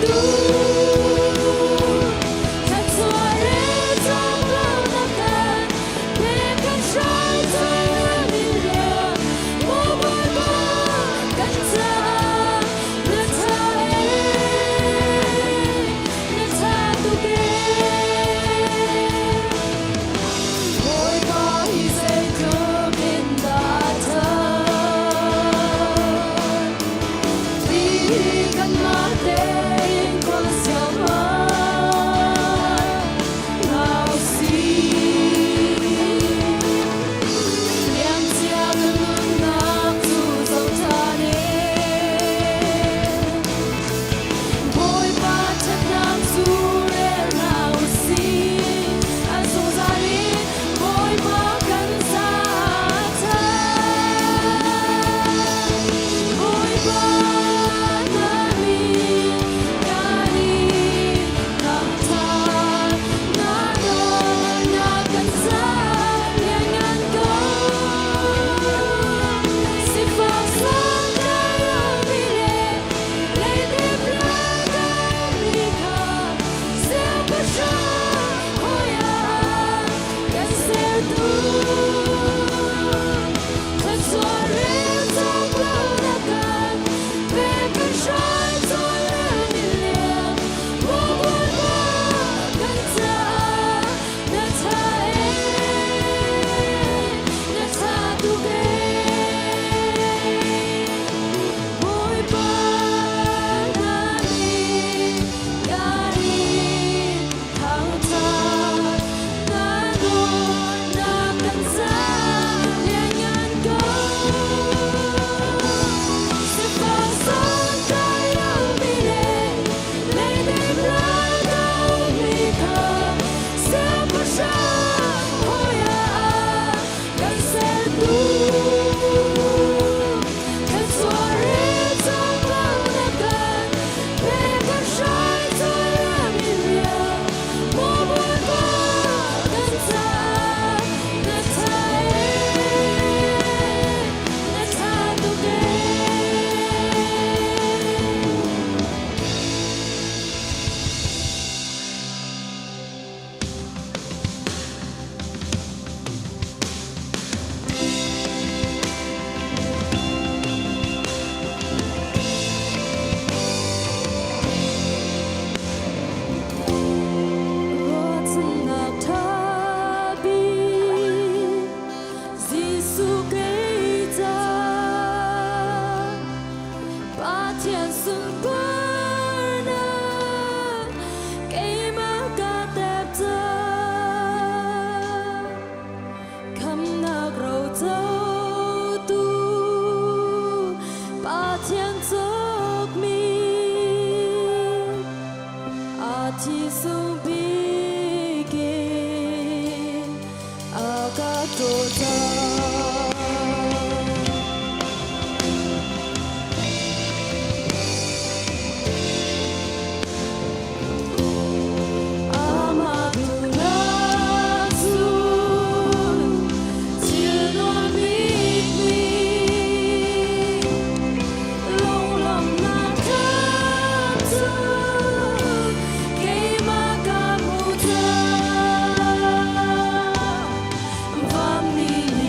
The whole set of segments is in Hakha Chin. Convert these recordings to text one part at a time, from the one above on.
Sertu thluachuah rel cawk lo na kan pek kan hrai cawi le maw Bawipa kan caah na ṭha ee na ṭha tuk ee. Bawipa hi zeitluk in dah a ṭhat. Ti kanmah tein kawl siaohmanh hna usih. Liamcia kan nunnak cu zoh ṭhan ee. Bawipa ṭhatnak cu rel hna usih. A zungzal in Bawipa kan caah a ṭha. Bawipa na min kan in thangṭhat, na dawtnak kan caah lianngan ko. Sifak santlai lomi le leidip ralkapmi kha siangpahrang hawi ah kan sertu. Thluachuah rel cawk lo na kan pek kan hrai cawl le milian maw Bawipa kan caah na ṭha ee na ṭha tuk ee. Bawipa na min kan in thangṭhat na dawtnak kan caah lianngan ko. Sifak santlai lomi le leidip raldomi kha siangpahrang hawi ah kan sertu. Thluachuah rel cawk lo na kan pek kan hrai cawl le milian maw Bawipa kan caah na ṭha ee na ṭha tuk ee. Ruahchannak ṭha bik Jesuh kei ca Pathian sunparnak keimah ka tep cang. Khamnak rocotu Pathian cawkmi a thi sung bik in a ka ṭawl cang. Amah duhnak cu thil nuam bikmi lunglawmhnak ṭha cu keimah ka hmu cang. Vanmi nih.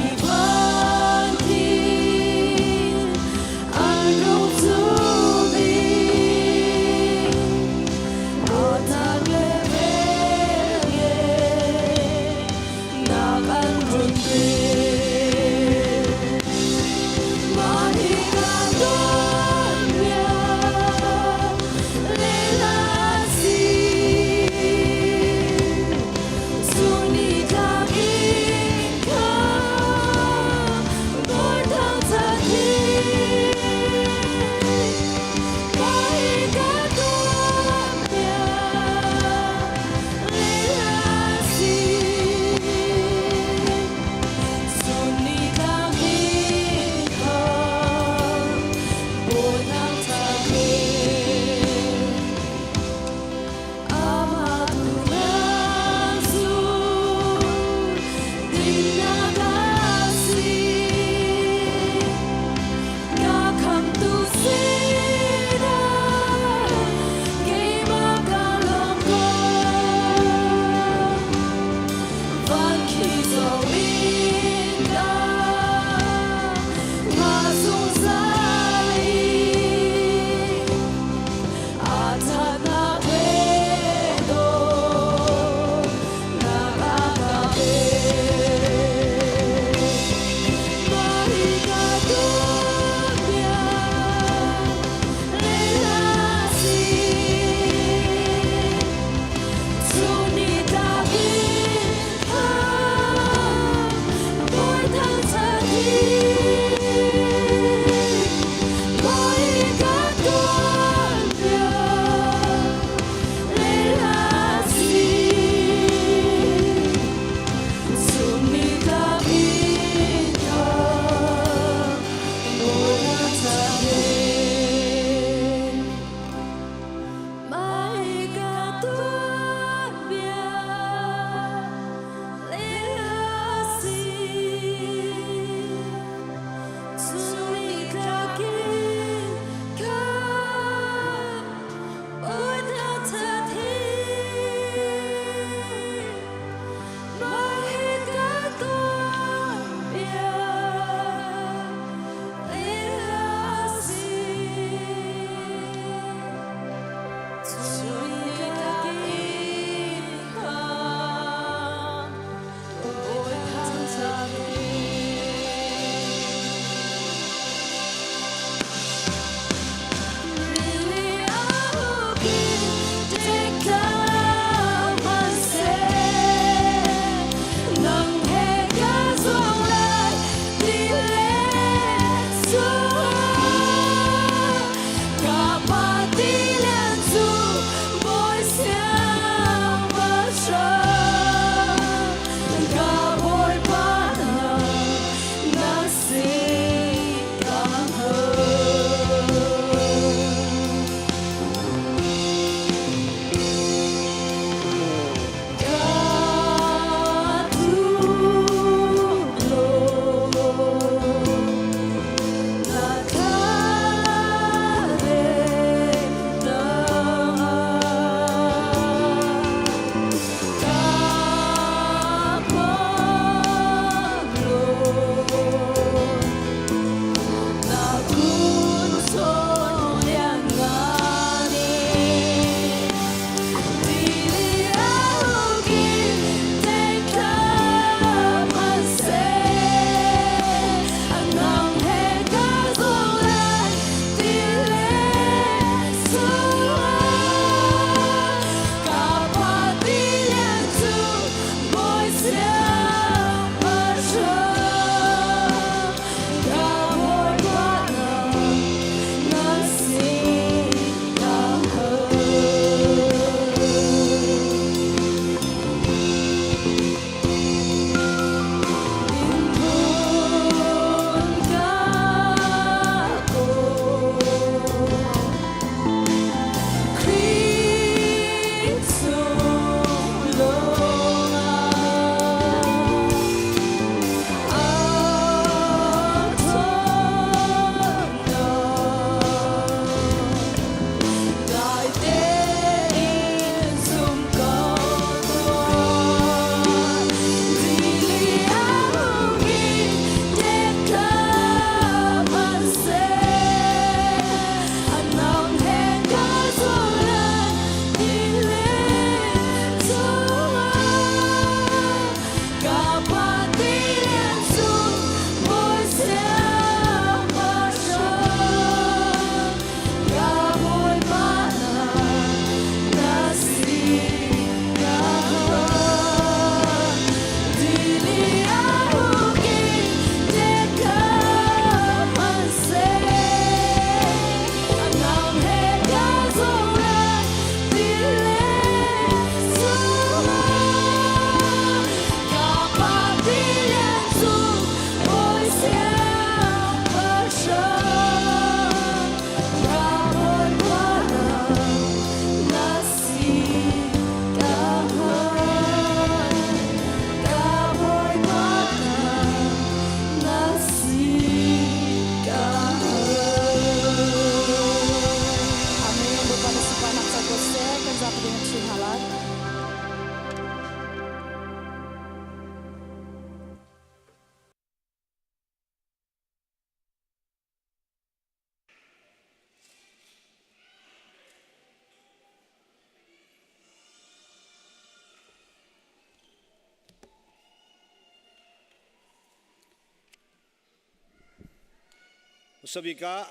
Sabik ah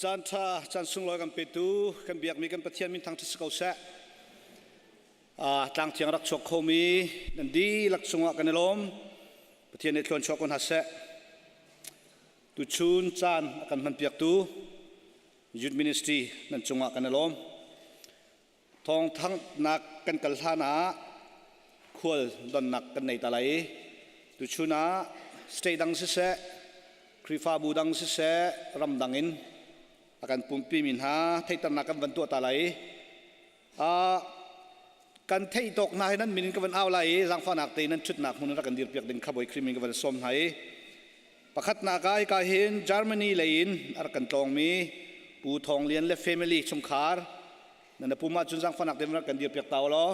caan ṭha caan sunglawi kan petu kan biakmi kan Pathian min thangṭhat si ko seh. Tlang thiang rak chuak khomi nan dihlak cungah kan i lawm. Pathian nih thluan chuak ko hna seh. Tuchun caan a kan hmanpiaktu Youth Ministry nan cungah kan i lawm. Thawngthanghnak kan kal hlan ah khual donnak kan nei ta lai i tuchun ah state dang siseh, Khrihfabu dang siseh, ramdang in a kan pumpi mi hna theihternak kan van tuah ta lai i kan theih tawk hna hi nan min in ka van au lai i zaangfahnak tein nan ṭhutnak hmun in rak kan dirpiak ding kha Bawi Khrih min ka van sawm hna i pakhatnak ah hika hin Germany lei in a rak kan tlawngmi Pu Thawng Lian le family chungkhar nan pum ahcun zaangfahnak tein rak kan dirpiak ta u law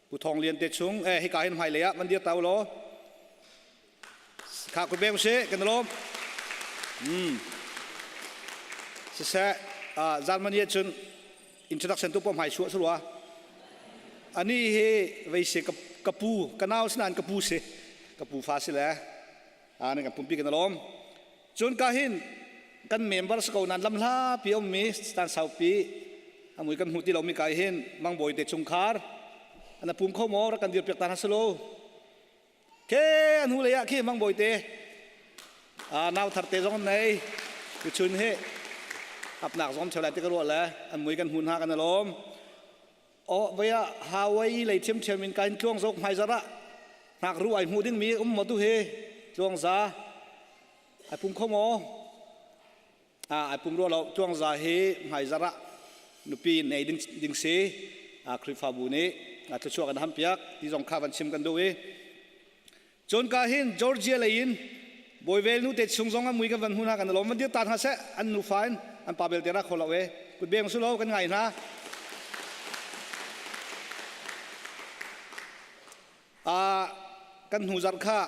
Pu Thawng Lian te chung eh hika hin hmailei ah van dir ta u law kha kut beng usih kan lawm siseh Germany ahcun introduction tu pawh hmai suah surua ani hi vei se ka pu ka nau sinan ka pu si ka pu fa si le nan kan pumpi kan lawm cun ka hin kan member si ko nan lam hla pi ummi stan saupi amui kan hmu ti lomi kai hin mangbawi te chungkhar ana pum kho maw rak kan dir piak ta hna selo Ke an hu lei ah khi mangbawi te nau thar te zong nei tuchun hi apnak zong cheu lai ti ka ruah le an mui kan hmun ha kan alawm o vaya Hawaii lei thiam thiam in kain tluang zok hmai zara hnak ru ai hmu ding mi um mo tu hi tluang za ai pum kho mo ai pum rua lo tluangza hi hmaizarh ah nupi nei ding, ding si Khrihfabu nih thluachuah kan hampiak ti zong kha van chim kan duh i cun ka hin Georgia lei in Bawivel nu te chung zong an mui kan van hmu hna kan lawm van dir ta hna seh an nufa in an pa belte ra kho lo e kut beng su lo kan ngai hna kan hnu zarh kha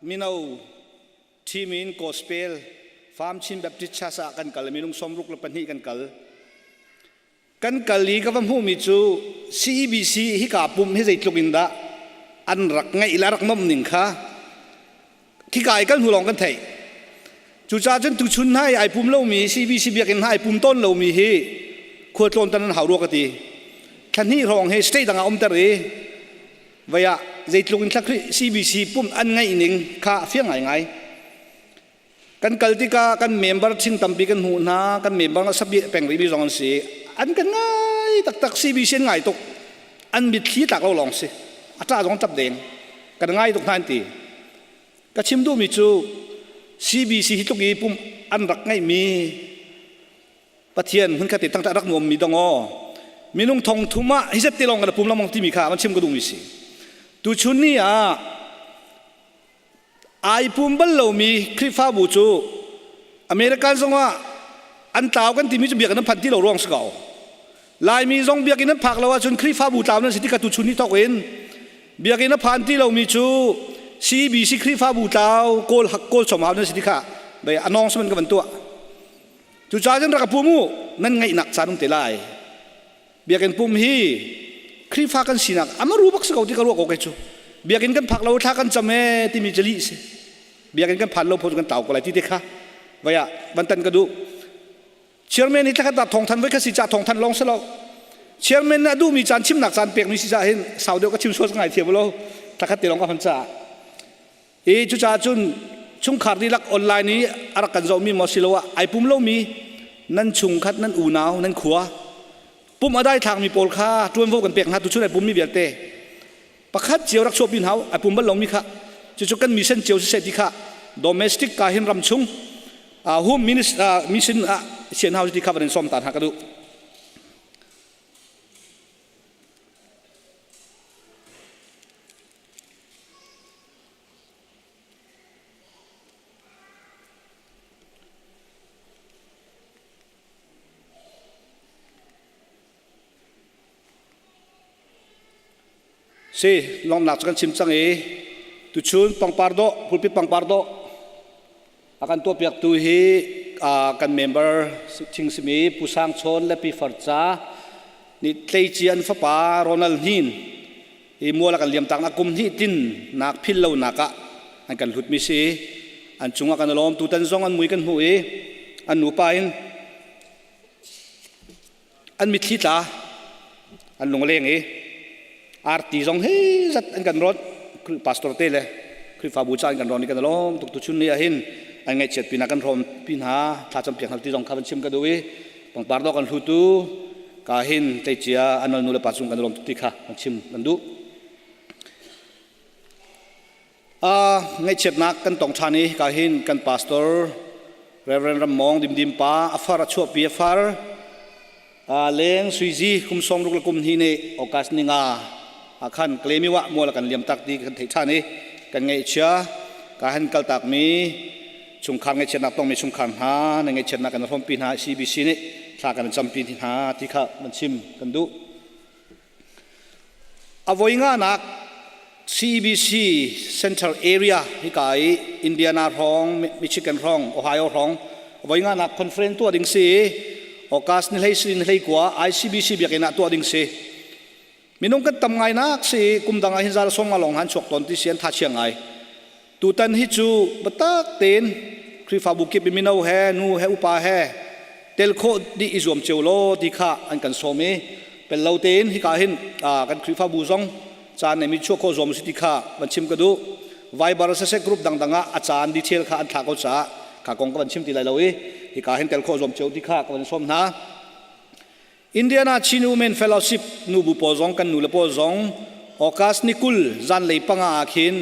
mino Team in Gospel Farm Chin Baptist Church ah kan kal minung 62 kan kal. Kan kal i ka va hmuhmi cu CEBC hika pum hi zeitluk in dah an rak ngeih le rak nomh ning kha khika i kal hnu lawng kan theih. Cucaah cun tuchun hna i ai pum lomi CBC biakinn hna ai pum tawn lomi hi khualtlawn tan an hau rua ka ti. Thla hnih hrawng hi state dang ah umter i Vei ah zeitluk in thla CBC pumh an ngeih ning kha a fiang ngaingai. Kan kal tikah kan member thing tampi kan hmuh hna, kan member sabi peng rihmi zong an si. An kan ngai taktak CBC an ngai tuk. An mitthli tlak lo lawng si. A ṭah zong ṭap deng. Kan ngai tuk hna an ti. Ka chim duhmi cu CBC hi tluk i pumh an rak ngeihmi Pathian hmunkhat i tangta rak nuammi dong aw minung thong thum ah hi zet te lawng kan pum lamong timi kha van chim ka duhmi si tuchun ni ah ai pum bal lomi Khrihfabu cu American zong ah an tlau kan timi cu biakinn an phan ti lo ruang si ko Laimi zong biakinn an phak lo ahcun Khrihfabu tlau nan si ti ka tuchun ni thok in biakinn a phan ti lomi cu CBC Khrihfabu tlau kawl kawl chom hau nan si ti kha bai anong saman ka van tuah Cucaah cun rak ka pum u, nan ngaihnak caan um te lai. Biakinn pum hi Khrihfa kan sinak amaru bak si ko ti ka ruah ko kei cu. Biakinn kan phak lo thla kan cam ee timi cu lih si. Biakinn kan phan lo pho cu kan tau ko lai ti te kha vai ah van tan ka duh. Chairman hi thlakhat ah thawngthan voi khat si ca thawngthan lawng si lo. Chairman nih a duhmi caan chimnak caan pekmi si ca hin sau deuh ka chim sual ka ngai thiam lo. Thlakhat te lawng ka hman caah. I cucaah cun chungkhar dihlak online i a rak kan zohmi maw siloah ai pum lomi nan chungkhat nan unau nan khua pum a dai thlakmi pawl kha ṭuanvo kan pek hna tuchun ai pummi vialte pakhat cio rak chuahpi hna ai pum bal lomi kha cucu kan mission cio siseh ti kha domestic ka hin ram chung home mission ah sian hau ti kha van in sawm ta hna ka duh. Si, lawmnak cu kan chim cang i tuchun pangpar dawh, pulpit pangpar dawh a kan tuahpiaktu hi kan member thing simi Pu Sang Chawn le Pi Far Ca nih tleici an fapa Ronald Hnin hi mual a kan liam tak nak kum hnih tin nak phil lo nak ah an kan hlut mi si. An cungah kan i lawm. Tutan zong an mui kan hmuh i an nupa in an mitthli tla an lung a leng i arti zong hi zat an kan rawt pastor te le Khrihfabu ca an kan rawn i kan i lawm tuk tuchun ni ah hin an ngaihchiat pinah kan hrawm pi hna thlacam piak hna ti zong kha van chim ka duh i pangpar dawh kan hlutu ka hin tleicia anol nu le pa cung kan i lawm tuk ti kha kan chim kan duh. Ngaihchiatnak kan tong ṭhan i ka hin kan pastor Reverend Ram Mawng Dimdim pa a far a chuahpi a far leng suizi kum sawm ruk le kum hnih nih August ni nga ah khan Klemiwa mual kan liam tak ti kan theih ṭhan i kan ngaihchia ka han kaltak mi chungkhar ngaihchiatnak tongmi chungkhar hna na ngaihchiatnak kan hrawmpi hna CBC nih thla kan campi hna ti kha van chim kan duh. A voi nganak CEBC Central Area hika i Indiana hrawng, Michigan hrawng, Ohio hrawng a voi nganak conference tuah ding si. August ni hlei ni hlei kua ICBC biakinn ah tuah ding si. Minung kan tam ngai nak si kum dang ah hin zal song nga long han chuak ton ti si an tha chia ngai. Tutan hi cu biatak tein Khrihfabu kip i mino he nu he upa he tel khawh dih i zuam cio law ti kha an kan sawm i pel lo tein hika hin kan Khrihfabu zong caan neimi chuah khawh zuam si ti kha van chim ka duh. Viber siseh group dangdang ah a caan detail kha an thlah ko caah kha kong ka van chim ti lai lo i hika hin tel khawh zuam cio ti kha ka van sawm hna. Indiana Chin Women Fellowship nubu pawl zong kan nule pawl zong August ni 20 zanlei panga ah khin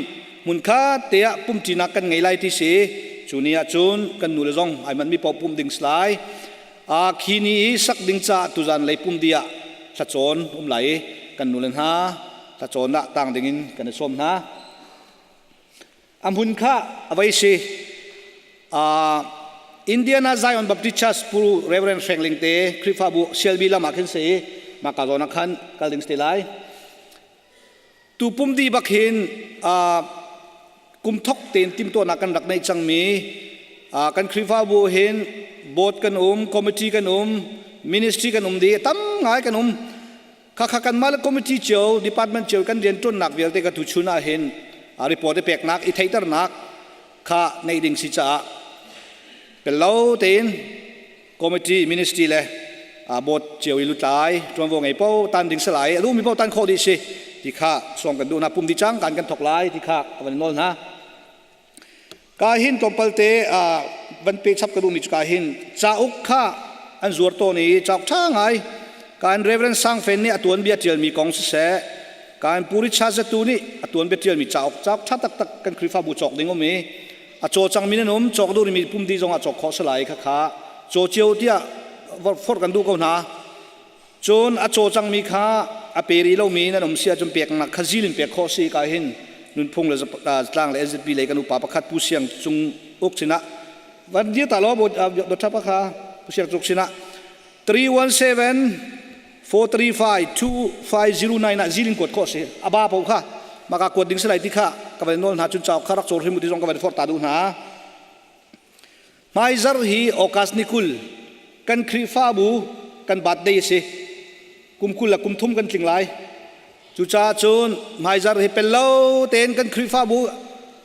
hmunkhat te ah pumṭinak kan ngei lai ti si. Cu ni ah cun kan nule zong ai manh mi paoh pum ding si lai. A khi ni i sak ding caah tuzan lei pum dih ah thlacawn um lai i kan nule hna thlacawn ah tang ding in kan i sawm hna. A hmun kha a vei si. Indiana Zion Baptist Church Pu Reverend Hrengling te Khrihfabu Shelby lam ah khin si mah ka zawn ah khan kal ding si lai. Tu pum di bak hin kum thok tein timtuahnak kan rak neih cangmi kan Khrihfabu hin board kan um, committee kan um, ministry kan um di tam ngai kan um. Khakha kanmah le committee cio, department cio kan rianṭuannak vialte ka tuchun ah hin report i peknak, i theihternak kha neih ding si caah pello tein committee, ministry le board cio i lutlai ṭuanvo ngei po tan ding si lai, a duhmi paoh tan khawh dih si ti kha sawm kan duh hna. Pum dih cang kan kan thok lai ti kha ka van nawl hna. Ka hin tlawmpal te van pe chap ka duhmi cu ka hin cauk kha an zuar tawn i cauk ṭha ngai kan Reverend Sang Fen nih a tuanbia ṭialmi kong siseh kan Pu Richard Zatu nih a tuanbia ṭialmi cauk cauk ṭha taktak kan Khrihfabu cawk ding um i a caw cangmi nan um cawk duhmi pum dih zongah cawk khawh si lai kha kha caw cio tiah forh kan duh ko hna. Cun a caw cangmi kha a pe rih lomi nan um si ahcun peknak kha zil in pek khawh si ka hin nunphung le zatlang le NZP lei kan upa pakhat Pu Siang Cung Uk sinah van dir ta law Dr. pa kha Pu Siang Cung sinah 317 435 2509 ah zil in kuat khawh si a ba po kha maka kuat ding si lai ti kha ka van nawl hna cun cauk kha rak cawr hrim ti zong ka van forh ta duh hna. Hmaizarh hi August ni 20 kan Khrihfabu kan birthday a si. Kum 20 le kum thum kan tling lai. Cucaah cun hmaizarh hi pel lo tein kan Khrihfabu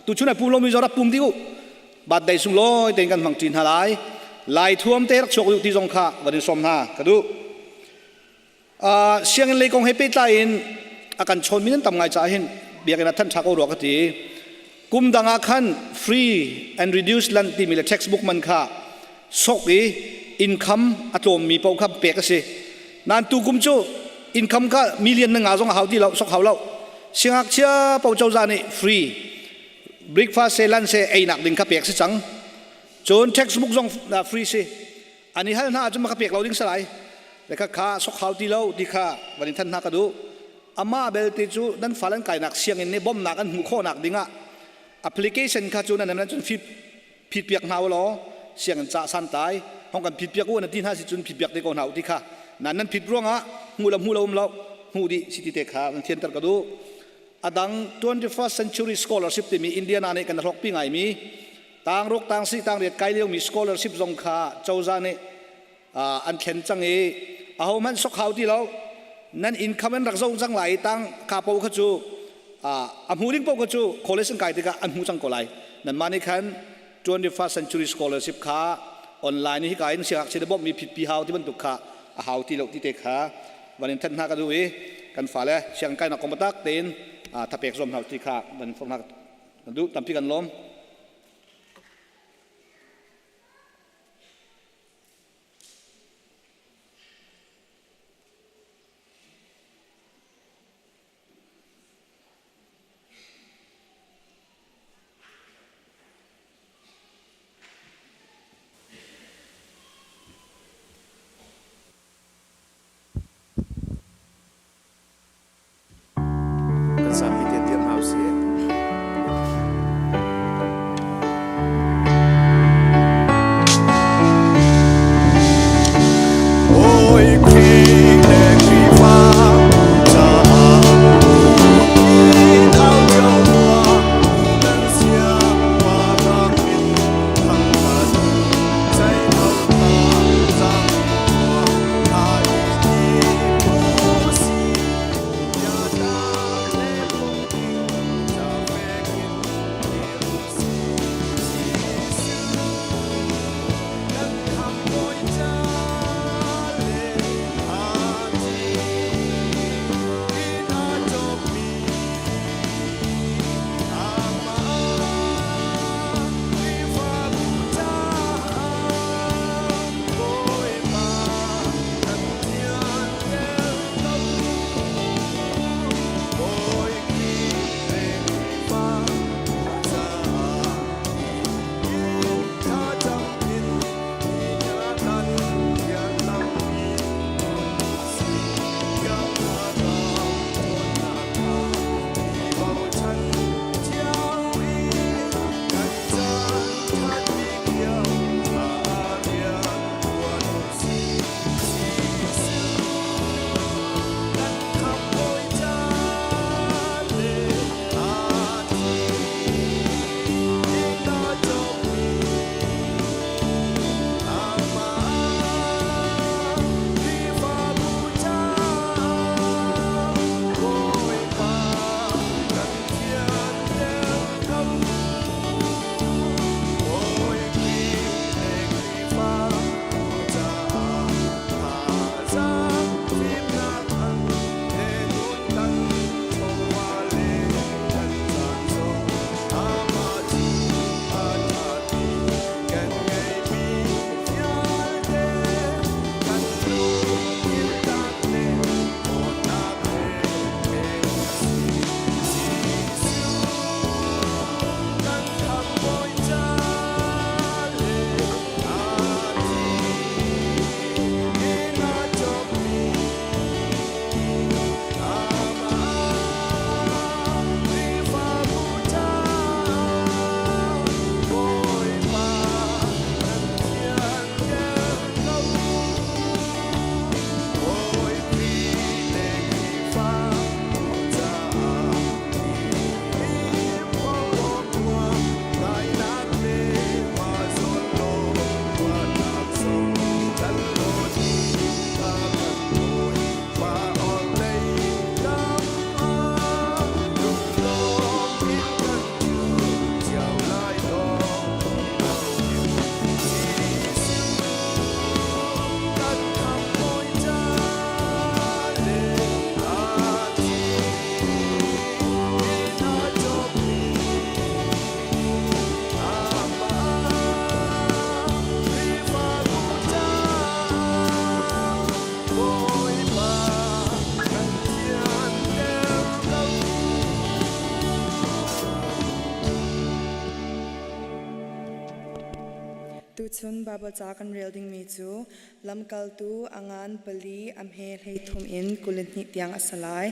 tuchun ai pum lomi zong rak pum dih u. Birthday sunglawi tein kan hmang ṭi hna lai. Lai thuam te rak chuak u ti zong kha van in sawm hna ka duh. Sianginn lei kong he pehtlai in a kan chawnmi nan tam ngai caah hin biakinn ah than ṭha ko rua ka ti. Kum dang ah khan free and reduced lunch timi le textbook man kha sok i income a tlawmmi paoh kha pek a si. Nain tu kum cu income kha million na nga zong a hau ti lo, sok hau lo. Siangngakchia paoh cozah nih free breakfast se lunch se einak ding kha pek si cang. Cun textbook zong free si. An i hal hna ahcun ma ka pek lo ding si lai. Le kha kha sok hau ti lo ti kha van in than hna ka duh. Amah belte cu nan fal an kainak sianginn nih bawmhnak an hmuh khawhnak dingah application kha cu nan nan cun fit phit piak hna u law sianginn ca santlai hong kan phit piak u na ti hna si cun phit piak te ko hna u ti kha nan nan phit ruangah hmuh lo hmuh lo um lo hmuh dih si ti te kha nan thianter ka duh. Adang 21st century scholarship timi Indiana nih kan hlawkpi ngaimi Tangruk tangsi tangriat kai liomi scholarship zong kha cozah nih an thlen cang i ahohmanh sok hau ti lo. Nan income an rak zoh cang lai i tang ka po kha cu a hmu ding paoh kha cu college an kai tikah an hmu cang ko lai. Nanmah nih khan. 21st century scholarship kha online hi ka in siangngakchia na bawmhmi phitpi hau ti bantuk kha a hau ti lo ti te kha van in thanh hna ka duh i kan fale sianginn kainak kong biatak tein thapek zuam hna ti kha van in forh hna kan duh. Tampi kan lawm. Kan zapi te dir hna usih. Bawi Khrih le Khrihfa caah in au cio tuah nan sia pa min thangthat zeimal ta zapi tuah tha i si bia tak le phung ca fek in dir si Kan khamhbawi ca le a thi in a cawkmi amah Khrihfabu caah Bawipa kan thianter ko. Bawi Khrih le Khrihfabu caah Tuchun Baibal ca kan rel dingmi cu Lamkaltu a ngan pali a hme 13 in 22 tiang a si lai.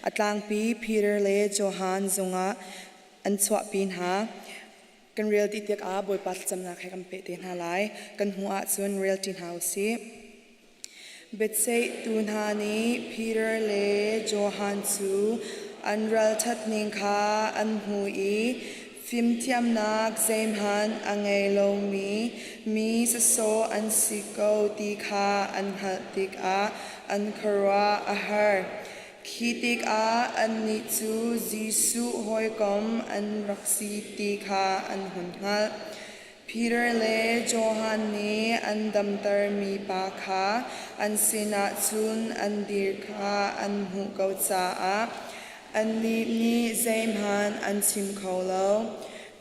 A tlangpi Peter le Johan zungah an chuahpi hna. Kan rel dih tikah Bawipa thlacamnak he kan peh te hna lai. Kan hmuh ahcun rel ṭi hna u sih. Biaceihtu hna nih Peter le Johan cu an ralṭhatning kha an hmu i fimthiamnak zeihmanh a ngei lomi mi sawsawh an si ko ti kha an hngalh tikah an khuaruah a har. Khi tikah annih cu Jesuh hawikom an rak si ti kha an hun hngalh. Peter le Johan nih an damtermi pa kha an sinah cun an dir kha an hmuh ko caah annih nih zeihmanh an chim kho lo.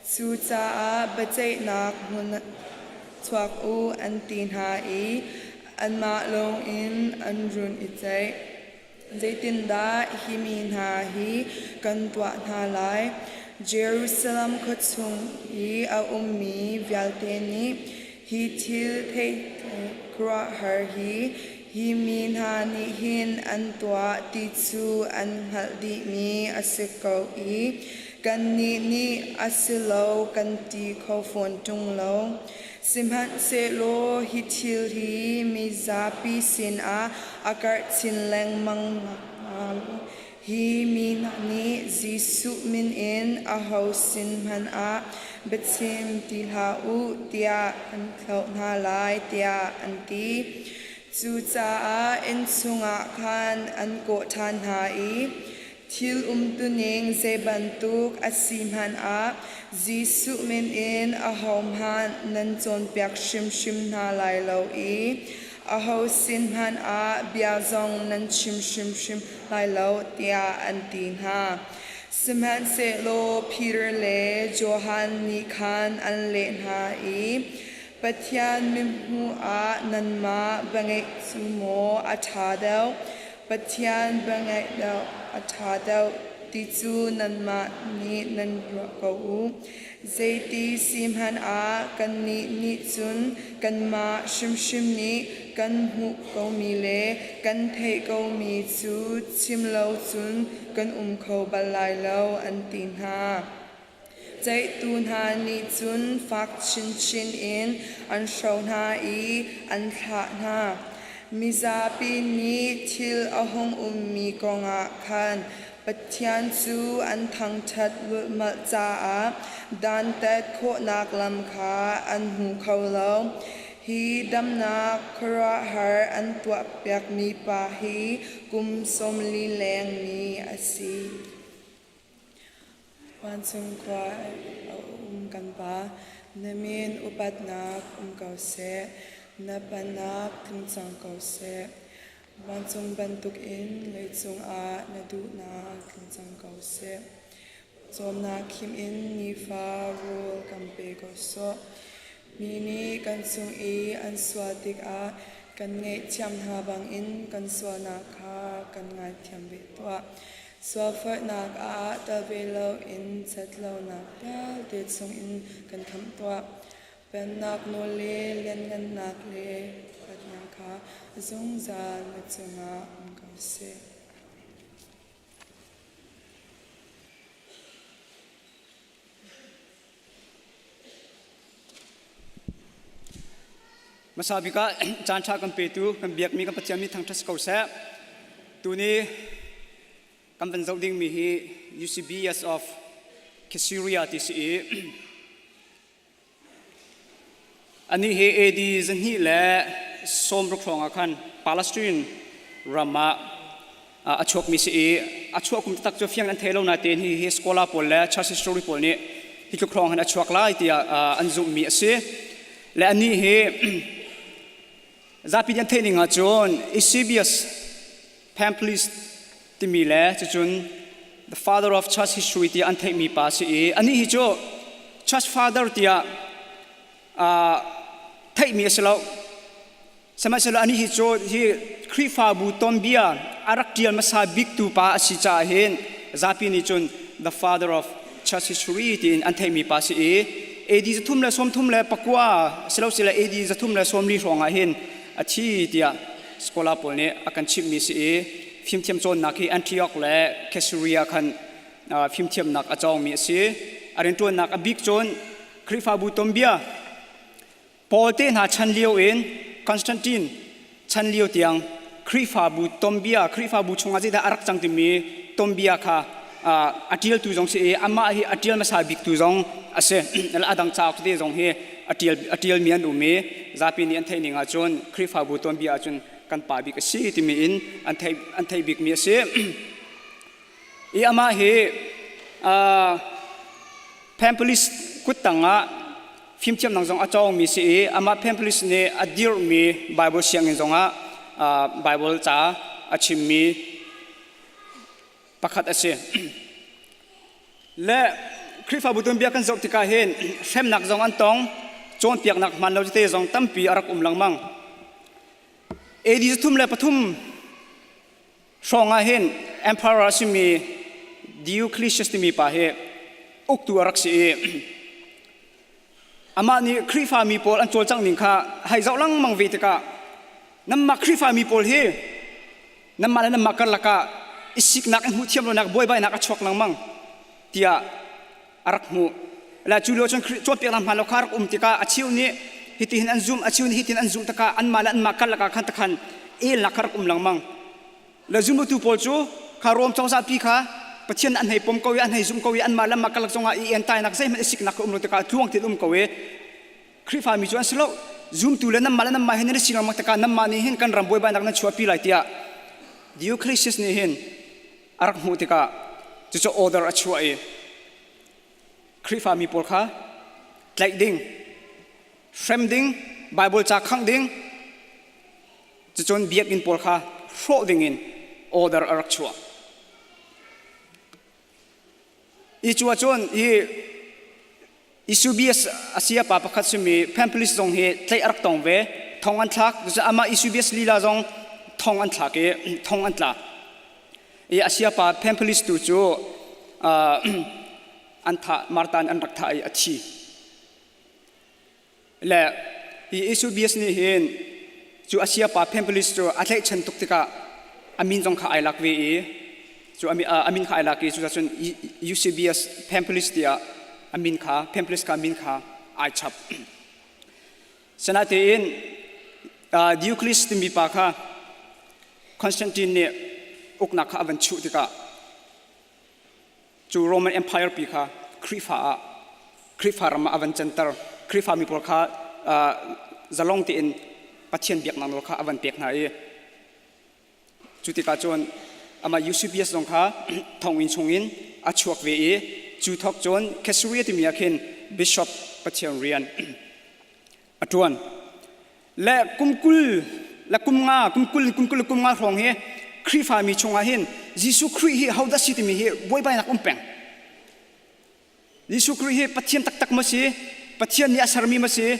Cucaah biaceihnak hmun chuak u an ti hna i anmah lawngin an run i ceih. Zeitindah hi mi hna hi kan tuah hna lai? Jerusalem khua chung i a ummi vialte nih hi thil khuaruahhar hi hi mi hna nih hin an tuah ti cu an hngalh dihmi a si ko i kannih nih a si lo kan ti kho fawn ṭung lo. Sihmanhsehlaw hi thil hi mizapi sinah a karh chin lengmang nakhnga hi mi hna nih Jesuh min in aho sin hmanh ah biachim ti hlah u tiah an thlauh hna lai tiah an ti. Cucaah inn chungah khan an kawh ṭhan hna i Thil umtuning zei bantuk a si hmanh ah Jesuh min in ahohmanh nan cawnpiak hrimhrim hna lai lo i aho sin hmanh ah bia zong nan chim hrimhrim lai lo tiah an ti hna. Sihmanhsehlaw Peter le Johan nih khan an leh hna i, Pathian mithmuh ah nanmah biangeih cu maw a ṭha deuh? Pathian biangeih deuh a ṭha deuh ti cu nanmah nih nan ruah ko u. Zeiti si hmanh ah kannih nih cun kanmah hrimhrim nih kan hmuh komi le kan theih komi cu chim lo cun kan um kho bal lai lo, an ti hna. Ceihtu hna nih cun fak chinchin in an hro hna i an thlah hna. Mizapi nih thil a hung ummi kongah khan Pathian cu an thangṭhat lulhmalh caah dantat khawhnak lam kha an hmu kho lo. Hi damnak khuaruahhar an tuahpiakmi pa hi kum 40 leng mi a si. Vancung khua a um kan Pa, na min upatnak um ko seh, na pennak tlung cang ko seh. Vancung bantukin leicung ah na duhnak tlung cang ko seh. Cawmnak khim in nifa rawl kan pe ko sawh. Mi nih kan cung i an sual tikah kan ngaihthiam hna bangin kan sualnak kha kan ngaithiam ve tuah. Sualforhnak ah tel ve loin ṭhatlonak vialte chungin kan khamh tuah. Pennak nawl le lianhngannak le upatnak kha zungzal na cungah um ko seh. Hmasa bik ah caan ṭha kan petu kan biakmi kan Pathian mi thangṭhat si ko seh. Tuni kan van zoh dingmi hi Eusebius of Caesarea ti si i anih hi AD 260 hrawng ah khan Palestine ram ah a chuakmi si i a chuah kum taktak cu fiang an thei lo nain hi hi scholar pawl le church history pawl nih hi tluk hrawng hin a chuak lai tiah an zumhmi a si. Le anih hi zapi nih an theih ning ahcun Eusebius Pamphilus timi le cucun the father of church history tiah an theihmi pa a si i anih hi cu church father tiah theihmi a si lo. Sihmanhsehlaw anih hi cu hi Khrihfabu tuanbia a rak ṭial hmasa biktu pa a si caah hin zapi nih cun the father of church history tiin an theihmi pa a si i AD 339 silosile AD 340 hrawng ah hin a thi tiah scholar pawl nih a kan chimhmi si i fimthiam cawnnak hi Antioch le Caesarea khan fimthiamnak a cawngmi a si. A rianṭuannak a bik cun Khrihfabu tuanbia Paul te hna chan lio in Constantine chan lio tiang Khrihfabu tuanbia Khrihfabu chungah zeidah a rak cang timi tuanbia kha a ṭialtu zong si i amah hi a ṭial hmasa biktu zong a si. A dang cauk tete zong hi a ṭialmi an um i zapi nih an theih ning ahcun Khrihfabu tuanbia ahcun kan pa bik a si timi in an theih bikmi a si. I amah hi Pamphilus kuttang ah Fimthiamnak zong a cawngmi si i amah Pamphilus nih a dirhmi Bible sianginn zongah Bible ca a chimmi pakhat a si. Le Khrihfabu tuanbia kan zoh tikah hin hremnak zong an tong, cawnpiaknak hmaan lo tete zong tampi a rak um lengmang. AD 303 hrawng ah hin emperor a simi Diocletius timi pa hi uktu a rak si i amah nih Khrihfa mi pawl an cawlcangh ning kha hei zoh lengmang ve tikah nanmah Khrihfa mi pawl hi nanmah le nanmah karlak ah i siknak in hmuh thiam lonak buaibainak a chuak lengmang tiah a rak hmuh. La cu lio cun cawnpiaknak hmaan lo kha rak um tikah a cheu nih hitihin an zumh, a cheu nih hitin an zumh tikah anmah le anmah karlak ah khan takhan elnak kha rak um lengmang. Le zumtu pawl cu kha Rom cozah pi kha Pathian an hei pom ko i an hei zum ko i anmah le anmah karlak zongah i entainak zeihmanh i siknak kha um lo tikah tluang tein um ko i Khrihfa mi cu an si lo. Zumtu le nanmah le nanmah hin nan i si lengmang tikah nanmah nih hin kan ram buaibainak nan chuahpi lai tiah Diocletius nih hin a rak hmuh tikah cucu order a chuah i Khrihfa mi pawl kha tlaih ding, hrem ding, Bible ca khangh ding, cucun biakinn pawl kha hrawh ding in order a rak chuah. I cu ahcun hi Eusebius a sayapa pakhat simi Pamphilus zong hi tlaih a rak tong ve. Thong an thlak. Cucaah amah Eusebius lila zong thong an thlak i thong an tla. I a sayapa Pamphilus tu cu an thah, Marta nih an rak thah i a thi. Le hi Eusebius nih hin cu a sayapa Pamphilus cu a tlaihchan tuk tikah a min zong kha ai lak ve i cu a min kha ai lak i cucun Eusebius Pamphilus tiah a min kha Pamphilus kha a min kha ai chap. Sinatein Diocles timi pa kha Constantine nih uknak kha a van chuh tikah Cu Roman Empire pi kha Khrihfa ah Khrihfa ram ah a van canter. Khrihfa mi pawl kha zalong tein Pathian biaknak nawl kha a van pek hna i cu tikah cun amah Eusebius zong kha thonginn chungin a chuak ve i cu thawk cun Caesarea timi ah khin bishop Pathian rian a ṭuan. Le kum 20 le kum nga, kum 20, kum 20 le kum nga hrawng hi Khrihfami chungah hin Jesuh Khrih hi hodah si timi hi buaibainak um peng. Jesuh Khrih hi Pathian taktak maw si? Pathian nih a sermi maw si?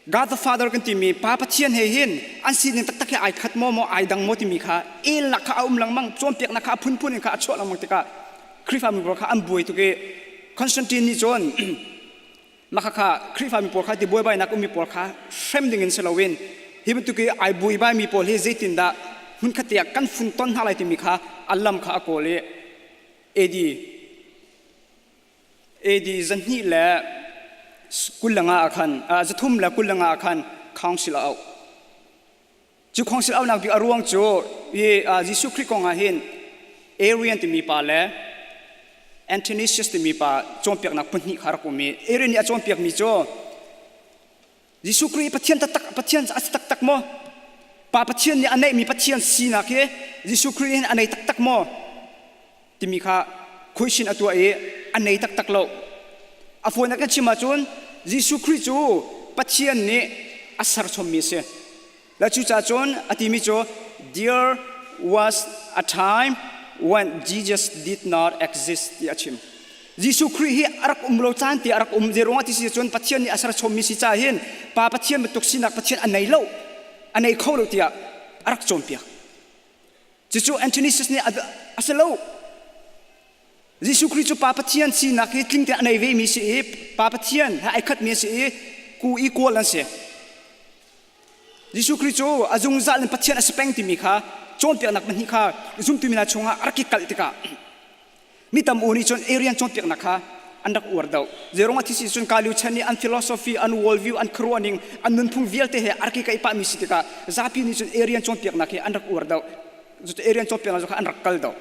God the Father kan timi Pa Pathian he hin an sining taktak hi ai khat maw maw ai dang maw timi kha elnak kha a um lengmang, cawnpiaknak kha a phunphun in kha a chuah lengmang tikah Khrihfami pawl kha an buai tuk i Constantine nih cun Mah khakha Khrihfami pawl kha ti buaibainak ummi pawl kha hrem ding in si loin hi bantuk i ai buaibaimi pawl hi zeitindah hmunkhat te ah kan funton hna lai timi kha a lam kha a kawl i AD AD 225 ah khan 325 ah khan council a auh. Cu council auhnak bik a ruang cu hi Jesuh Khrih kong ah hin Arian timi pa le Athanasius timi pa cawnpiaknak pahnih kha rak um i Arian nih a cawnpiakmi cu Jesuh Khrih Pathian taktak Pathian a si taktak maw? Pa Pathian nih a neihmi Pathian sinak hi Jesuh Khrih hin a nei taktak maw? Timi kha question a tuah i a nei taktak lo. A fawinak kan chim ahcun Jesuh Khrih cu Pathian nih a serchommi a si. Le cucaah cun a timi cu there was a time when Jesus did not exist ti a chim. Jesuh Khrih hi a rak um lo caan te a rak um zei ruangah ti si cun Pathian nih a serchommi si caah hin Pa Pathian bantuk sinak Pathian a nei lo a nei kho lo tiah a rak cawnpiak. Cucu Antonius nih a si lo. Jesuh Khrih cu Pa Pathian sinak hi tling tein a nei vemi si i Pa Pathian he ai khatmi a si i ku i kawl an si. Jesuh Khrih cu a zungzal in Pathian a si peng timi kha cawnpiaknak pahnih kha zumtu mi hna chungah a rak i kalh tikah mi tam u nih cun Arian cawnpiaknak kha an rak uar deuh. Zeirung a thisi cun Kaliu chan nih an philosophy, an worldview, an khuaruahning, an nunphung vialte he a rak i kaih pahmi si tikah zapi nih cun Arian cawnpiaknak hi an rak uar deuh. Arian cawnpiaknak kha an rak kal deuh.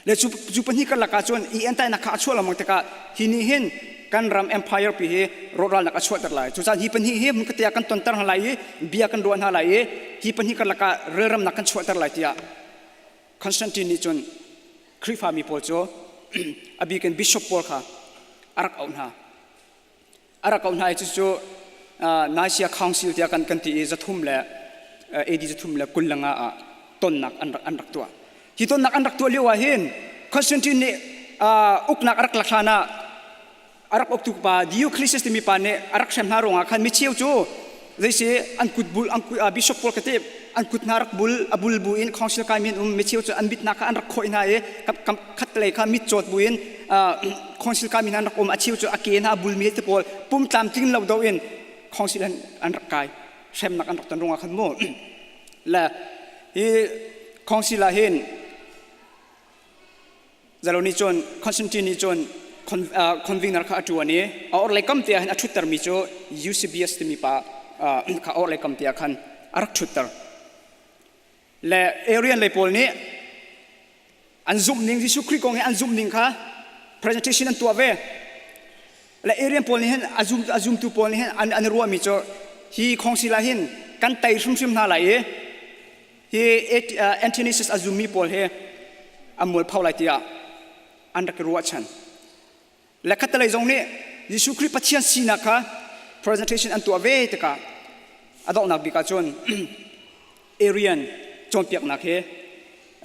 Le cu, cu pahnih karlak ah cun i entainak kha a chuah lengmang tikah hi nih hin kan ram empire pi hi rawhralnak a chuahter lai. Cucaah hi pahnih hi hmunkhat ah kan tonter hna lai i bia kan ruah hna lai i hi pahnih karlak ah relramnak kan chuahter lai tiah Constantine nih cun Khrihfami pawl cu a bik in bishop pawl kha a rak auh hna. A rak auh hna i cucu Nicaea Council tiah kan kan ti i 300 le AD 325 ah tonnak an rak an rak tuah. Hi tonnak an rak tuah lio ah hin Constantine nih uknak a rak lak hlan ah a rak uktu pa Diocletius timi pa nih a rak hrem hna ruangah khan micheu cu zeisi an kut bul an kut bishop pawl kati an kut hna rak bul a bul bu in council kai mi an um micheu cu an mit hna kha an rak khawih hna i kam khat lei kha mit cawt bu in council kai mi hna an rak um a cheu cu a ke hna a bul mi te pawl pum tlamtling lo do in council an an rak kai hremnak an rak ton ruangah khan mu le hi council ah hin Zalo nih cun Constantine nih cun convener kha a ṭuan i a orhlei kam te ah hin a ṭhuttermi cu Eusebius timi pa kha a orhlei kam te ah khan a rak ṭhutter. Le Arian lei pawl nih an zumhning Jesuh Khrih kong hi an zumhning kha presentation an tuah ve. Le Arian pawl nih hin a zum a zumtu pawl nih hin an an i ruahmi cu hi council ah hin kan tei hrimhrim hna lai i Hi Antinochus a zummi pawl hi an mualpho lai tiah an rak i ruahchan. Le khattelei zong nih Jesuh Khrih Pathian sinak kha presentation an tuah ve tikah a donghnak bik ahcun Arian cawnpiaknak hi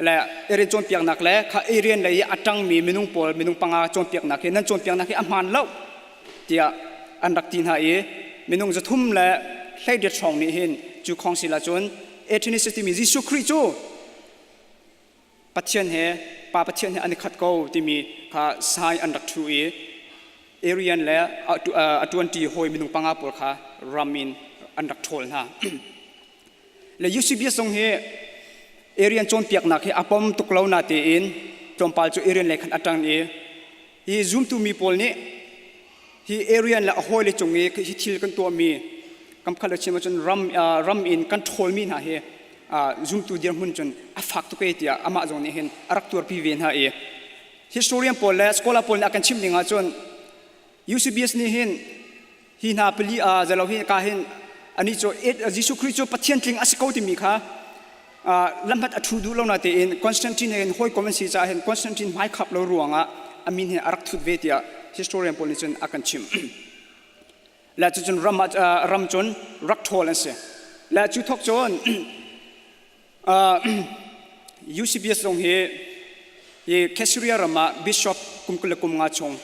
le Arian cawnpiaknak le kha Arian lei i a ṭangmi minung pawl minung panga cawnpiaknak hi nan cawnpiaknak hi a hmaan lo tiah an rak ti hna i minung 318 hrawng nih hin cu council ahcun Atheist timi Jesuh Khrih cu Pathian he Pa Pathian he an i khat ko timi kha sai an rak ṭhu i Arian le a ṭuanṭi hawi minung panga pawl kha ram in an rak ṭhawl hna. Le Eusebius zong hi Arian cawnpiaknak hi a pom tuk lo na tein tlawmpal cu Arian lei khan a ṭang i hi zumtu mi pawl nih hi Arian le a hawile cung i hi thil kan tuahmi kam khat le chim ahcun ram ram in kan ṭhawlmi hna hi zumtu dirhmun cun a fak tuk e tiah amah zong nih hin a rak tuarpi ve hna i historian pawl le scholar pawl nih a kan chimh ning ahcun UCBS nih hin hi hna pali a zelo hi ka hin ani cu Jesuh Khrih cu Pathian tling a si ko timi kha lamhat a thu duh lo na tein Constantine hin hawikom an si caah hin Constantine hmai khap lo ruangah a min hin a rak thut ve tiah historian pawl nih cun a kan chimh. Le cucun ram ram cun rak ṭhawl an si. Le cu thok cun UCBS zong hi hi Caesarea ram ah bishop kum 20 le kum nga chung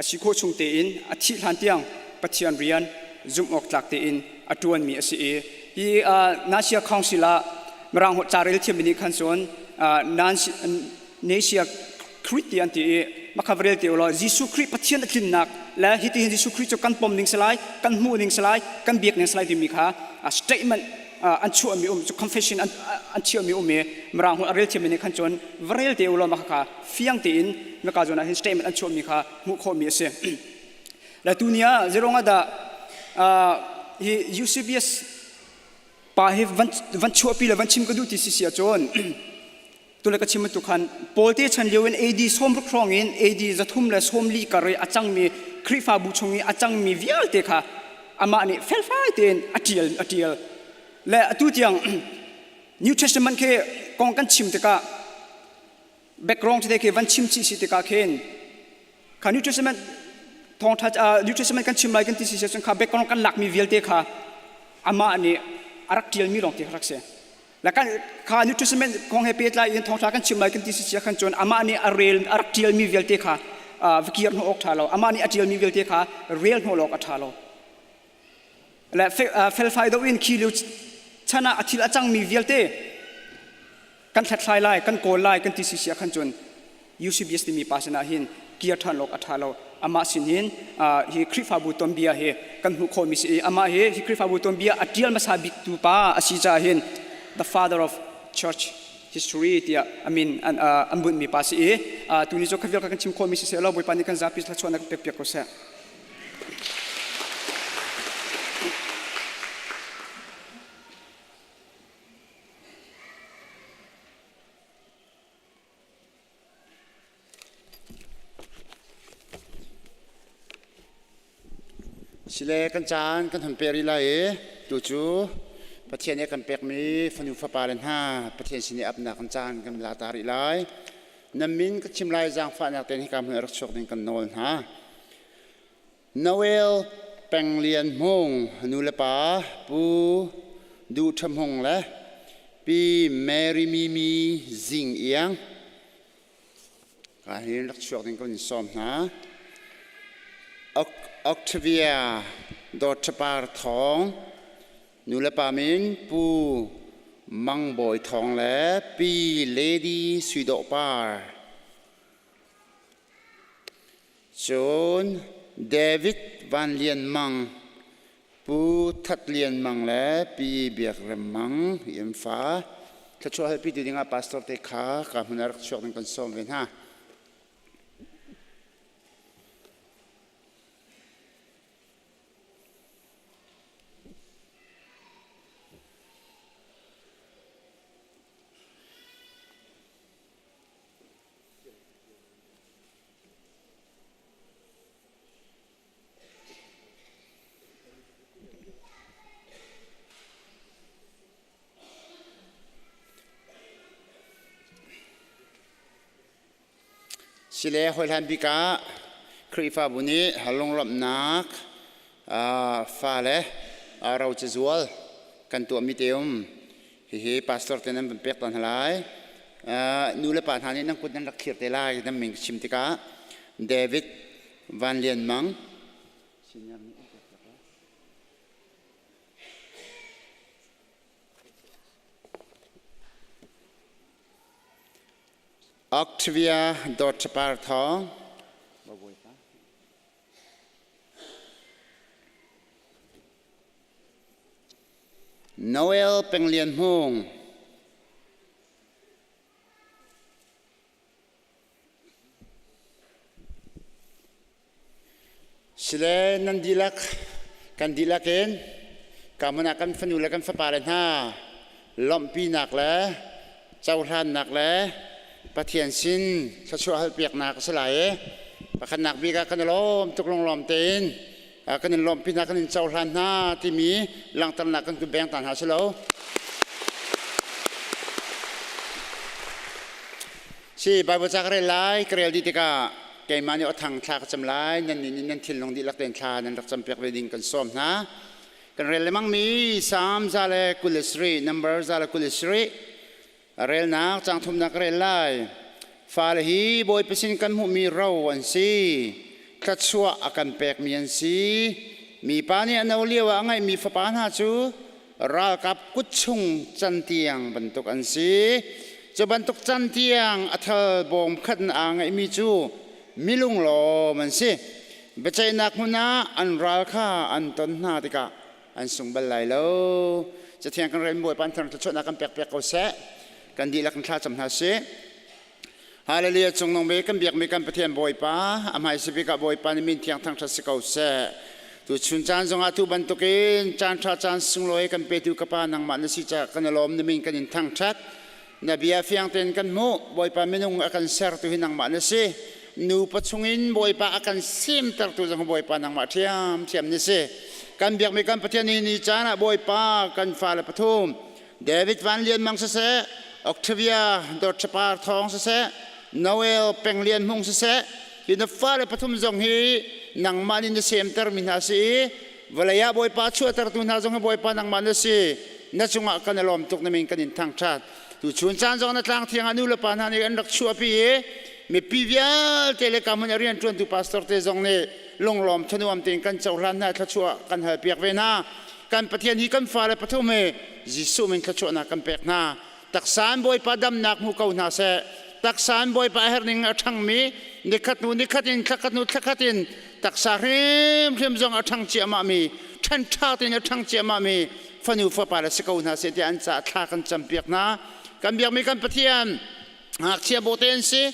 a si khawh chung tein a thih hlan tiang Pathian rian zumh awk tlak tein a ṭuanmi a si i hi Nicaea Council ah Mirang holh ca rel thiammi nih khan cun Nicaea Creed ti an ti i makha va rel te ulaw Jesuh Khrih Pathian a tlinnak le hitihin Jesuh Khrih cu kan pom ning si lai kan hmuh ning si lai kan biak ning si lai timi kha statement an chuahmi um cu confession an chiahmi um i Mirang holh a rel thiammi nih khan cun va rel te ulaw mah kha fiang tein maka zawn ah hin statement an chuahmi kha hmuh khawhmi a si. Le tuni ah zeirong ah dah hi Eusebius pa hi van van chuahpi le van chim ka duh ti si si ahcun tule ka chim bantuk khan Paul te chan lio in AD 60 hrawng in AD 340 kar i a cangmi Khrihfabu chung i a cangmi vialte kha amah nih felfai tein a ṭial a ṭial le atu tiang New Testament khi kong kan chim tikah background tete khi van chim chih si tikah khin kha New Testament thawngṭha New Testament kan chim lai kan ti si cun kha background kan lakmi vialte kha amah nih a rak ṭialmi lawng te kha rak si. Le kan kha New Testament kong he pehtlai in thawngṭha kan chim lai kan ti si cia khan cun amah nih a rel a rak ṭialmi vialte kha va kir hnawh awk ṭha lo. Amah nih a ṭialmi vialte kha rel hnawh awk a ṭha lo. Le felfai deuh in khi lio chan ah a thil a cangmi vialte kan hlathlai lai kan kawl lai kan ti si sia khan cun UCBS timi pa sinah hin kir ṭhan awk a ṭha lo amah sin hin hi Khrihfabu tuanbia hi kan hmuh khawhmi si i amah hi hi Khrihfabu tuanbia a ṭial hmasa bik tu pa a si caah hin the father of church history tiah a min an an bunhmi pa si i tuni cu kha vial kha kan chim khawhmi si seh law Bawipa nih kan zapi thluachuahnak kan pek piak ko seh. Sile kan caan kan hun pek rih lai i tu cu Pathian nih a kan pekmi fanu fapa le hna Pathian sin i apnak kan caan kan la ta rih lai. Nan min ka chim lai zaangfahnak tein hika hmun ah rak chuak ding kan nawl hna. Noel. Peng Lian Hmung nu le pa Pu Duh Ṭha Hmung le Pi Mary Mimi Zing Iang ka hin rak chuak ding kan in sawm hna. Octavia Dawt Ṭha Par Thawng nu le pa min Pu Mang Bawi Thawng le Pi Lady Sui Dawh Par. Cun David Van Lian Mang, Pu That Lian Mang le Pi Biak Rem Mang hi an fa. Thluachuah halpi tu dingah pastor te kha ka hmun ah rak chuak ding kan sawm ve hna. Sile hawihlan bik ah Khrihfabu nih lunglawmhnak fale ro cazual kan tuahmi te um. Hihi pastor te nan van pek tawn hna lai. Nu le pa hna nih nan kut nan rak thlir te lai nan min chim tikah David Van Lian Mang Octavia Dawt Par Thawng Noel Peng Lian Hmung Sile nan dihlak kan dihlak in ka hmun ah kan fanu le kan fapa le hna lawmhpinak le cohlannak le Pathian sin thluachuah halpiaknak a si lai i pakhatnak bik ah kan i lawm tuk lunglawm tein kan in lawmhpi hna kan in cohlan hna timi langhternak kan beng ta hna si lo. Si Bible ca ka rel lai ka rel dih tikah keimah nih athang thla ka cam lai nan nih nan thinlung dihlak tein thla nan rak campiak ve ding kan sawm hna. Kan rel lemang mi Psalm 127 number 127 relnak caang thumnak ka rel lai. Fale hi Bawipa sin kan hmuhmi ro an si. Thluachuah a kan pekmi an si. Mipa nih a no lio ah a ngeihmi fapa hna cu ralkap kut chung cantiang bantuk an si. Cu bantuk cantiang a thal bawm khat in aa ngeihmi cu milunglawm an si. Biaceihnak hmun ah an ral kha an ton hna tikah an sung bal lai lo. Cathiang kan rel Bawipa an thar thluachuahnak kan pek piak ko seh. Kan dihlak in thlacam hna sih. Hallelujah cung nung mi kan biakmi kan Pathian Bawipa a hmai bik ah Bawipa nih min thiang thangṭhat si ko seh. Tu chun caan zongah tu bantukin caan ṭha caan sunglawi kan petu ka pa nangmah na si caah kan i lawm na min kan in thangṭhat. Na bia fiang tein kan hmuh Bawipa minung a kan sertu hi nangmah na si. Nupa chungin Bawipa a kan semtertu zong Bawipa nangmah ṭhiamṭhiam na si. Kan biakmi kan Pathian hi ni caan ah Bawipa kan fale pathum David Van Lian Mang siseh, Octavia Dawt Thawng siseh, Noel Peng Lian Hmung siseh, hi na fale pathum zong hi nangmah nih na semtermi hna si i vawlei ah Bawipa chuahtertu hna zong hi Bawipa nangmah na si. Na cungah kan i lawm tuk na min kan in thangṭhat. Tuchun caan zong na tlang thiang ah nu le pa hna nih an rak chuahpi i mipi vialte le ka hmun a rianṭuantu pastor te zong nih lunglawm thanuam tein kan cohlan hna thluachuah kan halpiak ve hna. Kan Pathian hi kan fale pathum he Jesuh min thluachuahnak kan pek hna. Taksa in Bawipa damnak hmu ko hna seh. Taksa in Bawipa a herning a ṭhangmi nikhat hnu nikhat in thlakhat hnu thlakhat in taksa hrimhrim zong a ṭhang ciahmahmi ṭhan ṭha tein a ṭhang ciahmahmi fanu fapa le si ko hna seh tiah an caah thla kan campiak hna. Kan biakmi kan Pathian ngakchia bawhte an si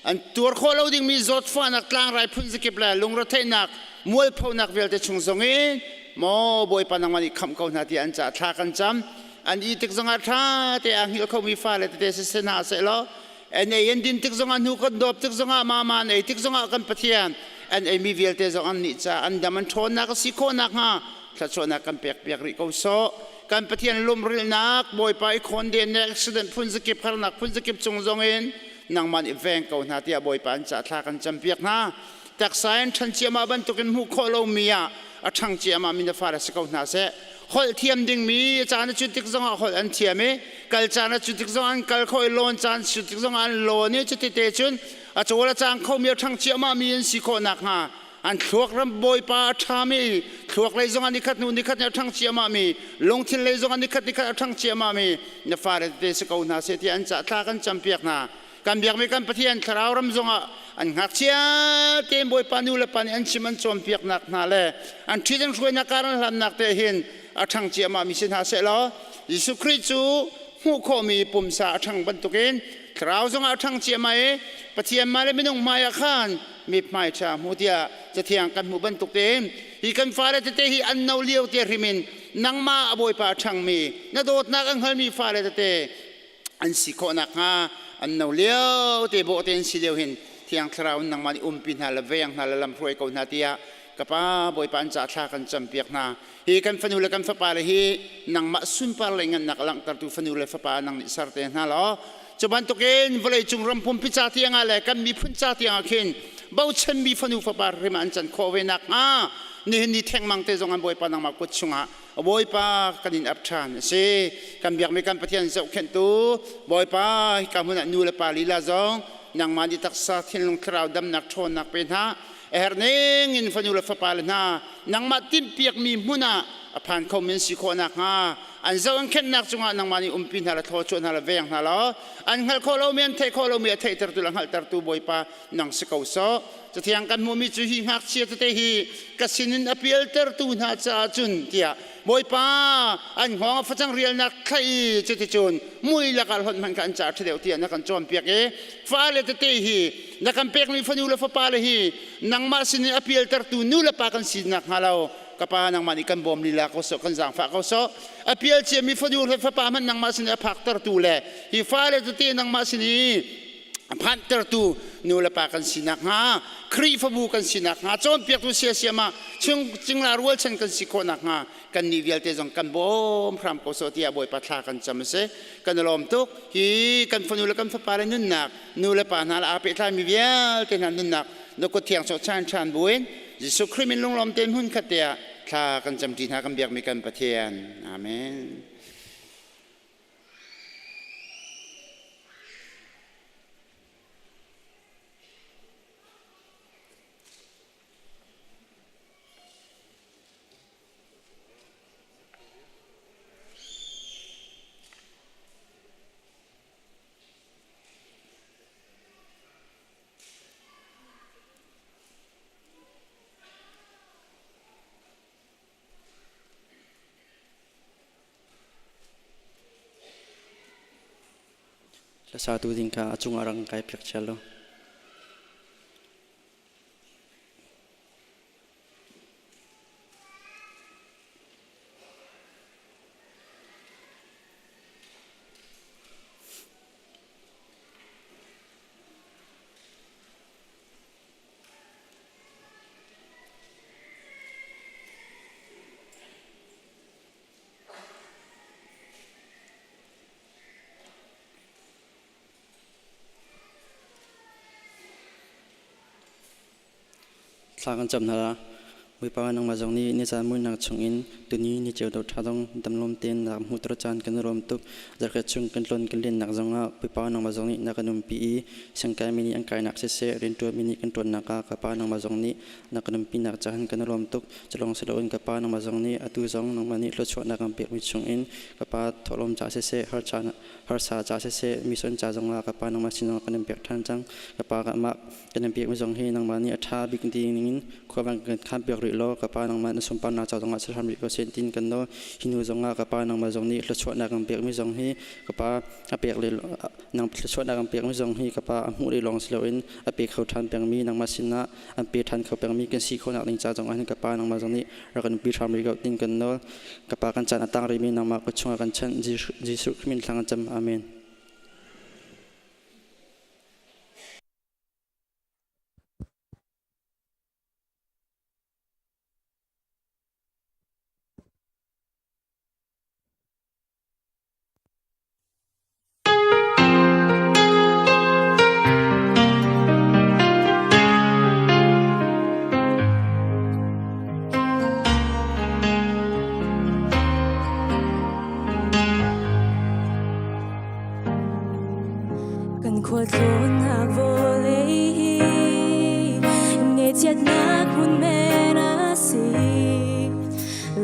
an tuar khawh lo dingmi zawtfahnak tlangrai phunzakip le lungretheihnak mualphonak vialte chung zongin maw Bawipa nangmah nih khamh ko hna tiah an caah thla kan cam an i tik zongah ṭha te aa hngilh khomi fale tete si hna seh law an ei an din tik zongah hnu kan dawp tik zongah mama an ei tik zongah kan Pathian an eimi vialte zong an nih ca an dam an ṭhawnnak a si khawh nakhnga thluachuahnak kan pek piak rih ko sawh kan Pathian lumrilnak Bawipa i khawndennak accident phun zakip harnak phun zakip cung zongin nangmah nih veng ko hna tiah Bawipa an ca thla kan campiak hna taksa in ṭhan ciahmah bantukin hmuh khawh lomi ah A ṭhang ciammah mi na fale si ko hna seh. Holh thiam dingmi caan a cut tik zongah holh an thiam i kal caan a cut tik zongah an kal kho i lawn caan cut tik zongah an lawn i cuti te cun a cawl a cang khomi a ṭhang ciammah mi an si khawh nakhnga an thluak ram Bawipa a ṭhami thluak lei zongah nikhat hnu nikhat a ṭhang ciammah mi lungthin lei zongah nikhat nikhat a ṭhang ciammah mi na fale tete si ko hna seh tiah an cah thla kan campiak hna. Kan biakmi kan Pathian thlarau ram zongah an ngakchia tein Bawipa nu le pa nih an chim an cawnpiaknak hna le an ṭhit an hruainak kar an hlannak te hin a ṭhang ciammah mi si hna seh law Jesuh Khrih cu hmuh khawhmi pumsa a ṭhang bantukin thlarau zongah a ṭhang ciammah i Pathian hmai le minung hmai ah khan mithmai ṭha hmu tiah Cathiang kan hmuh bantuk tein hi kan fale tete hi an no lio te hrim in nangmah a Bawipa a ṭhangmi na dawtnak an hngalmi fale tete an si khawh nakhnga an no lio te bawh te an si lio hin Thiang Thlarau in nangmah nih umpi hna le veng hna le lamhruai ko hna tiah ka pa Bawipa an ca thla kan campiak hna. Hi kan fanu le kan fapa le hi nangmah sunpar le ngannak langhtertu fanu le fapa nang nih ser te hna law cu bantukin vawlei cung ram pumpi ca tiangah le kan miphun ca tiangah khin bochanmi fanu fapa hrim an can khawh ve nakhnga nihin ni thengmang te zong an Bawipa nangmah kut chungah Bawipa kan in ap ṭhan a si. Kan biakmi kan Pathian zohkhenhtu Bawipa hika hmun ah nu le pa lila zong nangmah nih taksa thinlung thlarau damnak ṭhawnnak pe hna. A herh ning in fanu le fapa le hna nangmah timhpiakmi hmun ah a phan khomi an si khawh nakhnga an zoh an khenhnak cungah nangmah nih umpi hna le thlawchuah hna le veng hna law an hngalh khawh lomi an theih khawh lomi a theihtertu le a hngalhtertu Bawipa nang si ko sawh. Cathiang kan hmuhmi cu hi ngakchia tete hi ka sinin a pialtertu hna caah cun tiah Bawipa an hngawng a facang rialnak thlaih i cuticun mui lakah hlonh hmanh kha an caah ṭha deuh tiah na kan cawnpiak i fale tete hi na kan pekmi fanu le fapale hi nangmah sinin a pialtertu nu le pa kan si nakhnga lo ka pa nangmah nih kan bawm lila ko sawh kan zaangfah ko sawh a pial ciami fanu le fapa hmanh nangmah sin i a phaktertu le hi fale tete nangmah sin i phanhtertu nu le pa kan si nakhnga Khrihfabu kan si nakhnga cawnpiaktu siasiam ah chung cingla rualchan kan si khawh nakhnga kannih vialte zong kan bawm hram ko sawh tiah Bawipa thla kan cam a si. Kan i lawm tuk. Hi kan fanu le kan fapa le nunnak nu le pa hna le aa pehtlaimi vialte hna nunnak na kut thiang sawh chan ṭhan buin Jesuh Khrih min lunglawm tein hmun khat te ah thla kan camṭi hna kan biakmi kan Pathian. Amen. Hlasatu ding kha a cungah rak kai piak chia law. Thla kan cam hna la. Bawipa nangmah zong nih ni caan muihnak chungin tuni ni ceu dawh ṭha dong damlawm tein na hmuhter caan kan i rawm tuk. Zarhkhat chung kan tlon kan lennak zongah Bawipa nangmah zong nih na kan umpi i siangkaimi nih an kainak siseh rianṭuanmi nih kan ṭuannak ah ka Pa nangmah zong nih na kan umpinak caan kan i lawm tuk. Culawng si loin ka Pa nangmah zong nih atu zong nangmah nih thluachuahnak kan pekmi chungin ka Pa thawhlawm ca siseh harsa ca siseh mission ca zongah ka Pa nangmah sin zongah kan in pek ṭhan cang. Ka Pa mah kan in pekmi zong hi nangmah nih a ṭha bik ding in khua van kan khaan piak rih law ka Pa nangmah na sunparnak ca zongah sihram rih ko seh tiin kan nawl. Hi hnu zongah ka Pa nangmah zong nih thluachuahnak kan pekmi zong hi ka Pa a pek le nang thluachuahnak kan pekmi zong hi ka Pa a hmuh rih lawng si loin a pe kho ṭhan pengmi nangmah sinah an pe ṭhan kho pengmi kan si khawhnak ding ca zongah hin ka Pa nangmah zong nih rak kan pi hram rih ko tiin kan nawl. Ka Pa kan caan a tang rihmi nangmah kut chungah kan chanh. Jesuh Khrih min thla kan cam. Amen. Kan khualtlawnnak vawlei hi ngaihchiatnak hmun men a si.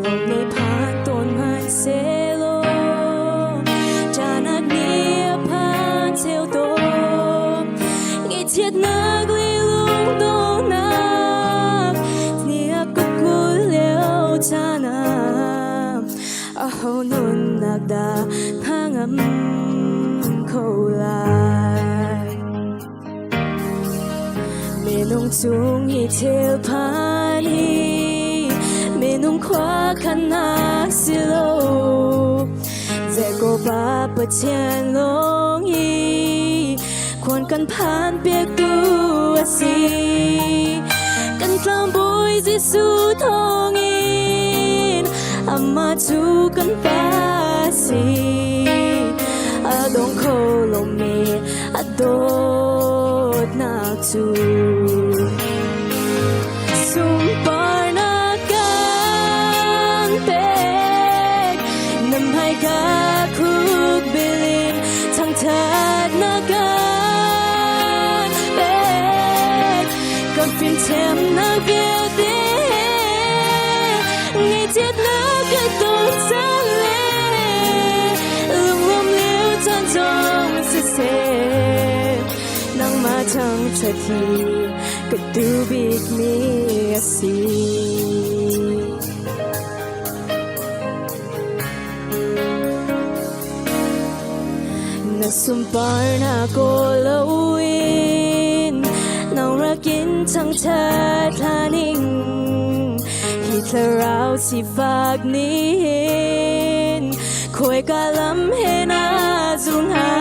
Rom nih phan tawn hmanhsehlaw ṭahnak nih a phan cheu tawn. Ngaihchiatnak le lungdonghnak ni a ka kulh lio caan ah aho nunnak dah hnangam kho lai? Minung chung i thil phan hi minung khua khannak si lo. Zeiko pa Pathian lawng hi khuan kan phan piaktu a si. Kan tlangbawi Jesuh thawngin amah cu kan pa si. A dong kho lomi a dawtnak cu. Sunparnak kan pek, na hmaika khuk bilin thangṭhatnak kan pek. Kan fimthiamnak vialte ngaihchiatnak ka ton cang le lunglawm lio caan zong siseh nangmah thangṭhat hi ka duh bikmi a si. Na sunparnak kawl loin nang rakin thangṭhat hlaning hi thlarau sifak nih khawika lam he na zung hnga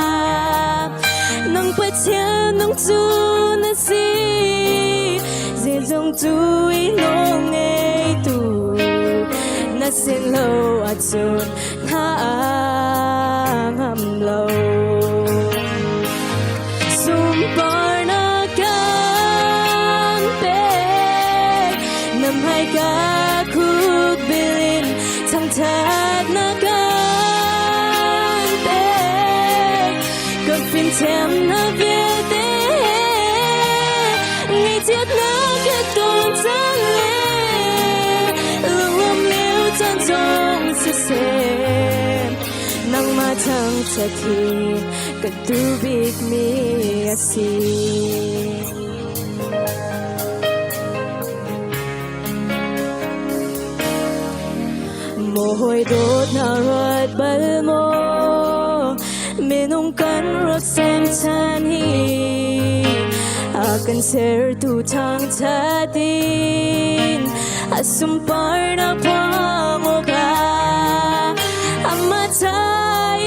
nang Pathian nung cu na si zeizong cu i nawl ngeitu na sin lo ahcun hna ngam lo. Sunparnak kan pek, na hmaika khuk bilin thangṭhatnak kan pek. Kan fimthiamnak vialte ngaihchiatnak ka ton cang le lungum lio caan zong siseh nangmah thangṭhat hi ka duh bikmi a si. Maw hawi dawt na ruat bal maw minung kan rak sem chan hi a kan sertu thangṭhat in a sunparnak phuang awkah amah thai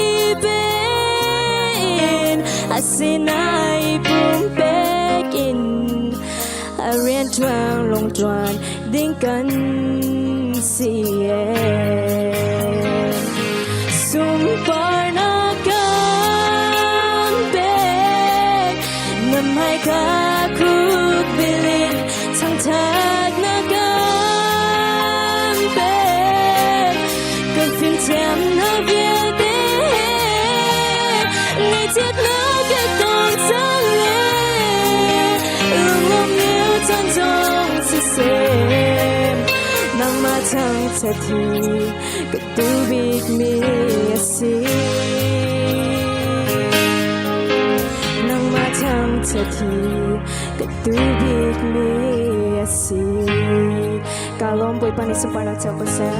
in a sinai pumpek in a rianṭuan lungṭuan ding kan si Sunparnak kan pek na hmaika khuk bilin thangṭhatnak kan pek kan fimthiamnak vialte ngaihchiatnak ka ton cang le lunglawm lio caan zong siseh nangmah thangṭhat hi ka duh bikmi a si. Nangmah thangṭhat hi ka duh bikmi a si. Ka lawm Bawipa nih sunparnak co ko seh.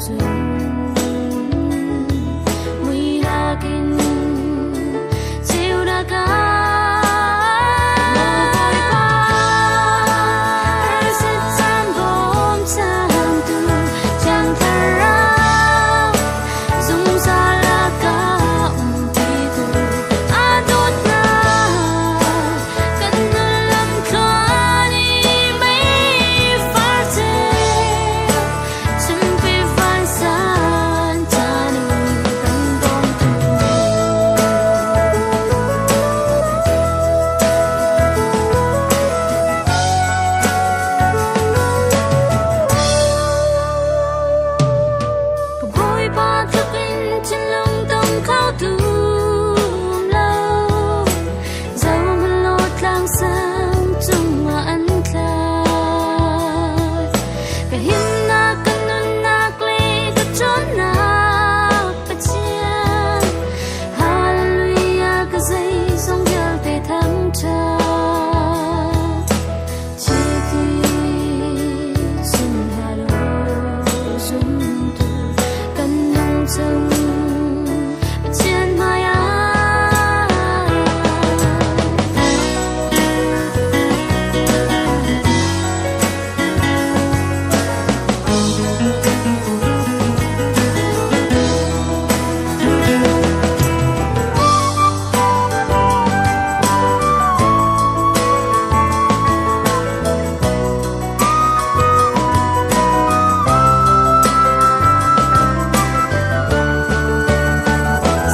Cun muihnak in ceunak ah Bawipa harsat caan bawmchantu Thiang Thlarau zungzal a ka umpitu a dawtnak kan nun lamthluan i meifar ceu chimpi vansan caan in kan bawmtu. Ka Bawipa tluk in thinlung tong kho tum lo zohhmanh tlang sang cungah an tla ka himnak ka nunnak le ka ṭhawnnak Pathian Hallelujah ka zeizong vialte thangṭhat Chiti sunhalo zumtu kan nung cang Pathian hmaiah.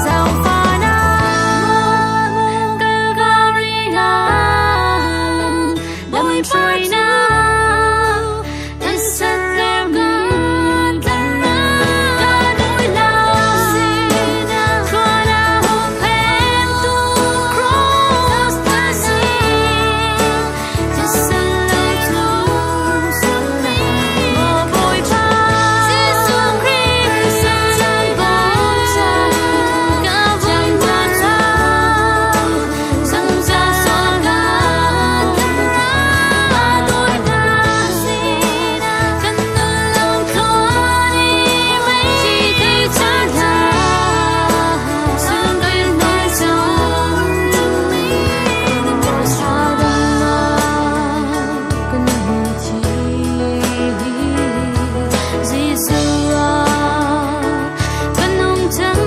Zaangfahnak Calvary ah lamhruainak nan sernak ka dawi lai. Thluana huphentu cross na si, thisen lo cu maw Bawipa Jesuh Khrih chan bawmchan ka vun zungzal sualnak dawtnak kan nun lamthluan i mei chan hna sunparnak kan hmu Jesuh ah kan nung cang.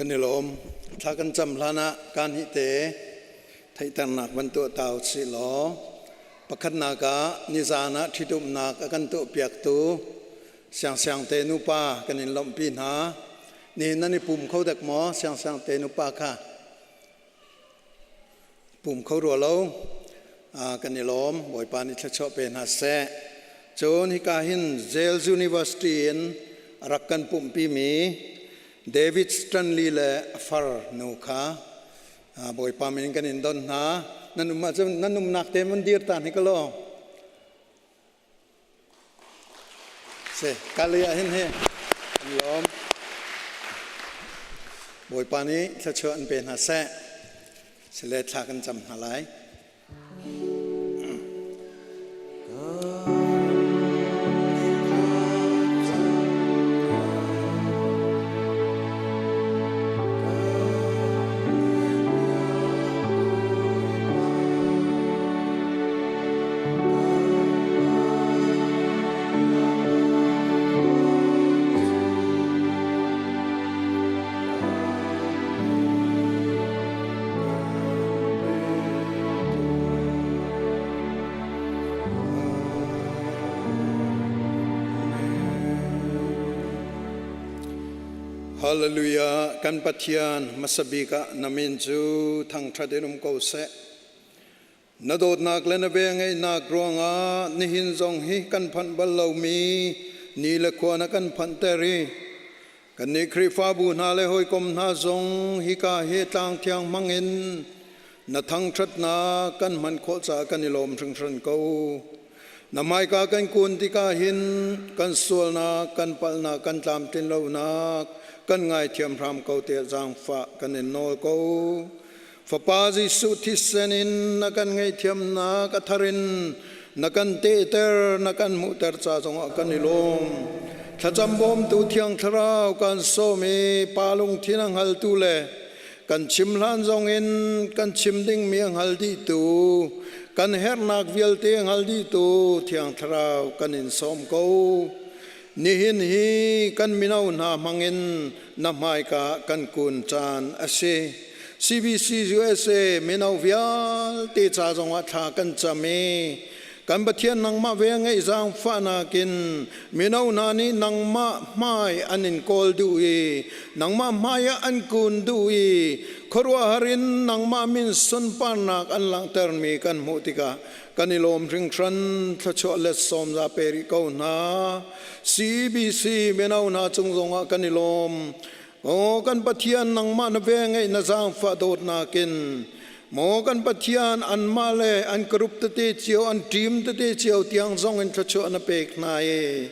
Kan i lawm. Thla kan cam hlan ah kaan hi te theihternak van tuah ta usih law pakhatnak ah nizan ah ṭhitumnak a kan tuahpiaktu Siangsiang te nupa kan in lawmhpi hna. Nihin nan i pum kho dek maw Siangsiang te nupa kha? Pum kho rua lo. Kan i lawm. Bawipa nih thluachuah pe hna seh. Cun hika hin Zales University in a rak kan pumhpimi David Stanley le a far nu kha Bawipa min kan in don hna. Nan um ahcun nan umnak te mun dir ta hnik law. Se kali ah hin hi an lawm. Bawipa nih thluachuah an pe hna seh. Sile thla kan cam hna lai. Hallelujah. Kan Pathian hmasa bik ah na min cu thangṭhat in um ko seh. Na dawtnak le na velngeihnak ruangah nihin zong hi kan phanh bal lomi ni le khua na kan phanhter i kannih Khrihfabu hna le hawikom hna zong hika hi tlang thiang hmangin na thangṭhatnak kan hman khawh caah kan i lawm hringhran ko. Na hmaika kan kun tikah hin kan sualnak, kan palhnak, kan tlamtlin lonak kan ngaithiam hram ko tiah zaangfah kan in nawl ko. Fapa Jesuh thisen in na kan ngaihthiamnak a thar in na kan tehter, na kan hmuhter ca zongah kan i lawm. Thlacam bawmtu Thiang Thlarau kan sawm i Pa lungthin a hngaltu le kan chim hlan zongin kan chim dingmi a hngal dihtu, kan herhnak vialte a hngal dihtu Thiang Thlarau kan in sawm ko. Nihin hi kan mino hna hmangin na hmaika kan kun caan a si. CBC USA mino vialte ca zongah thla kan cam i kan Pathian nangmah vel ngeih zaangfahnak in mino hna nih nangmah hmai an in kawl duh i nangmah hmai ah an kun duh i khuaruahhar in nangmah min sunparnak an langhtermi kan hmuh tikah Kan i lawm hringhran thluachuah let sawm za pe rih ko hna. CBC mino hna cung zongah kan i lawm. Maw kan Pathian nangmah na ve ngeih na zaangfah dawtnak in maw kan Pathian anmah le an group tete cio an team tete cio tiang zong in thluachuah na pek hna i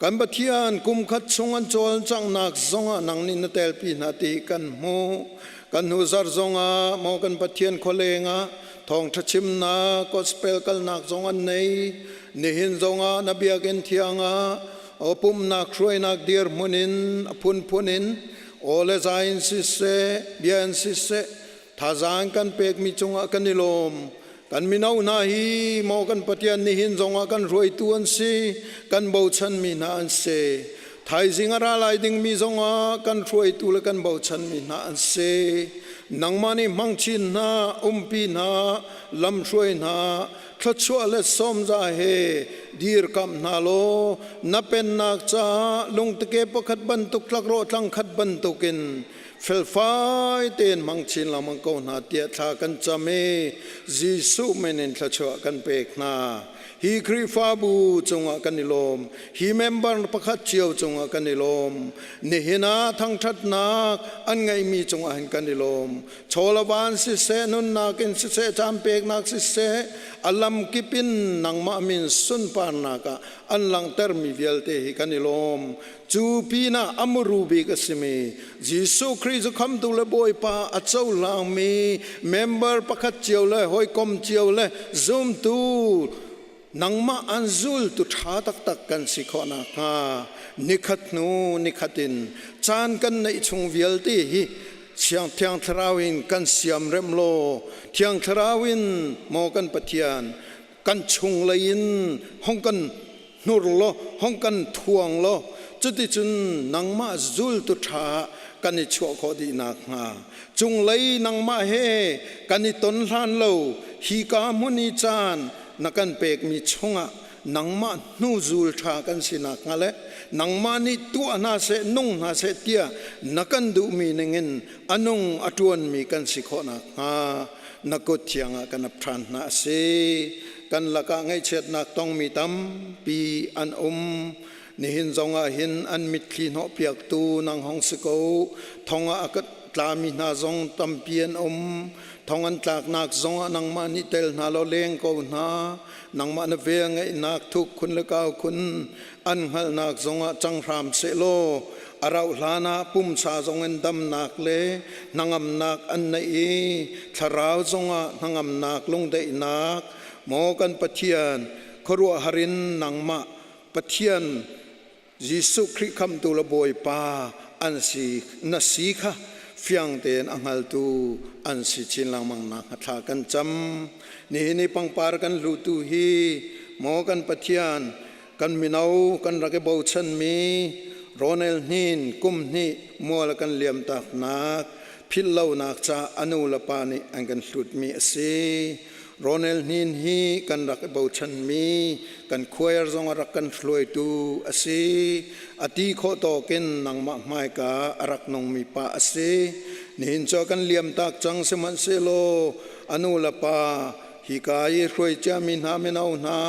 kan Pathian kum khat chung an cawlcanghnak zongah nang nih na telpi hna ti kan hmuh. Kan hnu zarh zongah maw kan Pathian khualeng ah thawngṭha chimnak gospel kalnak zong an nei. Nihin zongah na biakinn thiang ah aw pumnak hruainak dirhmun in a phunphun in aw le zai in siseh bia in siseh thazaang kan pekmi cungah kan i lawm. Kan mino hna hi maw kan Pathian nihin zongah kan hruaitu an si, kan bochanmi hna an si. Thaizing a ra lai dingmi zongah kan hruaitu le kan bochanmi hna an si. Nangmah nih hmang chin hna, umpi hna, lamhruai hna, thluachuah le sawmza he dirkamh hna law na pennak caah lungtike pakhat bantuk tlakrawh tlangkhat bantukin felfai tein hmang chin lengmang ko hna tiah thla kan cam i Jesuh min in thluachuah kan pek hna. Hi Khrihfabu cungah kan i lawm. Hi member pakhat cio cungah kan i lawm. Nihin ah thangṭhatnak an ngeihmi cungah hin kan i lawm. Chawlavan siseh, nunnak in siseh, caan peknak siseh, a lam kip in nangmah min sunparnak ah an langhtermi vialte hi kan i lawm. Cu pinah a muru bik a simi Jesuh Khrih cu khamtu le Bawipa a cohlangmi member pakhat cio le hawikom cio le zumtu nangmah an zultu ṭha taktak kan si khawh nakhnga nikhat hnu nikhat in caan kan neih chung vialte hi Siang Thiang Thlarau in kan siamrem law Thiang Thlarau in maw kan Pathian kan chunglei in hong kan hnur law hong kan thuang law cuticun nangmah zultu ṭha kan i chuah khawh dih nakhnga cunglei nangmah he kan i ton hlan lo hika hmun i caan na kan pekmi chungah nangmah hnu zul ṭha kan si nakhnga le nangmah nih tuah hna seh nung hna seh tiah na kan duhmi ningin a nung a ṭuanmi kan si khawh nakhnga na kut thiang ah kan ap ṭhan hna a si. Kan lakah ngaihchiatnak tongmi tampi an um. Nihin zongah hin an mitthli hnawhpiaktu nang hong si ko. Thong ah a tlami hna zong tampi an um. Thong an tlaknak zongah nangmah nih tel hna law leng ko hna. Nangmah na vel ngeihnak thuk khun le kau khun an hngalhnak zongah cang hram sehlaw a rauh hlan ah pumsa zongin damnak le hnangamnak an neih i thlarau zongah hnangamnak lungdaihnak maw kan Pathian khuaruahhar in nangmah Pathian Jesuh Khrih khamtu le Bawipa an si na si kha fiang tein a hngaltu an si chin lengmang nakhnga thla kan cam. Nihin i pangpar kan hlutu hi maw kan Pathian kan mino kan rak i bochanmi Ronel Hnin kum hnih mual kan liam taknak philhlonak ca a nu le pa nih an kan hlutmi a si. Ronel Hnin hi kan rak i bochanmi kan choir zong a rak kan hruaitu a si. A ti khawh tawkin nangmah hmaika a rak nungmi pa a si. Nihin cu kan liam tak cang sihmanhsehlaw a nu le pa hika i hruai ciami hna mino hna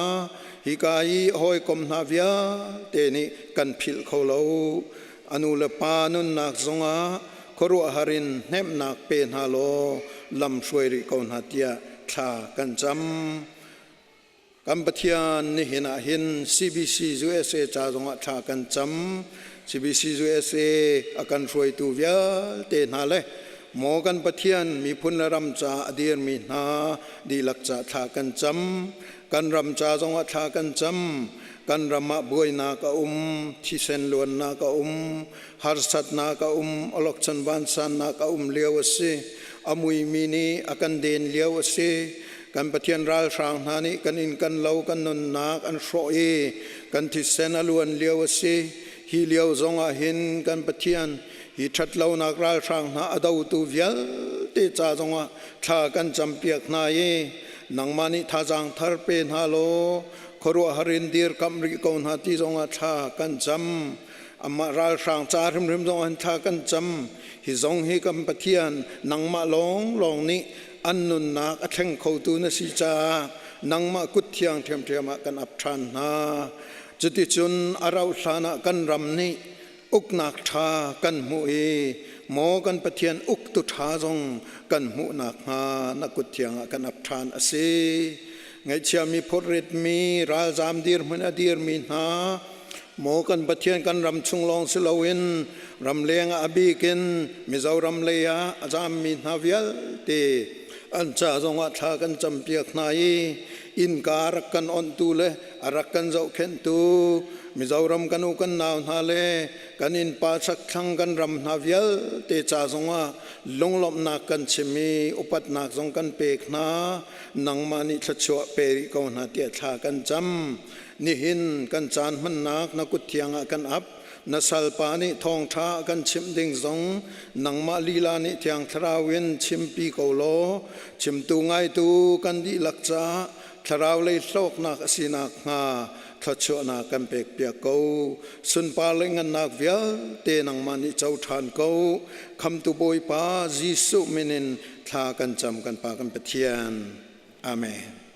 hika i hawikom hna vialte nih kan philh kho lo. A nu le pa nunnak zongah khuaruahhar in hnemhnak pe hna law lam hruai rih ko hna tiah thla kan cam. Kan Pathian nihin ah hin CBC USA ca zongah thla kan cam. CBC USA a kan hruaitu vialte hna le maw kan Pathian miphun le ram ca a dirmi hna dihlak ca thla kan cam. Kan ram ca zongah thla kan cam. Kan ram ah buainak a um, thisen luannak a um, harsatnak a um, awlokchon vansannak a um lio a si. A muimi nih a kan den lio a si. Kan Pathian ralhrang hna nih kan inn kan lo kan nunnak an hrawh i kan thisen a luan lio a si. Hi lio zong ah hin kan Pathian hi ṭhatlonak ralhrang hna a dotu vialte ca zongah thla kan campiak hna i nangmah nih thazaang thar pe hna law khuaruahhar in dirkamh rih ko hna ti zongah thla kan cam. Amah ralhrang ca hrimhrim zong ah hin thla kan cam. Hi zong hi kan Pathian nangmah lawnglawng nih an nunnak a thleng khotu na si caah nangmah kut thiang ṭhiamṭhiam ah kan ap ṭhan hna. Cuticun a rauh hlan ah kan ram nih uknak ṭha kan hmuh i maw kan Pathian uktu ṭha zong kan hmuh nakhnga na kut thiang ah kan ap ṭhan a si. Ngaihchiami phorritmi ralzam dirhmun a dirmi hna maw kan Pathian kan ram chung lawng si loin ramleng ah a bik in Mizoram lei ah a zammi hna vialte an ca zongah thla kan campiak hna i innka rak kan onhtu le a rak kan zohkhenhtu Mizoram kan u kan nau hna le kan innpa chakthlang kan ram hna vialte ca zongah lunglawmhnak kan chim i upatnak zong kan pek hna nangmah nih thluachuah pe rih ko hna tiah thla kan cam. Nihin kan caan hmannak na kut thiang ah kan ap. Na salpa nih thawngṭha a kan chimh ding zong nangmah lila nih Thiang Thlarau in chimpi ko law chimtu ngaitu kan dihlak caah thlarau lei hlawknak a si nakhnga thluachuahnak kan pekpiak ko. Sunpar le ngannak vialte nangmah nih co ṭhan ko. Khamtu Bawipa Jesuh min in thla kan cam kan Pa kan Pathian. Amen.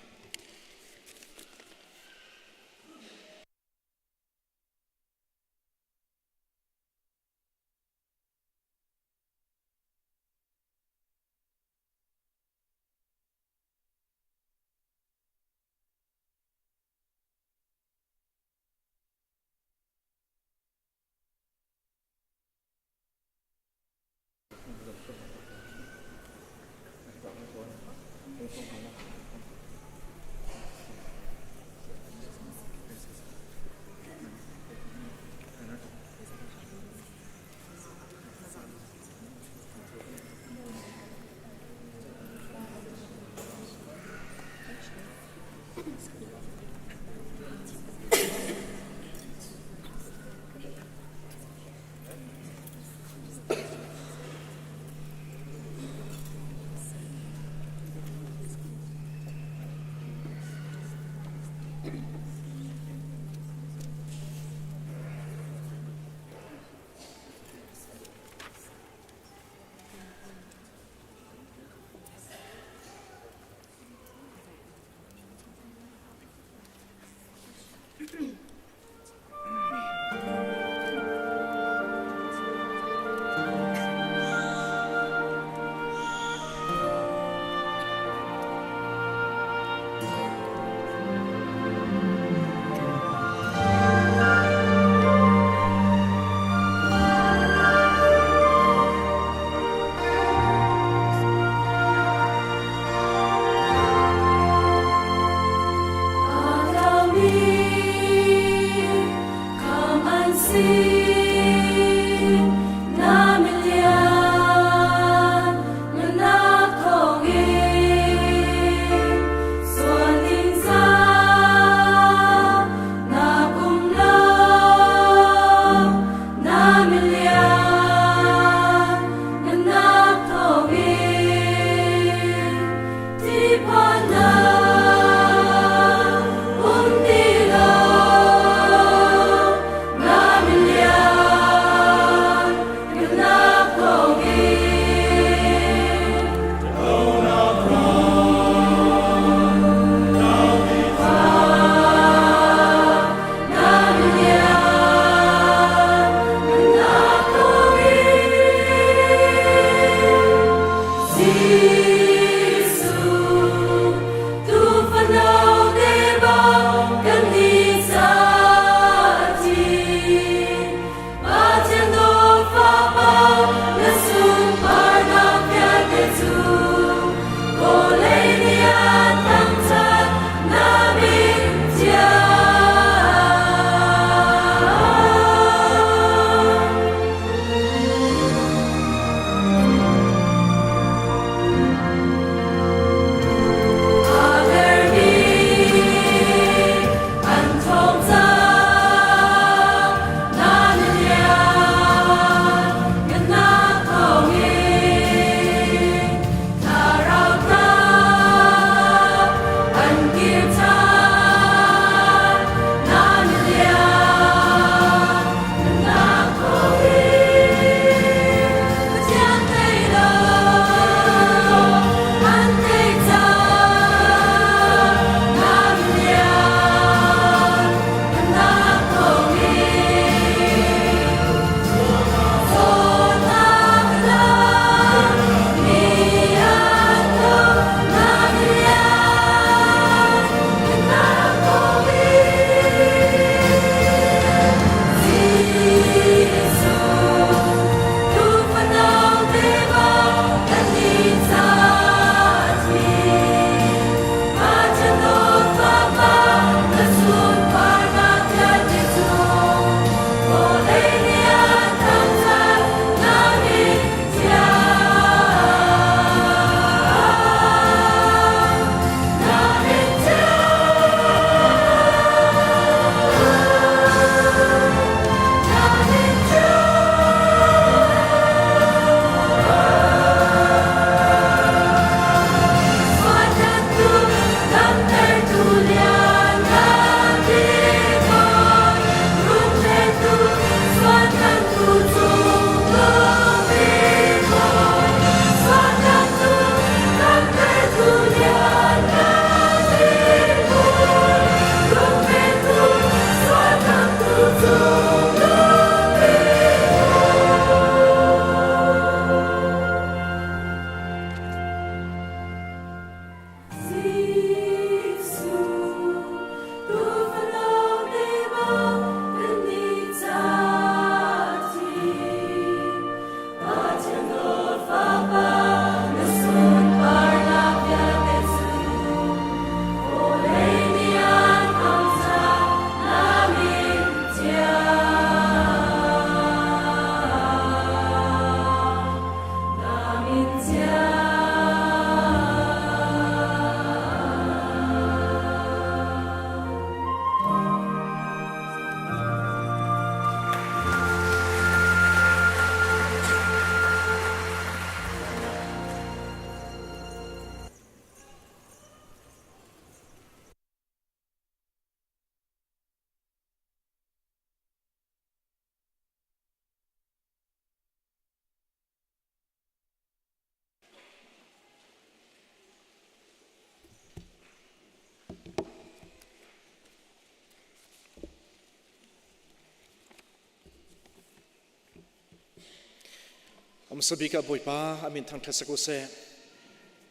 Amsabik ah Bawipa amin thangṭhat sak u seh.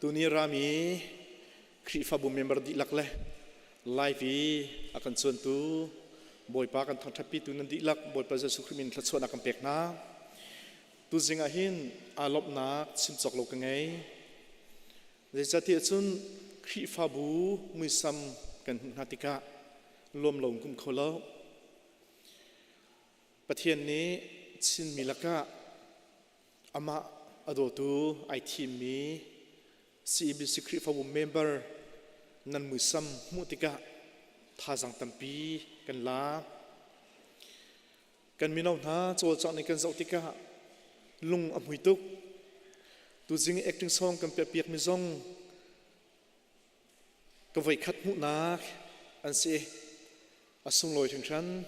Tuni rami Khrihfabu member dihlak le live i a kan cuantu Bawipa kan thangṭhatpitu nan dihlak Bawipa Jesuh Khrih min thluachuahnak kan pek hna. Tuzing ah hin aa lawmhnak chim cawk lo ka ngei. Zeicahtiah cun Khrihfabu muisam kan hmuh hna tikah lawm lo in kum kho lo. Pathian nih Chinmi lakah amah a dawtu ai thimmi CEBC Khrihfabu member nan muisam hmuh tikah thazaang tampi kan la. Kan mino hna cawlcangh ning kan zoh tikah lung a hmui tuk. Tuzing acting song kan piahpiakmi zong Ka voikhat hmuhnak an si. A sunglawi hringhran.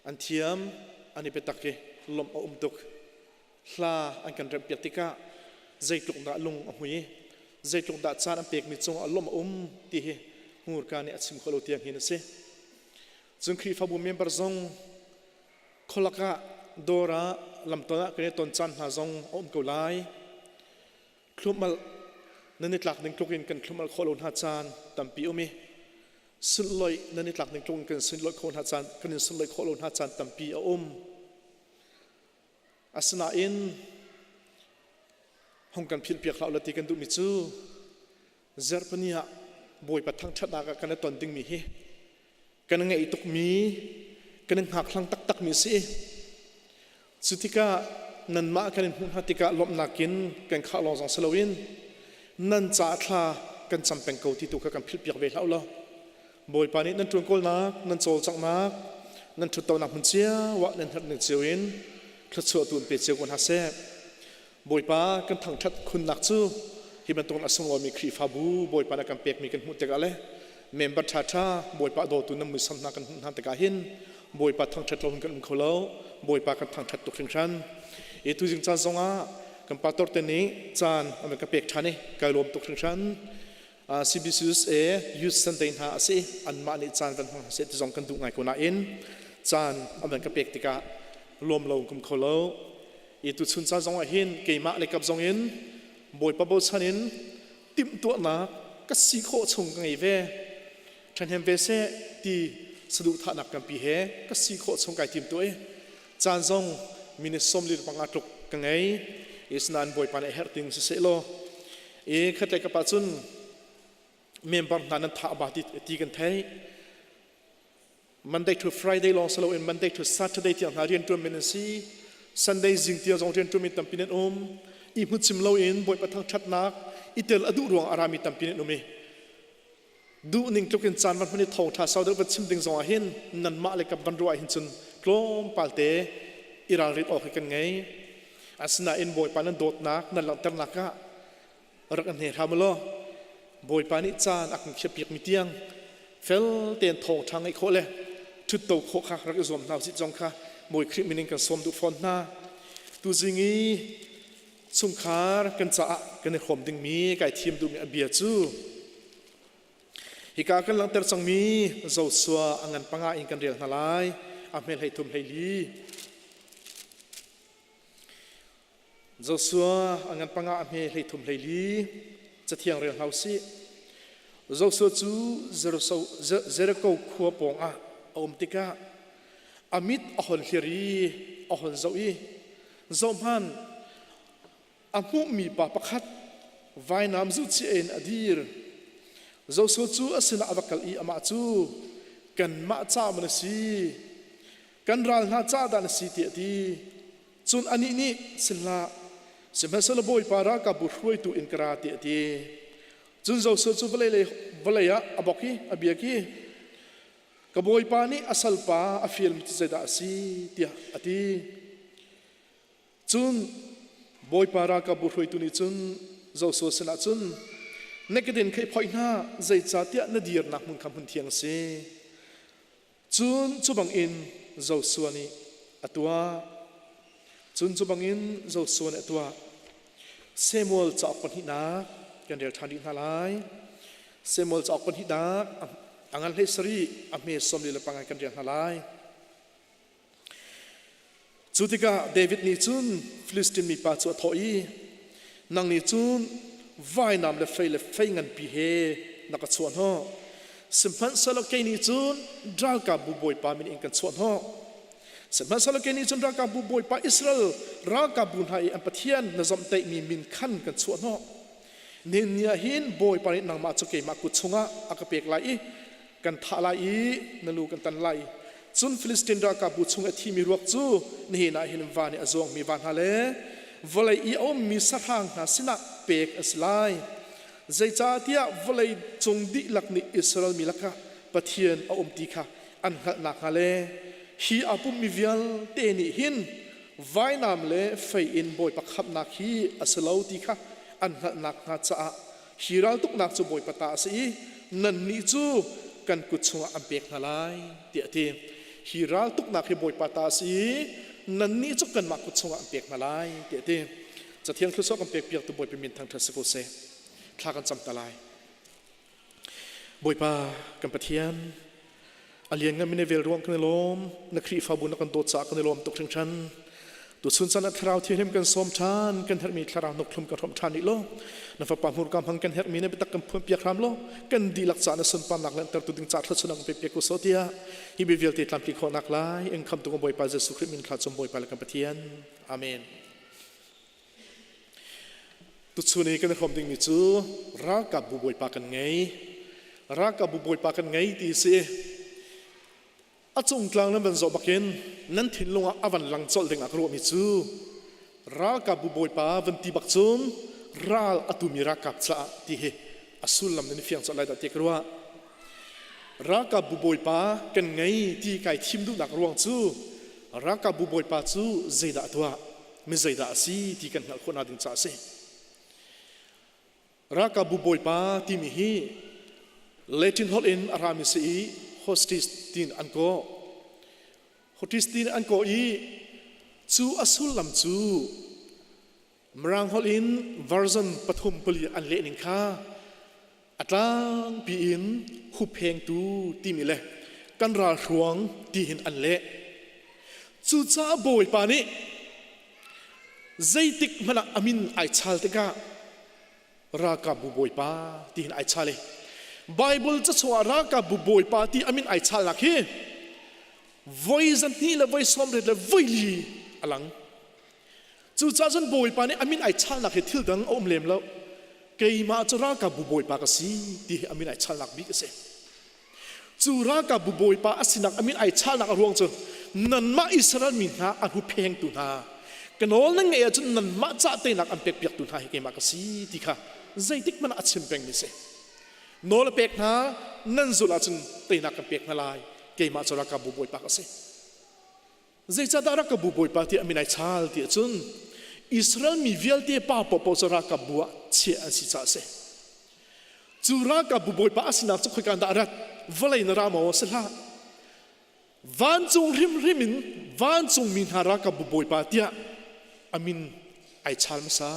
An thiam, an i biatak i lawmh a um tuk. Hla an kan remhpiak tikah zeitluk dah lung a hmui i zeitluk dah caan an pekmi cungah lawmh a um ti hi hmurka nih a chim khawh lo tiang hin a si. Cun Khrihfabu member zong khualak ah dawr ah lamton ah kan i ton caan hna zong a um ko lai. Thlumh-alh nan i tlak ning tluk in kan thlum-alh khawh lo hna caan tampi um i sunlawih nan i tlak ning tluk in kan sunlawih khawh hna caan kan in sunlawih khawh lo hna caan tampi a um. Asinain hung kan philhpiak hlah u ti kan duhmi cu zarhpini ah Bawipa thangṭhatnak ah kan i ton dingmi hi kan ngeih tukmi kan i hngakhlang taktakmi a si. Cu tikah nanmah kan in hmuh hna tikah lawmhnak in kan khah lawng zong si loin nan caah thla kan cam peng ko ti tu kha kan philhpiak ve hlah u law Bawipa nih nan ṭuan kawlnak, nan cawlcanghnak, nan ṭhuttonak hmun cio ah nan herh ning cio in thluachuah tu in pe cio ko hna seh. Bawipa kan thangṭhat khunnak cu hi bantukin a sunglawimi Khrihfabu Bawipa nih a kan pekmi kan hmuh tikah le member ṭhaṭha Bawipa a dawtu nan muisam hna kan hmuh hna tikah hin Bawipa thangṭhat lo hin kan um kho lo. Bawipa kan thangṭhat tuk hringhran. I tuzing caan zongah kan pastor te nih caan an ka pek ṭhan i kai lawm tuk hringhran. CBCUSA Youth Sunday hna a si. Anmah nih caan van hmang hna seh ti zong kan duh ngai ko nain caan an van ka pek tikah lawm lo kum kho lo. I tuchun caan zong ah hin keimah le kap zong in Bawipa bochan in timhtuahnak ka si khawh chung ka ngei ve. Ṭhahnem ve seh ti saduhthahnak tampi he ka si khawh chung kai tim tuah i caan zong minute 45 tluk ka ngei. Isnain Bawipa nih herh ting siseh law i khatlei kap ah cun member hna nan tha a ba ti, ti kan theih. Monday to Friday lawng si loin Monday to Saturday tiang hna rianṭuan men an si. Sunday zing tiang zong rianṭuan mi tampi nan um. I hmuchim loin Bawipa thangṭhatnak i tel a duh ruang a rami tampi nan um i duh ning tluk in caan van hman i thawngṭha sau deuh van chim ding zong ah hin nanmah le kap van ruah ah hin cun tlawmpal te i ralrin awk hi kan ngei. Asinain Bawipa nan dawtnak nan langhternak ah rak in hne hram u law Bawipa nih caan a kan khiahpiakmi tiang fel tein thawngṭha ngeih khawh le ṭhutto khawh kha rak i zuam hna usih zong kha Bawi Khrih min in kan sawm duh fawn hna. Tuzing i chungkhar kan caah kan i hrawm dingmi kai thim duhmi a bia cu hika kan langhter cangmi Joshua a ngan panga in kan rel hna lai a hmel hlei thum hlei li Joshua a ngan panga a hme 13 12 cathiang rel hna usih. Joshua cu Jericho khua pawng ah a um tikah a mit a hon hlir i a hon zoh i zohhmanh a hmuhmi pa pakhat vainam zuhchia in a dir. Joshua cu a sinah a va kal i amah cu kanmah ca maw na si kan ral hna ca dah na si tiah a ti. Cun anih nih, Si hlah, sihmanhsehlaw Bawipa ralkapbu hruaitu in ka ra, tiah a ti. Cun Joshua cu vawlei lei vawlei ah a bawk i a biak i, Ka bawipa nih a salpa a fialmi cu zeidah a si? tiah a ti. Cun Bawipa ralkapbu hruaitu nih cun Joshua sinah cun, Na keden kha i phoih hna, zeicahtiah na dirnak hmun kha hmun thiang a si. Cun cu bangin Joshua nih a tuah. Cun cu bangin Joshua nih a tuah. Samuel cauk pahnihnak kan rel ṭhan rih hna lai. Samuel cauk pahnihnak a ngan hlei sarih a hme 45 kan rel hna lai. Cu tikah David nih cun Filistin mipa cu a thawh i, Nang nih cun vainam le fei le fei nganpi he na ka chuahhnawh. Sihmanhsehlaw kei nih cun ralkapbu Bawipa min in kan chuahhnawh. Sihmanhsehlaw kei nih cun ralkapbu Bawipa Israel ralkapbu hna i an Pathian na zawmhtaihmi min khan kan chuahhnawh. Nihin ni ah hin Bawipa nih nangmah cu keimah kut chungah a ka pek lai i kan thah lai i na lu kan tan lai. Cun Filistin ralkapbu chung i a thimi ruak cu nihin ah hin van i a zuangmi va hna le vawlei i a ummi sahrang hna sinah pek a si lai. Zeicahtiah vawlei cung dihlak nih Israel mi lakah Pathian a um ti kha an hngalh nakhnga le hi aa pummi vialte nih hin vainam le fei in Bawipa khamhnak hi a si lo ti kha an hngalh nakhnga caah hi raltuknak cu Bawipa ta a si i nannih cu kan kut chungah an pek hna lai tiah a ti. Hi raltuknak hi Bawipa ta a si i nannih cu kanmah kut chungah an pek hna lai tiah a ti. Cathiang thluachuah kan pekpiaktu Bawipa min thangṭhat si ko seh. Thla kan cam ta lai. Bawipa kan Pathian, a lianngan mi na vel ruang kan i lawm, na Khrihfabu na kan dawt caah kan i lawm tuk hringhran. Tuchun caan ah Thlarau Thianghlim kan sawm ṭhan, kan herhmi Thlarau hnukhlum kan hrawmh ṭhan rih law, na Fapa hmurka hmang kan herhmi na biatak kan phuanpiak hram law, kan dihlak caah na sunparnak langhtertu ding caah thluachuahnak kan pepiak ko sawh tiah hi bia vialte tlamtling khawhnak lai in khamtu kan Bawipa Jesuh Khrih min thla cum Bawipa le kan Pathian. Amen. Tuchun i kan i hrawm dingmi cu ralkapbu bawipa kan ngei. Ralkapbu bawipa kan ngei ti si. A cungtlang nan van zoh bakin nan thinlung ah a van lang colh ding ah ka ruahmi cu ralkapbu bawipa van ti bak cun ral a tumi ralkap caah ti hi a sullam nan i fiang colh lai dah ti ka ruah. Ralkapbu bawipa kan ngei ti kai thim duhnak ruang cu ralkapbu bawipa cu zeidah a tuah? Mi zeidah a si ti kan hngalh khawhnak ding caah a si. Ralkapbu bawipa timi hi Latin holh in a rami si i hostis tiin an kawh. Hostis tiin an kawh i cu a sullam cu Mirang holh in version pathum pali an leh ning kha a tlangpi in hupphengtu timi le kan ralhruang ti hin an leh. Cucaah Bawipa nih zeitik hmanh ah a min ai chal tikah ralkapbu Bawipa ti hin ai chal i Bible ca chungah ralkapbu Bawipa ti a min ai chalnak hi voi zahnih le voi sawmriat le voi li a lang. Cucaah cun Bawipa nih a min ai chalnak hi thil dang a um lem lo. Keimah cu ralkapbu Bawipa ka si ti hi a min ai chalnak bik a si. Cu ralkapbu Bawipa a sinak a min ai chalnak a ruang cu nanmah Israel mi hna an huphengtu hna ka nawl nan ngeih ahcun nanmah cah teinak an pekpiaktu hna hi keimah ka si ti kha zeitik hmanh ah a chim pengmi si. Nawl a pek hna nan zulh ahcun teinak kan pek hna lai keimah cu ralkapbu Bawipa ka si. Zeicahdah ralkapbu bawipa tiah min ai chal ti ahcun Israel mi vialte pa paohpaoh cu ralkapbu ah chiah an si caah a si. Cu ralkapbu bawipa a sinak cu khoika dah a rat? Vawlei na ra maw? Si hlah. Vancung hrimhrim in vancung mi hna ralkapbu bawipa tiah a min ai chal hmasa.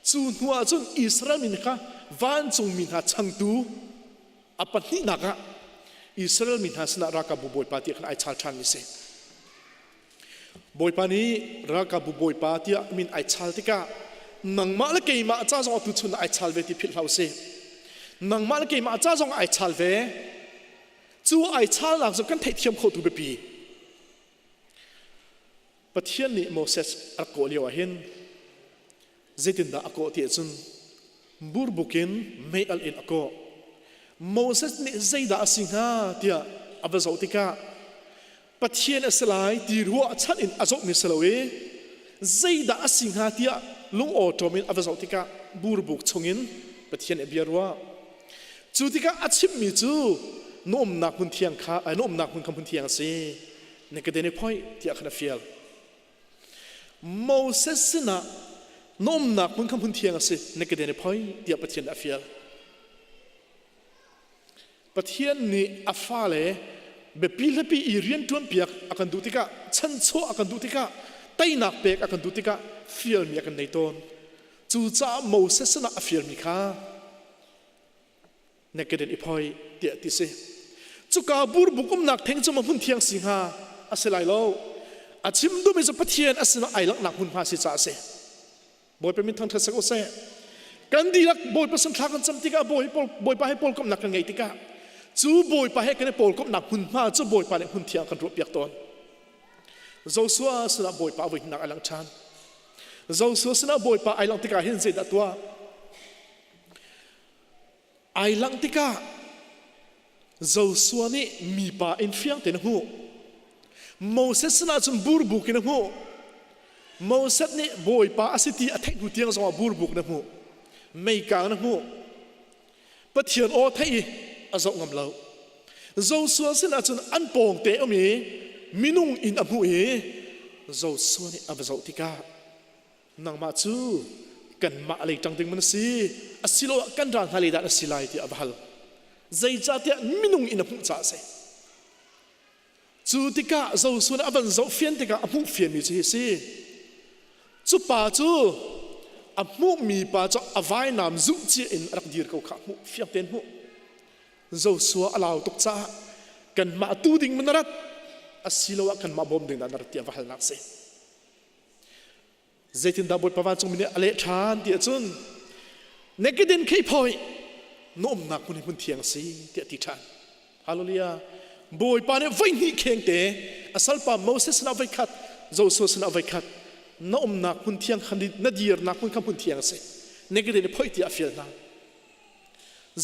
Cu hnu ah cun Israel mi kha vancung mi hna changtu A pahnihnak ah Israel mi hna sinah ralkapbu bawipa tiah khan ai chal ṭhanmi si. Bawipa nih ralkapbu bawipa tiah min ai chal tikah nangmah le keimah ca zong atu chun ai chal ve ti philh hlah usih. Nangmah le keimah ca zong ai chal ve. Cu ai chalnak cu kan theihthiam khotu biapi. Pathian nih Moses a rak kawh lio ah hin zeitindah a kawh ti ahcun burbuk in mei alh in a kawh. Moses nih zeidah a si hnga tiah a va zoh tikah Pathian a si lai ti ruahchan in a zohmi si lo i zeidah a si hnga tiah lungawṭawm in a va zoh tikah burbuk chungin Pathian nih bia ruah. Cu tikah a chimmi cu na umnak hmun thiang kha na umnak hmun kha hmun thiang a si. Na ke den i phoih tiah khan a fial. Moses sinah na umnak hmun kha hmun thiang a si, na keden i phoi tiah Pathian nih a fial. Pathian nih a fale biapi hlapi i rianṭuan piak a kan duh tikah, chanchuah a kan duh tikah, teinak pek a kan duh tikah fialmi a kan nei tawn. Cucaah Moses sinah a fialmi kha na keden i phoi tiah ti si. Cuka burbuk umnak theng cu ma hmun thiang si hnga? A si lai lo. A chim duhmi cu Pathian a sinah ai langhnak hmunhma si caah a si. Bawipa min thangṭhat sek u seh. Kan dihlak Bawipa sin thla kan cam tikah Bawipa he pawlkomhnak kan ngeih tikah cu Bawipa he kan i pawlkomhnak hmunhma cu Bawipa nih hmun thiang kan ruahpiak tawn. Joshua sinah Bawipa voi hnihnak ai lang ṭhan. Joshua sinah Bawipa ai langh tikah hin zeidah tuah? Ai langh tikah Joshua nih mipa in fiang tein a hmuh. Moses sinah cun burbuk in a hmuh. Moses nih Bawipa a si ti a theih hnu tiang zongah burbuk in a hmuh. Meikang in a hmuh. Pathian aw theih i a zoh ngam lo. Joshua sinah cun an pawngte um i minung in a hmuh i Joshua nih a va zoh tikah nangmah cu kanmah lei ṭang ding man si asiloah kan ral hna lei dah na si lai tiah a va hal. Zeicahtiah minung in a hmuh caah a si. Cu tikah Joshua nih a van zoh fian tikah a hmuh fianmi cu hi a si. Cu pa cu a hmuhmi pa cu a vainam zuh cia in a rak dir ko kha a hmuh fiang tein hmuh. Joshua a lau tuk caah kanmah tu ding man na rat asiloah kanmah bawm ding dah na rat tiah va halnak a si. Zeitindah Bawipa vancungmi nih a leh ṭhan ti ahcun na keden khei phawi na umnak hmun hi hmun thiang a si tiah a ti ṭhan. Hallelujah. Bawipa nih voi hnih kheng te a salpa Moses sinah voi khat Joshua sinah voi khat na umnak hmun thiang kha na dirnak hmun kha hmun thiang a si. Na keden i phoih tiah a fial hna.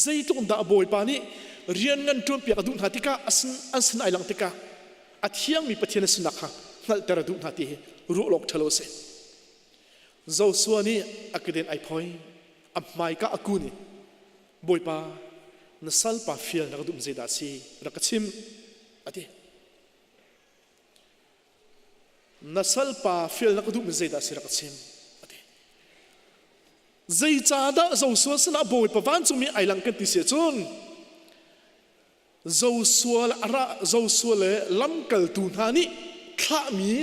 Zeitluk dah Bawipa nih rian ngan ṭuanpiak a duh hna tikah an sin ai langh tikah a thiangmi Pathian a sinak kha hngalhter a duh hna ti hi ruah awk ṭhalo a si. Joshua nih a keden ai phoi, a hmaika a kun i Bawipa na salpa fial na ka duh zeidah a si rak ka chim a ti. Na salpa fial na ka duhmi zeidah a si rak ka chim a ti. Zeicahdah Joshua sinah Bawipa vancungmi ai lang kan ti si ahcun Joshua le ara Joshua le lamkaltu hna nih thlahmi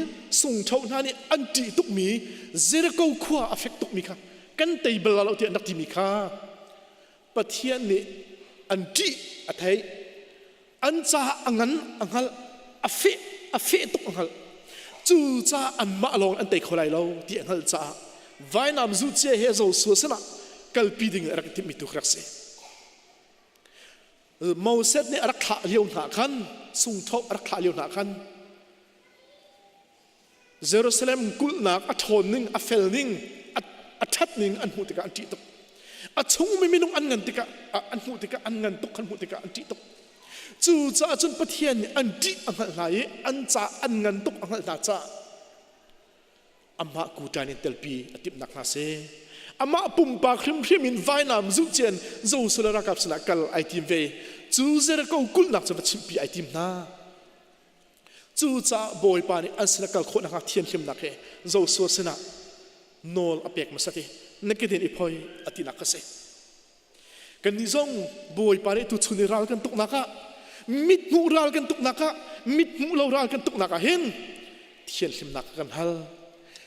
sungṭho hna nih an ṭih tukmi Jericho khua a fek tukmi kha kan tei bal lo tiah an rak timi kha Pathian nih an ṭih a theih an caah a ngan a hngalh a feh a feh tuk a hngalh cucaah anmah lawng an tei kho lai lo ti a hngalh caah vainam zu cia he Joshua sinah kalpi ding in a rak i timhmi tu kha rak si. Moses nih a rak thlah lio hna khan sungthoh a rak thlah lio hna khan Jerusalem kulhnak a ṭhawn ning a fel ning a ṭhat ning an hmuh tikah an ṭih tuk a chungmi minung an ngan tikah an hmuh tikah an ngan tuk an hmuh tikah an ṭih tuk cucaah cun Pathian nih an ṭih a hngalh hna i an ca an ngan tuk a hngalh hna caah amah kuṭan in telpi a timhnak hna si amah pumpak hrimhrim in vainam zuhcian Joshua le ralkap sinah kal ai tim ve cu Jericho kulhnak cu va chimhpi ai tim hna Cucaah Bawipa nih an sinah kal khawh nakhnga thianhlimnak he Joshua sinah nawl a pek hmasat i na kedin i phoi a tinak kha si. Kannih zong Bawipa nih tuchun i ral kan tuknak ah mithmuh ral kan tuknak ah mithmuh lo ral kan tuknak ah hin thianhlimnak kan hal.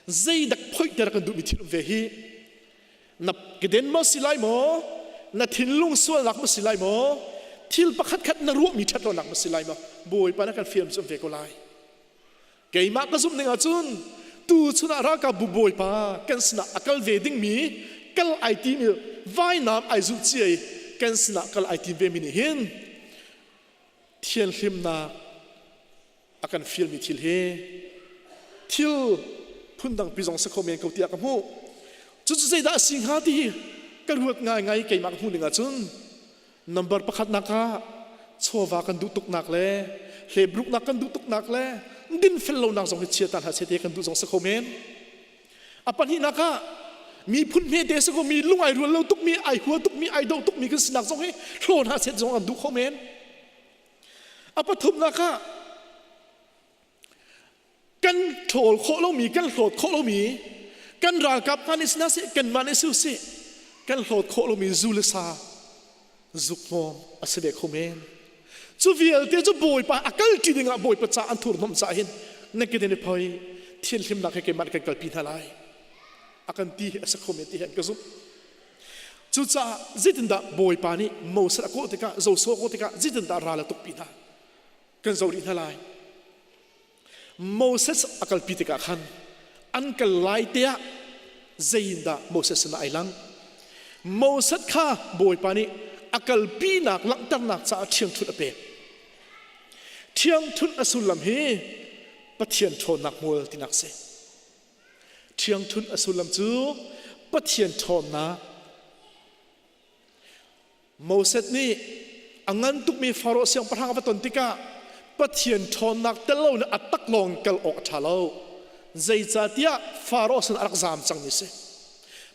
Zeidak phoihter kan duhmi thil um ve hi na keden maw si lai maw na thinlung sualnak maw si lai maw thil pakhat khat na ruahmi ṭhat lonak maw si lai maw Bawipa na kan fiam cu ve ko lai keimah ka zumh ning ahcun tu chun ah ralkapbu Bawipa kan sinah a kal ve dingmi kal ai tim i vainam ai zuh cia i kan sinah kal ai tim ve mi nih hin thianhlimnak a kan fialmi thil hi thil phundang pi zong si kho men ko tiah ka hmuh cucu zeidah a si hnga ti hi ka ruat ngaingai keimah ka hmuh ning ahcun number pakhatnak ah chawva kan duh tuknak le hlebruknak kan duh tuknak le dinfel lonak zong hi chia ta hna seh kan duh zong si kho men a pahnihnak ah miphun hmete si ko mi lung ai rual lo tukmi ai hua tukmi ai do tukmi kan sinak zong hi hlaw hna set zong an duh kho men A pathumnak ah kan ṭhawl khawh lomi, kan hlawt khawh lomi, kan ralkap hna nih si seh, kanmah nih si usih, kan hlawt khawh lomi zu le sa zuk hmawm a si ve kho men. Cu vialte cu Bawipa a kalṭi dingah Bawipa ca an thurhnawmh caah hin na keden i phoi thianhlimnak he keimah nih kan kalpi hna lai. A kan ti hi a si kho men ti hi an ka zumh. Cucaah zeitindah Bawipa nih Moses a kawh tikah Joshua a kawh tikah zeitindah ral a tukpi hna? Kan zoh rih hna lai. Moses a kalpi tikah khan an kal lai te ah zeiindah Moses sinah ai lang? Moses kha Bawipa nih a kalpinak langhternak caah ṭhiangṭhunh a pek. Ṭhiangṭhunh a sullam hi Pathian ṭhawnnak hmual tinak si. Ṭhiangṭhunh a sullam cu Pathian ṭhawnnak. Moses nih a ngan tukmi Faraoh siangpahrang a va ton tikah Pathian ṭhawnnak tel lo in a taklawng kal awk a ṭha lo. Zeicahtiah Faraoh sin a rak zaam cangmi si.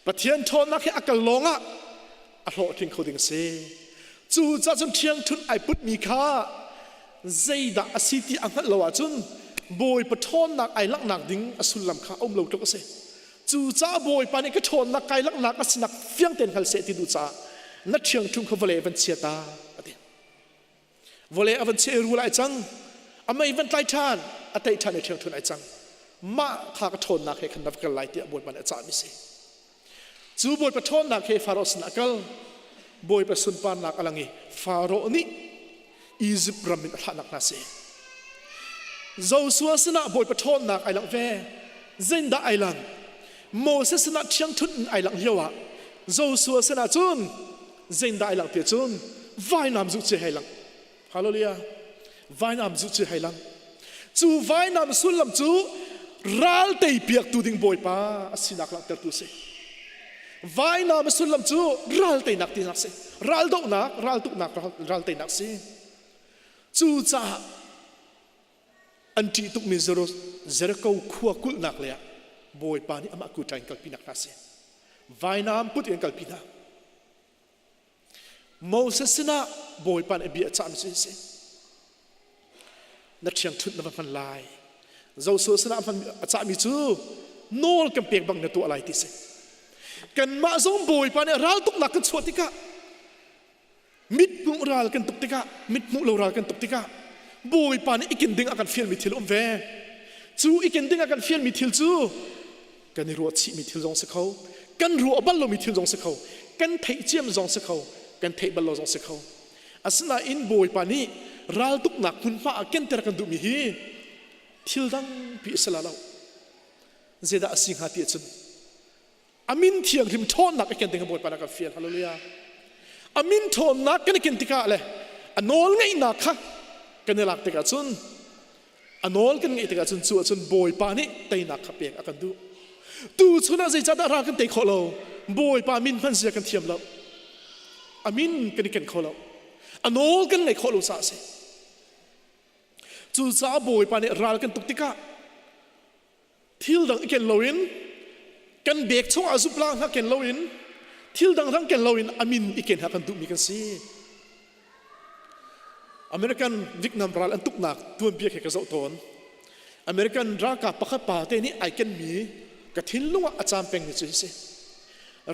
Pathian ṭhawnnak hi a kal lawngah a hlawhtling kho ding a si. Cucaah cun ṭhiangṭhunh ai putmi kha zeidah a si ti a hngalh lo ahcun Bawipa ṭhawnnak ai langhnak ding a sullam kha a um lo tluk a si. Cucaah Bawipa nih ka ṭhawnnak kai langhnak a sinak fiang tein hngal seh ti duh caah na ṭhiangṭhung kha vawlei van chia ta a ti. Vawlei a van chia i rul ai cang, a mei van tlai ṭhan, a teih ṭhan i ṭhiangṭhun ai cang. Mah kha ka ṭhawnnak he khan na va kal lai tiah Bawipa nih a cahmi si. Cu Bawipa ṭhawnnak he Faraoh sinah a kal. Bawipa sunparnak a lang i Faraoh nih Izipt ram in a thlahnak hna si. Joshua sinah Bawipa ṭhawnnak ai langh ve. Zeindah ai lang? Moses sinah ṭhiangṭhunh in ai langh lio ah Joshua sinah cun zeindah ai langh ti cun vainam zuh ci hei lang. Hallelujah. Vainam zuh ci hei lang. Cu vainam sullam cu ral teipiaktu ding Bawipa a sinak langhtertu a si. Vainam a sullam cu ral teinak tinak si. Ral dohnak, ral tuknak, ral teinak si. Cucaah an ṭih tukmi Jericho khua kulhnak lei ah Bawipa nih amah kuṭa in kalpinak hna si. Vainam put in kalpi hna. Moses sinah Bawipa nih bia a cahmi cu hi si. Na ṭhiangṭhunh na va hman lai. Joshua sinah a cahmi cu nawl kan pek bang na tuah lai ti si. Kanmah zong Bawipa nih raltuknak kan chuah tikah mithmuh ral kan tuk tikah mithmuh lo ral kan tuk tikah Bawipa nih i ken ding a kan fialmi thil um ve. Cu i ken ding a kan fialmi thil cu kan i ruah chihmi thil zong si kho kan ruah bal lomi thil zong si kho kan theih ciam zong si kho kan theih bal lo zong si kho asinain bawipa nih raltuknak hmunhma ah kenter kan duhmi hi thil dang pi a si la lo zeidah a si hnga ti ahcun a min thianghlim ṭhawnnak i ken ding bawipa na kan fial hallelujah a min ṭhawnnak kan i ken tikah le a nawl ngeihnak kha kan i lak tikah cun A nawl kan ngeih tikah cun cu ahcun Bawipa nih teinak kha pek a kan duh. Tu chun ah zeicahdah ral kan tei khawh lo? Bawipa min hman zia kan thiam lo. A min kan i ken kho lo. A nawl kan ngaih khawh lo caah a si. Cucaah Bawipa nih ral kan tuk tikah thil dang i ken loin kan bek chungah zuplang hna ken loin thil dang dang ken loin a min i ken ha kan duhmi kan si. American Vietnam ral an tuknak tuanbia khi ka zoh tawn. American ralkap pakhat pa te nih ai kenmi ka thinlung ah a caam pengmi cu hi si.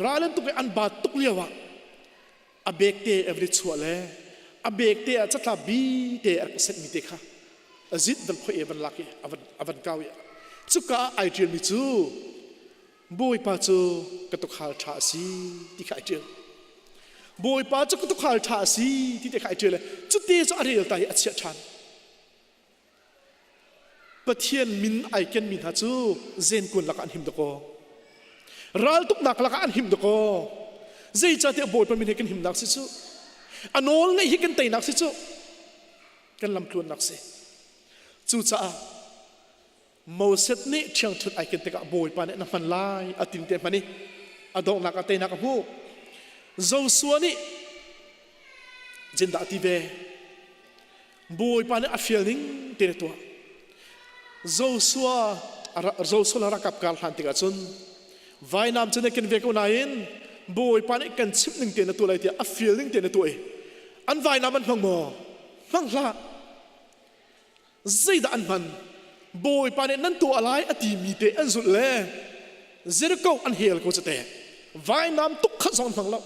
Ral an tuk i an baat tuk lio ah a bek te every chuah le a bek te ah catlap bi te a rak setmi te kha a zit van khoi e van lak i a van kau i cuka ah ai ṭialmi cu Bawipa cu ka tukhal ṭha a si ti kha ai ṭial. Bawipa cu ka tukhal ṭha a si ti te kha ai ṭial i cute cu a rel ta i a chiah ṭhan. Pathian min ai kenmi hna cu zenkuan lakah an him dakaw. Raltuknak lakah an him dakaw. Zeicahtiah Bawipa min hi kan himnak si cu. A nawl ngeih hi kan teinak si cu. Kan lamtluannak si. Cucaah Moses nih ṭhiangṭhunh ai ken tikah Bawipa nih na hman lai a tim te hman i a donghnak ah teinak a hmuh. Joshua nih zindah a ti ve? Bawipa nih a fial ning tein a tuah. Joshua Joshua ralkap kar hlan tikah cun vainam cu na ken ve ko nain Bawipa nih kan chimh ning tein na tuah lai tiah a fial ning tein a tuah i an vainam an hmang maw? Hmang hlah. Zeidah an hman? Bawipa nih nan tuah lai a timi te an zulh le Jericho an hel ko cate. Vainam tuk khat zong an hmang lo.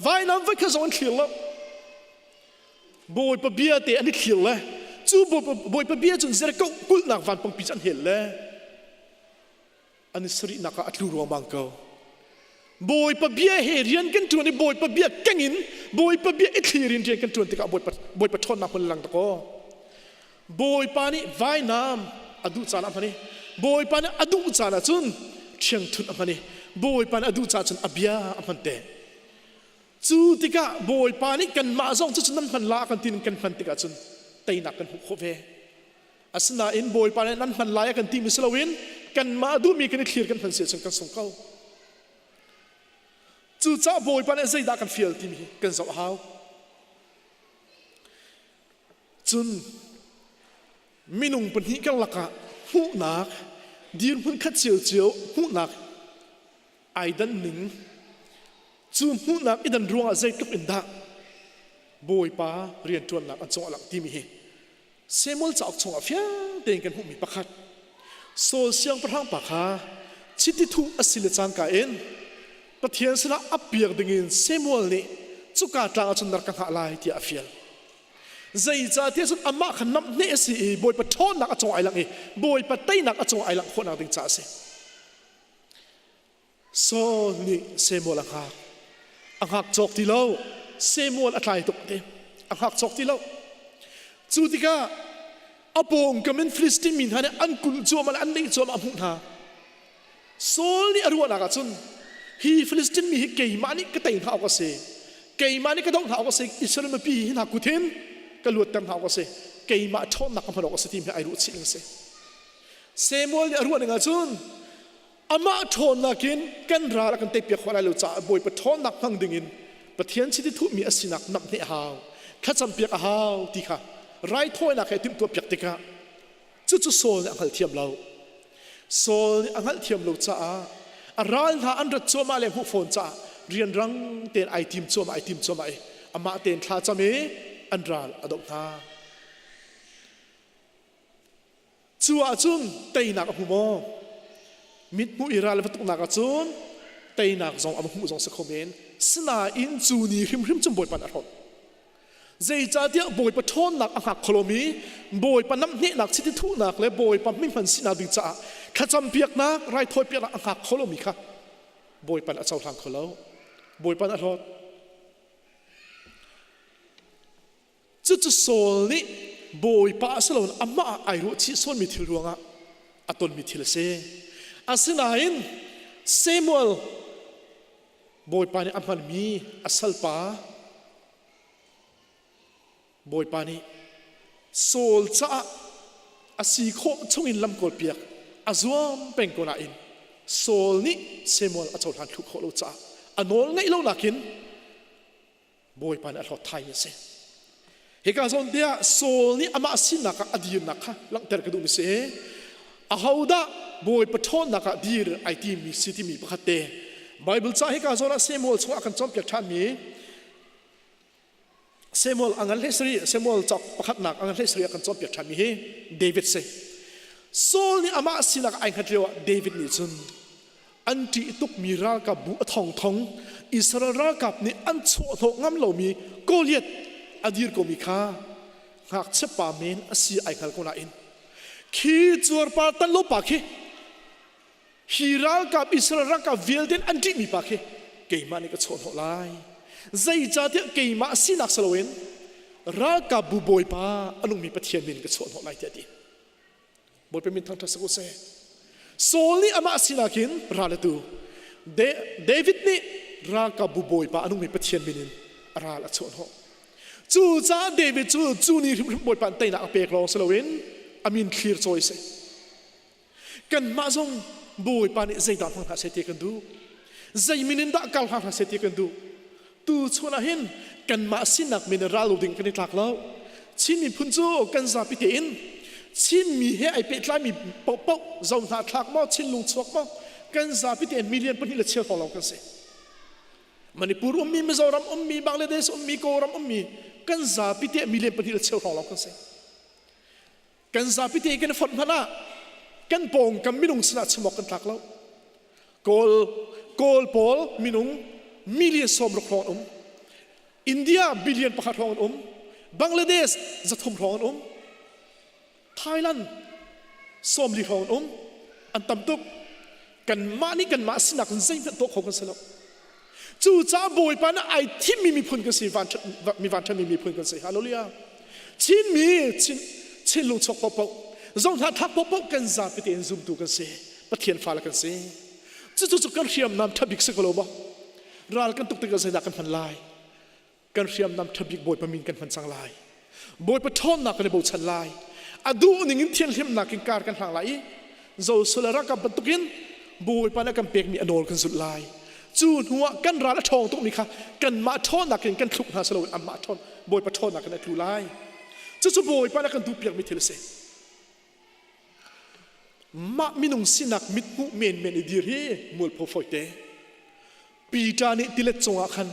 Vainam voi khat zong an thlir lo. Bawipa bia te an i thlir le cu Bawipa bia cun Jericho kulhnak vanpangpi cu an hel le an i sarihnak ah a tlu ruangmang ko. Bawipa bia he rian kan ṭuan i Bawipa bia keng in Bawipa bia i thlir in rian kan ṭuan tikah Bawipa Bawipa ṭhawnnak hmun lang dakaw. Bawipa nih vainam a duh caan ah hman i Bawipa nih a duh caan ah cun ṭhiangṭhunh a hman i Bawipa nih a duh caah cun a bia a hman te. Cu tikah Bawipa nih kanmah zong cu nan hman la kan tin kan hman tikah cun teinak kan hmuh khawh ve. Asinain Bawipa nih nan hman lai a kan timi si loin kanmah duhmi kan i thlir kan hman si ahcun kan sung ko. Cucaah Bawipa nih zeidah kan fial timi hi kan zoh a hau. Cun minung pahnih karlak ah hmuhnak dirhmun khat ciocio hmuhnak ai dan ning cu hmuhnak i dan ruangah zeitluk in dah Bawipa rianṭuannak an cung a langh timi hi Samuel cauk chungah fiang tein kan hmuhmi pakhat Saul siangpahrang pa kha chiti thuh a si le cangka in Pathian sinah a piak dingin Samuel nih cuka tlang ah cun nar ka hngah lai tiah a fial. Zeicahtiah cun amah kha namhneh a si i Bawipa ṭhawnnak a cung ai langh i Bawipa teinak a cung ai langh khawhnak ding caah a si. Saul nih Samuel a hngak. A hngak cawk ti lo. Samuel a tlai tuk te. A hngak cawk ti lo. Cu tikah a pawngkam in Filistin mi hna nih an kulh cuahmah le an neih cuahmah a hmuh hna. Saul nih a ruahnak ah cun hi Filistin mi hi keimah nih ka tei hna awk a si. Keimah nih ka doh hna awk a si. Israel mipi hi hna kut hin ka luatter hna awk a si. Keimah ṭhawnnak ka hman awk a si timi hi ai ruah chih ning a si. Samuel nih a ruah ning ah cun amah ṭhawnnak in kan ral a kan teipiak khawh lai lo caah Bawipa ṭhawnnak hmang dingin Pathian chiti thuhmi a sinak namhneh a hau thlacampiak a hau ti kha raithawinak he timhtuahpiak tikah cucu Saul nih a hngalthiam lo. Saul nih a hngalhthiam lo caah a ral hna an rat cuahmah le hmuh fawn caah rianrang tein ai tim cuahmah ai tim cuahmah i amah tein thla cam i an ral a doh hna. Cu ahcun teinak a hmu maw? Mithmuh i ral va tuknak ahcun teinak zong a va hmuh zong si kho men. Sinain cu ni hrimhrim cun Bawipa nih a hrawh. Zeicahtiah Bawipa ṭhawnnak a hngak kho lomi Bawipa namhnehnak chiti thuhnak le Bawipa mihman sinak ding caah thlacampiaknak raithawipiaknak a hngak kho lomi kha Bawipa nih a cohlang kho lo. Bawipa nih a hlawt. Cucu Saul nih Bawipa a si loin amah ah ai ruahchih sualmi thil ruangah a tonmi thil a si. Asinain Samuel Bawipa nih a hmanmi a salpa Bawipa nih Saul caah a si khawh chungin lam kawlpiak a zuam peng ko nain Saul nih Samuel a cohlan thlu khawh lo caah a nawl ngaih lo nakin Bawipa nih a hlawt thaimi a si. Hika zawn te ah Saul nih amah sinak ah a dirnak kha langhter ka duhmi si. Ahodah Bawipa ṭhawnnak ah dir ai timi si timi pakhat te. Bible ca hika zawn ah Samuel chungah kan cawnpiak ṭhanmi Samuel a ngan hlei sari Samuel cawk pakhatnak a ngan hlei sari ah kan cawnpiak ṭhanmi hi David si. Saul nih amah sinak ai hngat lio ah David nih cun An ṭih tukmi ralkapbu a thongthong Israel ralkap nih an chuahhnawh ngam lomi Goliath a dir komi kha ngakchia pa men a si ai hngal ko nain khi cuarpar tan lo pa khi hi ralkap Israel ralkap vialte an ṭihmi pa khi keimah nih ka chuahhnawh lai zeicahtiah keimah sinak si loin ralkapbu bawipa a nungmi Pathian min ka chuahhnawh lai tiah a ti. Bawipa min thangṭhat si ko seh. Saul nih amah sinak in ral a tu. David nih ralkapbu bawipa a nungmi Pathian min in a ral a chuahhnawh. Cucaah David cu cu ni hrimhrim Bawipa an teinak a pek lawng si loin a min thlir cawi si. Kanmah zong Bawipa nih zeidah hmang hna seh ti kan duh. Zei min in dah kal hna seh ti kan duh. Tu chun ah hin kanmah sinak min in ral lo ding kan i tlak lo. Chin miphun cu kan zapi tein Chinmi he ai pehtlaimi paohpaoh zo hnahthlak maw Chinlung chuak maw kan zapi tein million pahnih le cheu hrawng lawng kan si. Manipur ummi, Mizoram ummi, Bangladesh ummi, Kawlram ummi kan zapi te million pahnih le cheu hrawng lawng kan si. Kan zapi te kan i fonh hmanh ah kan pawngkam minung sinah chim awk kan tlak lo. Kawl Kawl pawl minung million 60 hrawng an um. India billion pakhat hrawng an um. Bangladesh 300 hrawng an um. Thailand 40 hrawng an um. An tam tuk. Kanmah nih kanmah sinak in zeihmanh tuah kho kan si lo. Cucaah Bawipa nih ai thimmi miphun kan si, mi vanṭhatmi miphun kan si. Hallelujah. Chinmi, Chin, Chinlung chuak paohpaoh, zohhna thlak paohpaoh kan zapi tein zumtu kan si. Pathian fale kan si. Cucu cu kan hriamnam ṭha bik si ko lo maw? Ral kan tuk tikah zeidah kan hman lai? Kan hriamnam ṭha bik Bawipa min kan hman cang lai. Bawipa ṭhawnnak kan i bochan lai. A duh ning in thianhlimnak in kar kan hlang lai i Joshua ralkap bantukin Bawipa nih a kan pekmi a nawl kan zulh lai. Cu hnuah kan ral a ṭhawng tukmi kha kanmah ṭhawnnak in kan thluk hna si loin anmah ṭhawn Bawipa ṭhawnnak in a tlu lai. Cucu Bawipa nih a kan duhpiakmi thil a si. Mah minung sinak mithmuh menmen i dir hi mualpho fawite. Peter nih tilet cungah khan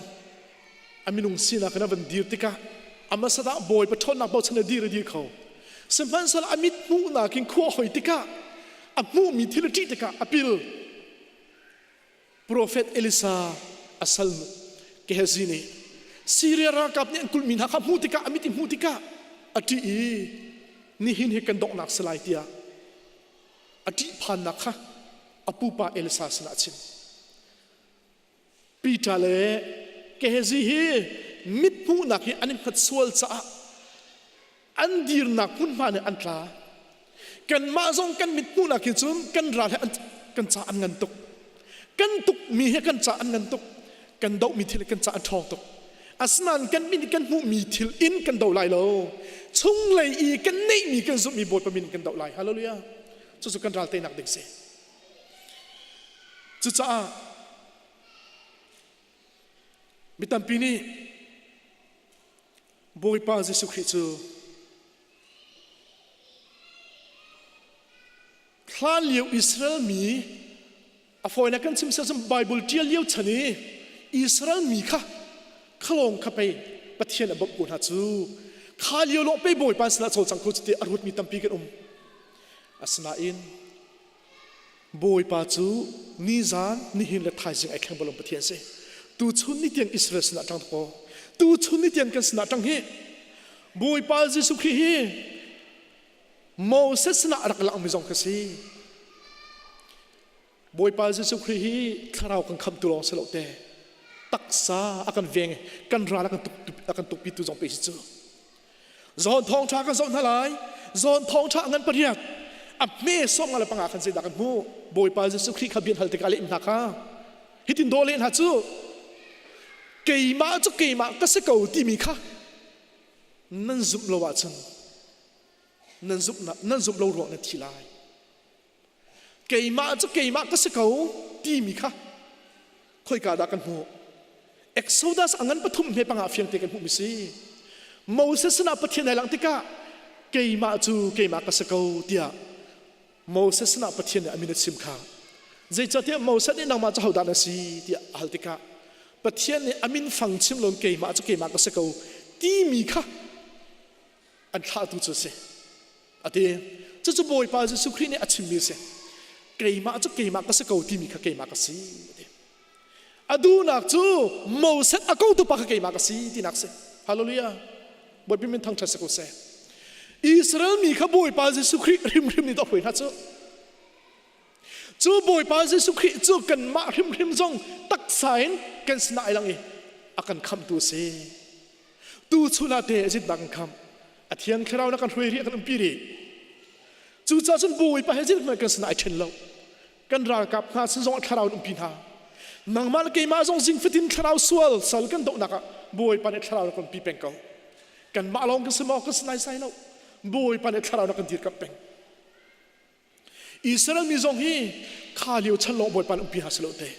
a minung sinak in a van dir tikah a hmasa ah Bawipa ṭhawnnak bochan a dir a dir kho. Sihmanhsehlaw a mit hmuhnak in khua hoi tikah a hmuhmi thil a ṭih tikah a pil. Profet Elisa a sal Gehazi nih Siria ralkap nih an kulhmi hna kha hmuh tikah a mit i hmuh tikah a ṭih i nihin hi kan donghnak si lai tiah a ṭihphannak kha a pupa Elisa sinah a chim. Peter le Gehazi hi mithmuhnak hi an i hngat sual caah an dirnak hmunhma nih an tla. Kanmah zong kan mithmuhnak hi cun kan ral he kan ca an ngan tuk. Kan tukmi he kan ca an ngan tuk. Kan dohmi thil kan ca an ṭhawng tuk. Asinain kan min kan hmuhmi thil in kan do lai lo. Chunglei i kan neihmi kan zumhmi Bawipa min kan doh lai. Hallelujah. Cucu kan ral teinak ding si. Cucaah mi tampi nih Bawipa Jesuh Khrih cu hlan lio Israel mi a fawinak kan chim cun Bible ṭial lio chan i Israel mi kha khalawng kha pei Pathian a bawmh ko hna cu kha lio lawng pei Bawipa sinah cawlcang ko cu ti a ruatmi tampi kan um asinain Bawipa cu nizan nihin le thaizing ai thleng balom Pathian si. Tuchun ni tiang Israel sinah ṭang ko. Tuchun ni tiang kan sinah ṭang hi. Bawipa Jesuh Khrih hi Moses sinah a rak langmi zong kha si. Bawipa Jesuh Khrih hi thlarau kan khamtu lawng si lo te. Taksa a kan veng kan ral a kan tuk a kan tukpitu zong pe si cu. Zawn thawngṭha kan zoh hna lai. Zawn thawngṭha ngan pariat. A hme sawm nga le panga khan zeidah kan hmuh? Bawipa Jesuh Khrih kha bian hal tikah leh hna kha. Hitin daw leh hna cu keimah cu keimah ka si ko timi kha nan zumh lo ahcun nan zumh nan zumh lo ruang nan thi lai. Keimah cu keimah ka si ko timi kha khoika dah kan hmuh? Exodus a ngan pathum hme panga fiangte kan hmuhmi si. Moses sinah Pathian ai langh tikah keimah cu keimah ka si ko tiah Moses sinah Pathian nih a min a chim kha. Zeicahtiah Moses nih nangmah cu hodah na si tiah a hal tikah Pathian nih a min fang chim loin keimah cu keimah ka si ko timi kha an thlahtu cu a si. A ti. Cucu Bawipa Jesuh Khrih nih a chimmi a si. Keimah cu keimah ka si ko timi kha keimah ka si. A ti. A duhnak cu Moses a kotu pa kha keimah ka si tinak si. Hallelujah. Bawipa min thangṭhat si ko seh. Israel mi kha Bawipa Jesuh Khrih hrimhrim nih a hruai hna cu. Cu Bawipa Jesuh Khrih cu kanmah hrimhrim zong taksa in kan sinah ai lang i a kan khamhtu a si. Tu chun ah te zit kan khamh. A thiang thlarau na kan hruai rih kan umpi rih. Cucaah cun Bawipa he zit kan sinah ai ṭhen lo. Kan ralkap hna sin zong ah thlarau in umpi hna. Nangmah le keimah zong zing fatin thlarau sual sal kan dohnak ah Bawipa nih thlarau na kan umpi peng ko. Kanmah lawng kan si maw kan si naisai lo. Bawipa nih thlarau na kan dirkamh peng. Israel mi zong hi kha lio chan lawng Bawipa nih umpi hna silo te.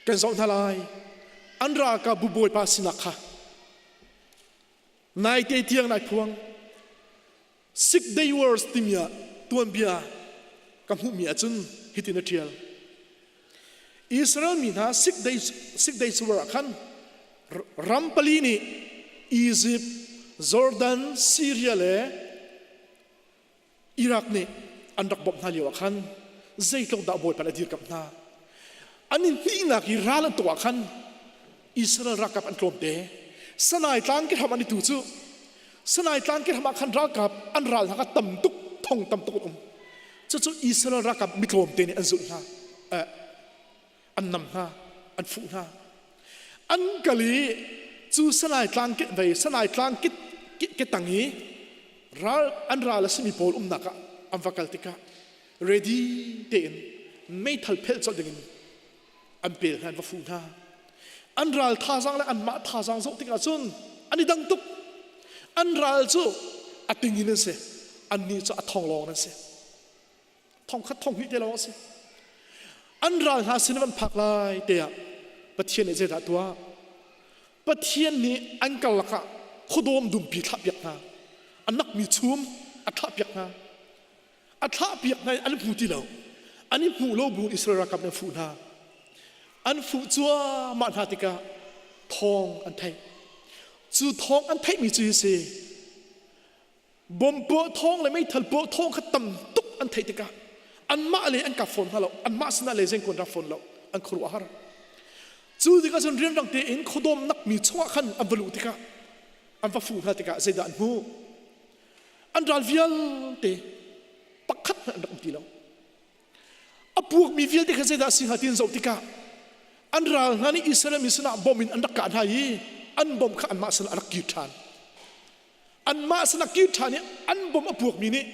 Kan zoh hna lai. An ralkapbu Bawipa sinak kha naite tiang nai phuang. Six Day Wars timi ah tuanbia ka hmuhmi ahcun hitin a ṭial. Israel mi hna Six Days, Six Days War ah khan ram pali nih Egypt, Jordan, Syria le Iraq nih an rak bawmh hna lio ah khan zeitluk dah Bawipa nih a dirkamh hna. An i hnihnak i ral an tuk ah khan Israel ralkap an tlawmte. Sanai tlang ke hram an i tu cu Sanai tlang ke hram ah khan ralkap an ral hna kha tam tuk thong tam tuk an um. Cucu Israel ralkap mi tlawmte nih an zulh hna. Eh, an nam hna, an fuh hna. An kal i cu Sanai tlang ke vei Sanai tlang ke, ke, ke tang i Ral an ral a simi pawl umnak ah an va kal tikah ready tein meithal phelh colh dingin an pel hna an va fuh hna. An ral thazaang le anmah thazaang zoh tikah cun an i dang tuk. An ral cu a ting in an si. Annih cu a thong lawng an si. Thongkhat thonghnih te lawng a si. An ral hna sin van phak lai te ah Pathian nih zeidah tuah? Pathian nih an karlak ah khuadawm dumpi thlahpiak hna. A nakmi chum a thlahpiak hna. A thlahpiak hna i an hmu ti lo. An i hmuh lo bu in Israel ralkap nih an fuh hna. An fuh cuahmah hna tikah thawng an theih. Cu thawng an theihmi cu hi si. Bom puah thawng le meithal puah thawng kha tam tuk an theih tikah anmah le an kap fawn hna lo. Anmah sinah le zeingkun rak fawn lo. An khuaruah a har. Cu tikah cun rianrang tein khuadawm nakmi chungah khan an va luh tikah an va fuh hna tikah zeidah an hmuh? An ral vialte pakhat hmanh an rak um ti lo. A puakmi vialte kha zeidah a si hnga ti an zoh tikah an ral hna nih Israel mi sinah bom in an rak kah hna i an bom kha anmah sinah a rak kir ṭhan. Anmah sinah kir ṭhan i an bom a puakmi nih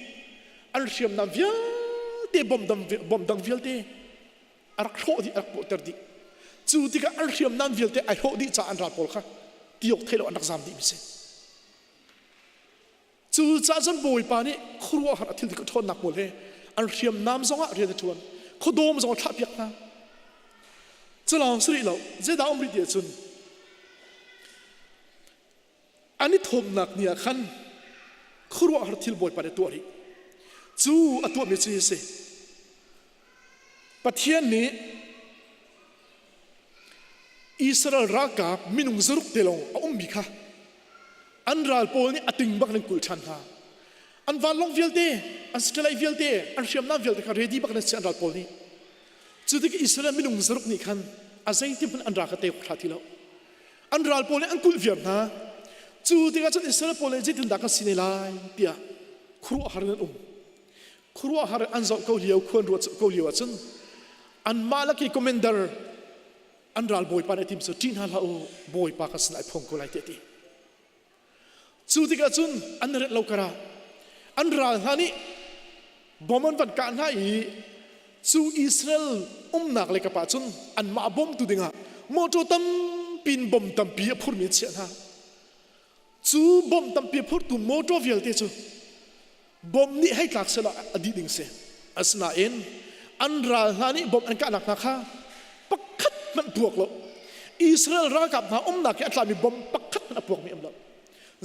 an hriamnam vialte bom dang, bom dang vialte a rak hrawh dih, a rak puahter dih. Cu tikah an hriamnam vialte ai hrawh dih caah an ral pawl kha ti awk thei lo an rak zam dih mi si. Cucaah cun Bawipa nih khuaruahhar a thil ti ṭhawnnak pawl he an hriamnam zongah rian a ṭuan, khuadawm zong a thlahpiak hna. Cu lawng si rih lo, zeidah um rih ti ahcun an i thawmnak ni ah khan khuaruahhar thil Bawipa nih a tuah rih. Cu a tuahmi cu hi a si. Pathian nih Israel ralkap minung zaruk te lawng a ummi kha an ral pawl nih a ting bak in an kulh ṭhan hna. An vanlawng vialte, an satellite vialte, an hriamnam vialte kha ready bak in an si an ral pawl nih. Cu tik Israel minung zaruk nih khan a zeitin hmanh an ral kha tei awk ṭha ti lo. An ral pawl nih an kulh viar hna. Cu tikah cun Israel pawl nih zeitindah kan si ne lai tiah khuaruahhar in an um. Khuaruahhar an zoh ko lio, khuan ruat ko lio ahcun anmah lak i commander an ral bawipa nih a tim cu ṭih hna hlah u bawipa ka sinah ai phuang ko lai tiah a ti. Cu tikah cun an ret lo karah an ral hna nih bom an van kah hna i cu Israel umnak le kap ah cun anmah bawmtu dingah motor tampi in bom tampi a phurmi an chiah hna. Cu bom tampi a phurtu motor vialte cu bom nih hei tlak selaw a dih ding si. Asinain an ral hna nih bom an kahnak hna kha pakhat hmanh puak lo. Israel ralkap hna umnak i a tlami bom pakhat hmanh a puakmi um lo.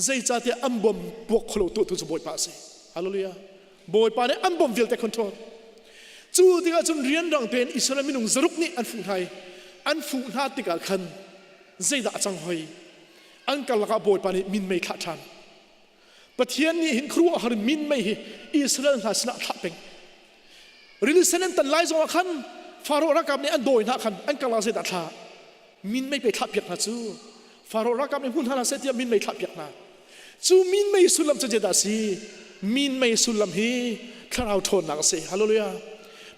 Zeicahtiah an bom puak kholo tuahtu cu Bawipa a si. Hallelujah. Bawipa nih an bom vialte control. Cu tikah cun rianrang tein Israel minung zaruk nih an fuh hna i an fuh hna tikah khan zeidah a cang hoi? An karlak ah Bawipa nih minmei thlah ṭhan. Pathian nih hin khuaruahhar minmei hi Israel hna sinah a thlah peng. Rili sen an tan lai zongah khan Faro ralkap nih an dawi hna khan an karlak zeidah thla minmei pe thlah piak hna cu Faro ralkap nih hmun hna seh tiah minmei thlah piak hna. Cu minmei sullam cu zeidah a si? Minmei sullam hi thlarau ṭhawnnak a si. Hallelujah.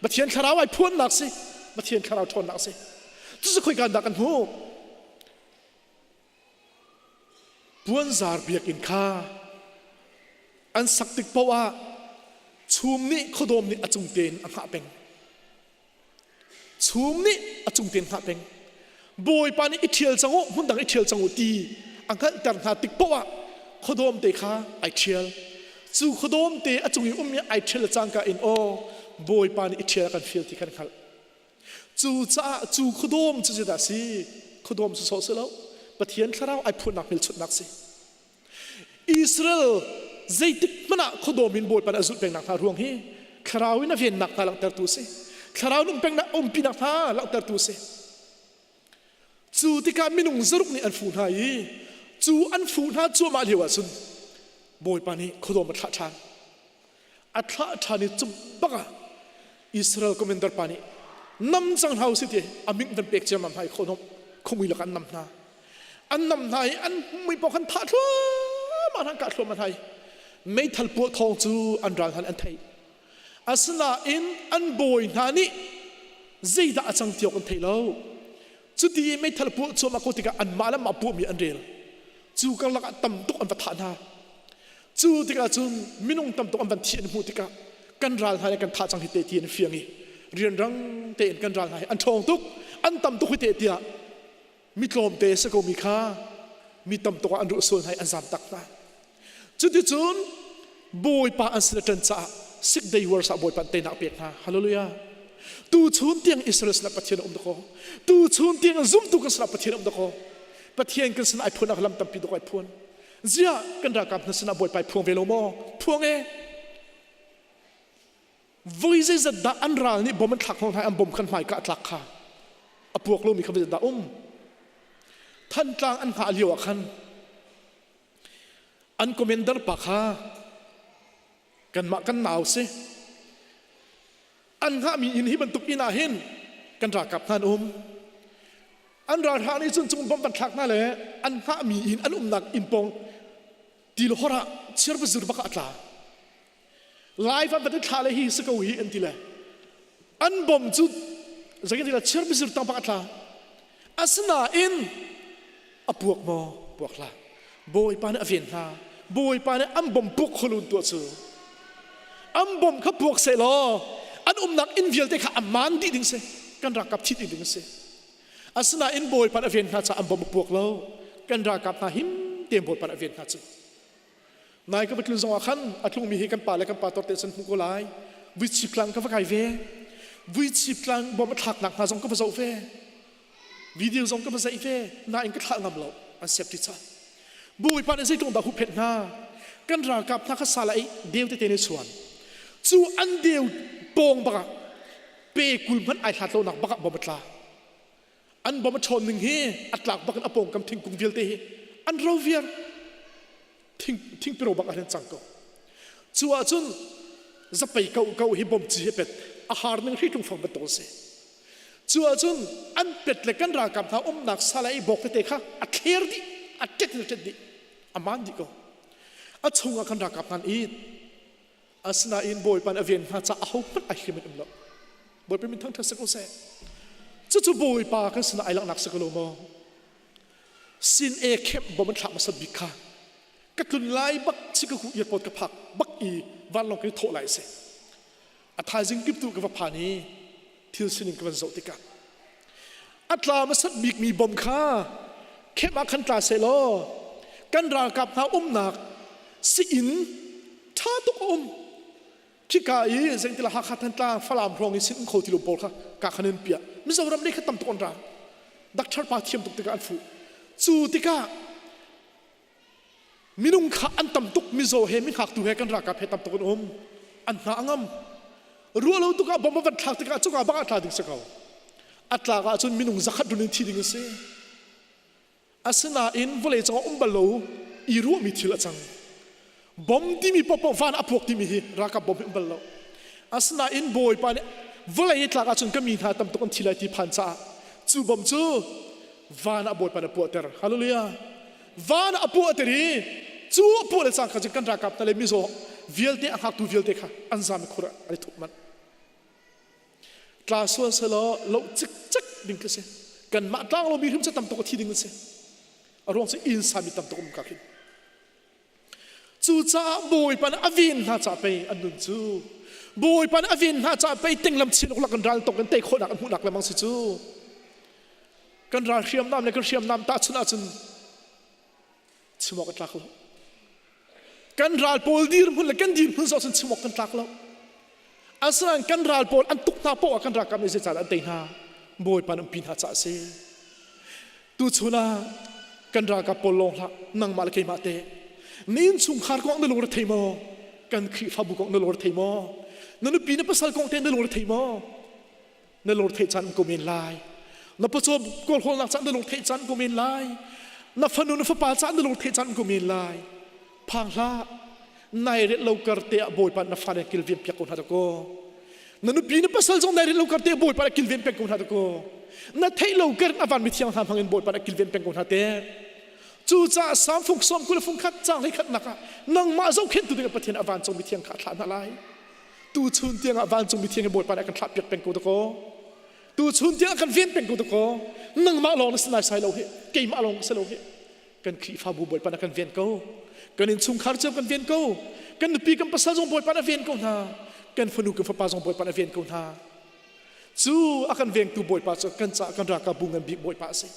Pathian thlarau ai phuannak si. Pathian thlarau ṭhawnnak a si. Cucu khoika dah kan hmuh? Puanzar biakinn kha an sak tik paoh ah chum nih khuadawm nih a cung tein a hngah peng. Chum nih a cung tein hngah peng. Bawipa nih i ṭhial cang u, hmun dang i ṭhial cang u ti a hngalhter hna tik paoh ah khuadawm te kha ai ṭhial. Cu khuadawm te a cung i ummi ai ṭhial cangka in aw Bawipa nih i ṭhial a kan fial ti kha kan hngalh. Cucaah cu khuadawm cu zeidah a si? Khuadawm cu sawh si lo. Pathian thlarau ai phuannak hmelchunhnak si. Israel zeitik hmanh ah khuadawm in Bawipa nih a zulh pengnak hna ruang hi thlarau in a vennak hna langhtertu a si. Thlarau in um pengnak umpinak hna langhtertu a si. Cu tikah minung zaruk nih an fuh hna i cu an fuh hna cuahmah lio ahcun Bawipa nih khuadawm a thlah ṭhan. A thlah ṭhan i cung bak ah Israel commander pa nih nam cang hna usih ti a ming van pek ciammam hna i khuadawm khuamui lakah an nam hna. An nam hna i an mui paoh khan thah thluahmah hna an kah thluahmah hna i meithal puah thawng cu an ral hna nih an theih. Asinain an bawi hna nih zeidah a cang ti awk an thei lo. Cuti i meithal puah cuahmah ko tikah anmah le anmah puahmi an rel. Cu karlak ah tam tuk an va thah hna. Cu tikah cun minung tam tuk an van thi an hmuh tikah kan ral hna nih kan thah cang hi te ti an fiang i rianrang tein kan ral hna hi an ṭhawng tuk an tam tuk hi te tiah mi tlawmte si ko mi kha mi tam tuk ah an ruah sual hna i an zam tak hna. Cuticun Bawipa an sin a ṭan caah Six Day Wars ah Bawipa an teinak pek hna. Hallelujah. Tu chun tiang Israel sinah Pathian a um dakaw. Tu chun tiang zumtu kan sinah Pathian a um dakaw. Pathian kan sinah ai phuan lam tampi dok ai phuan. Ziah kan ralkap hna sinah Bawipa ai phuang ve lo maw? Phuang e. Voi zeizat dah an ral nih bom an thlak hnawh hna i an bom khan hmaika a tlak kha a puak lomi kha zeizat dah um. Thantlang an hngah lio ah khan An commander pa kha kanmah kan nau si. An hngahmi inn hi bantuk inn ah hin kan ralkap hna an um. An ralhrang nih cun cung bom van thlak hna le an hngahmi inn an umnak inn pawng tilhor ah chiarbazur bak ah a tla. Live an van i thla le hi si ko hi an ti le an bom cu zeitin ti le chiarbazur tang bak a tla. Asinain a puak maw puak hlah bawipa nih a ven hna bawipa nih an bom puak kholun tuah cu an bom kha puak seh law an umnak inn vialte kha a maan dih ding si kan ralkap thi dih ding si asinain bawipa nih a ven hna caah an bom a puak lo kan ralkap hna him tein bawipa nih a ven hna cu Nai ka va tlun zongah khan a tlungmi hi kan pa le kan pa tor te san hmu ko lai. Vuichip tlang ka va kai ve. Vuichip tlang bom a thlaknak hna zong ka va zoh ve. Video zong ka va zeih ve. Nain ka thlah ngam lo. An safety ca. Bawipa nih zeitluk dah huhphenh hna. Kan ralkap hna kha sala i deu tete nih chuan. Cu an deu pawng bakah pe kul hmanh ai hlat lonak bakah bom a tla. An bom a ṭhawn ning hi a tlak bak in a pawngkam thingkung vialte hi an ro viar. Thing thingpiro bak ah hin cang ko. Cu ahcun zapei ko ko hi bom ci hi pet a har ning hri tlung fang bantuk a si. Cu ahcun an pet le kan ralkap hna umnak sala i bawk tete kha a thler dih, a ṭet in a ṭet dih, a maan dih ko. A chungah kan ralkap hna an it. Asinain Bawipa nih a ven hna caah ahohmanh ai hlim in um lo. Bawipa min thangṭhat si ko seh. Cucu Bawipa kan sinah ai langhnak si ko lo maw? Sin e kemh bom an thlak hmasat bik kha ka tlun lai bak Chicago airport ka phak bak i vanlawng kan i thawh lai a si. A thaizing kiptu ka va phan i thil sining ka van zoh tikah a tla hmasat bikmi bom kha kemh ah khan tla seh law kan ralkap hna umnak si-inn ṭha tuk a um khika i zengtila Hakha Thantlang Falam hrawng i sin um kho ti lo pawl kha ka khan in piah Mizoram lei kha tam tuk an ra doctor pa thiam tuk tikah an fuh cu tikah Minung kha an tam tuk mizaw he mi hngaktu he kan ralkap he tam tuk an um. An hna a ngam. Ruah lo tuk ah bom a van thlak tikah cuka bak ah tla ding si ko. A tlak ahcun minung zakhat run in thi ding a si. Asinain vawlei cungah um bal lo i ruahmi thil a cang. Bom timi paohpaoh van a puak timi hi ralkap bom hi um bal lo. Asinain Bawipa nih vawlei i tlak ahcun ka mi hna tam tuk an thi lai ti phan caah cu bom cu van ah Bawipa nih a puahter. Hallelujah. Van ah a puahter i cu a puah le cangka cun kan ralkap hna le mizaw vialte a hngaktu vialte kha an zam i khur ah an i thup manh. Tla sual selaw loh cikcek ding khi si. Kanmah tlang lomi hrim cu tam tuk a thi ding an si. A ruang cu inn sami tam tuk um ka khin. Cucaah Bawipa nih a ven hna caah pei an nun cu. Bawipa nih a ven hna caah pei tenglam chin lak kan ral tok kan tei khawhnak an hmuhnak lemang si cu. Kan ral hriamnam le kan hriamnam tahchunh ahcun chim awk a tlak lo. Kan ral pawl dirhmun le kan dirhmun zoh cun chim awk kan tlak lo. Asinain kan ral pawl an tuk hna poah kan ralkap nih zeicahdah an tei hna? Bawipa nih umpi hna caah a si. Tuchun ah kan ralkap pawl lawng hlah, nangmah le keimah te. Na innchungkhar kong na lungre thei maw? Kan Khrihfabu kong na lungre thei maw? Na nupi na pasal kong te na lungre thei maw? Na lungre theih caan ko men lai. Na pawcaw kawlhawlnak caan na lung theih caan ko men lai. Na fanu na fapa caan na lung theih caan ko men lai. Phang hlah. Nai ret lo kar te ah Bawipa na fale kilven piak ko hna dakaw. Na nupi na pasal zong nai ret lo kar te Bawipa na kilven peng ko hna dakaw. Na theih lo kar a van mithiang hna hmang in Bawipa na kilven peng ko hna te. Cucaah Salm fung sawm 20 fung khat cang hlei khat nak ah nangmah zohkhenhtu ding ah Pathian a vancung mithiang kha a thlah hna lai. Tu chun tiang ah vancung mithiang hi Bawipa nih a kan thlah piak peng ko dakaw. Tu chun tiang ah kan ven peng ko dakaw. Nangmah lawng na si nai sai lo hi, keimah lawng ka si lo hi. Kan Khrihfabu Bawipa na kan ven ko. Kan innchungkhar cio kan ven ko. Kan nupi kan pasal zong Bawipa na ven ko hna. Kan fanu kan fapa zong Bawipa na ven ko hna. Cu a kan vengtu Bawipa cu kan caah kan ralkapbu ngan bik Bawipa a si.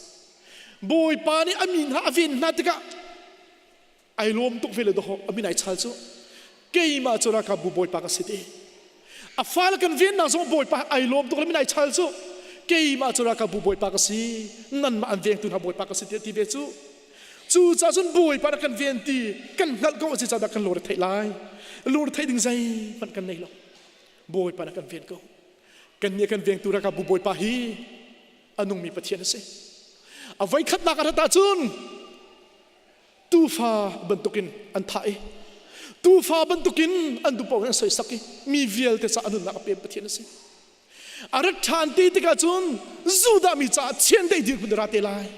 Bawipa nih a mi hna a ven hna tikah ai lawm tuk ve le dawh a min ai chal cu keimah cu ralkapbu Bawipa ka si ti. A fale kan vennak zong Bawipa ai lawm tuk le min ai chal cu keimah cu ralkapbu Bawipa ka si nanmah an vengtu hna Bawipa ka si ti ti ve cu. Cu caah cun Bawipa rak kan ven ti kan hngalh ko a si caah kan lungre theih lai. Lungre theih ding zeihmanh kan nei lo. Bawipa na kan ven ko. Kan nih kan vengtu ralkapbu Bawipa hi a nungmi Pathian a si. A voikhatnak a rat ahcun tuufa bantukin an thah i tuufa bantukin an duhpaoh in an soisak i mi vialte caah a nunnak a pem Pathian a si. A rat ṭhan ti tikah cun Judah mi caah chiandeih dirhmun ra te lai.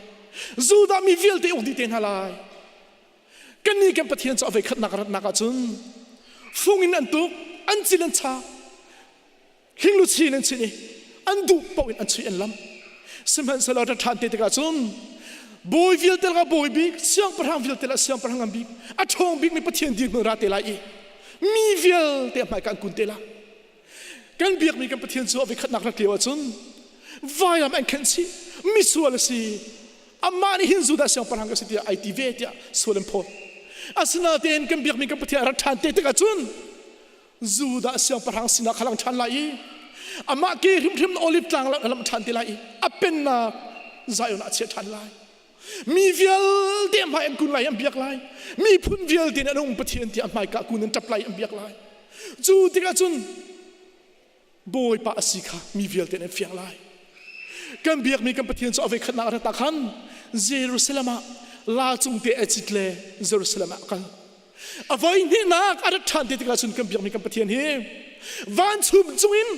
Judah mi vialte uk dih te hna lai. Kannih kan Pathian cu a voikhatnak ratnak ahcun fung in an tuk, an cil an chak, hlingluchin an chinh i an duh paoh in an chuih an lam. Sihmanhsehlaw rat ṭhan te tikah cun bawi vialte lakah bawi bik, siangpahrang vialte lakah siangpahrang ngan bik, a ṭhawng bikmi Pathian dirhmun ra te lai i mi vialte a hmaika an kun te lai. Kan biakmi kan Pathian cu a voikhatnak rat lio ahcun vailam an khenh chih, misual a si, amah nih hin Judah siangpahrang ka si tiah ai ti ve tiah sual an phawt. Asinain kan biakmi kan Pathian a rat ṭhan te tikah cun Judah siangpahrang sinah kha lang ṭhan lai i amah ke hrimhrim Olive tlang a lam ṭhan te lai i a pennak Zion ah a chiah ṭhan lai. Mi vialte a hmai an kun lai an biak lai. Miphun vialte nih an um Pathian tiah a hmaika kun an ṭap lai an biak lai. Cu tikah cun Bawipa a si kha mi vialte nih an fiang lai. Kan biakmi kan Pathian cu a voikhatnak a rat ah khan Jerusalem ah la cung te a cit le Jerusalem ah a kal. A voi hnihnak a rat ṭhan te tikah cun kan biakmi kan Pathian hi vanchum cungin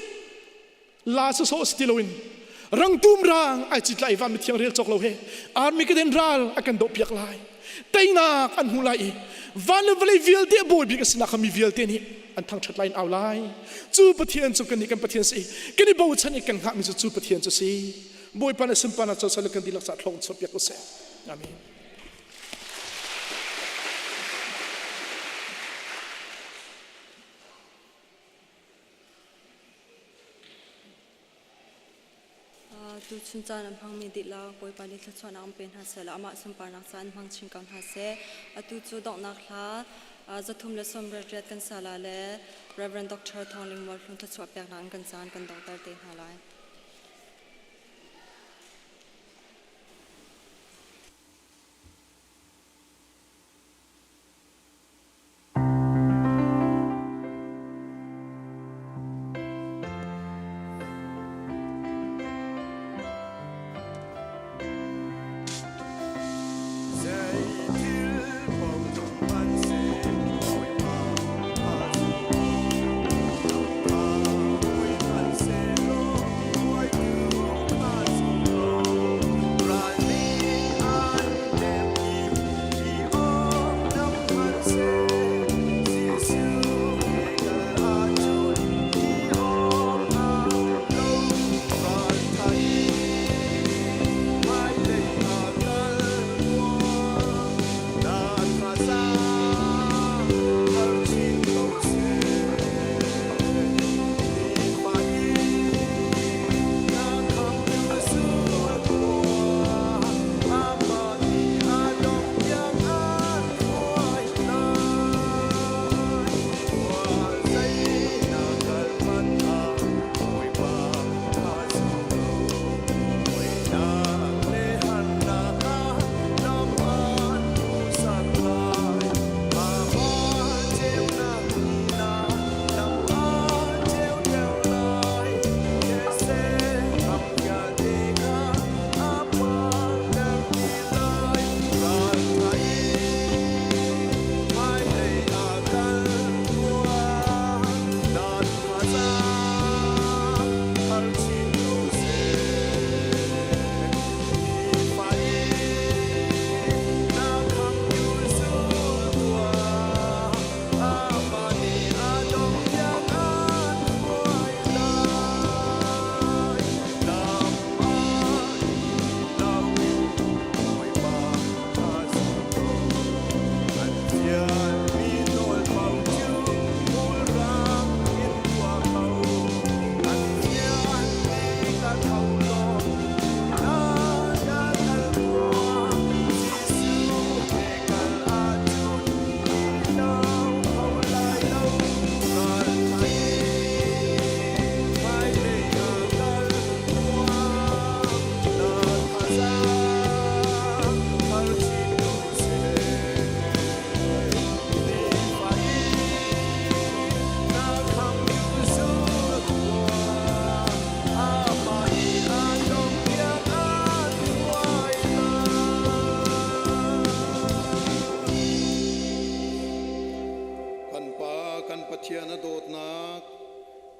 la sawsawh si ti loin rangtum rang ai cit lai van mithiang rel cawk lo he army ka den ral a kan doh piak lai teinak an hmu lai i van le vawlei vialte a bawi bik a sinak kha mi vialte nih an thangṭhat lai in au lai cu Pathian cu kannih kan Pathian si kan i bochan i kan hngahmi cu cu Pathian cu si Bawipa na sunparnak cosal kan dihlak ca thlong chuah piak u sih amen Tuchun caan an hmangmi dihlak Bawipa nih thluachuahnak an pe hna seh law amah sunparnak ca an hmang chin ko hna seh. Atu cu donghnak hla 388 kan sa la le Reverend Dr. Thawng Ling Mual Hlun thluachuah peknak in kan caan kan donghter te hna lai.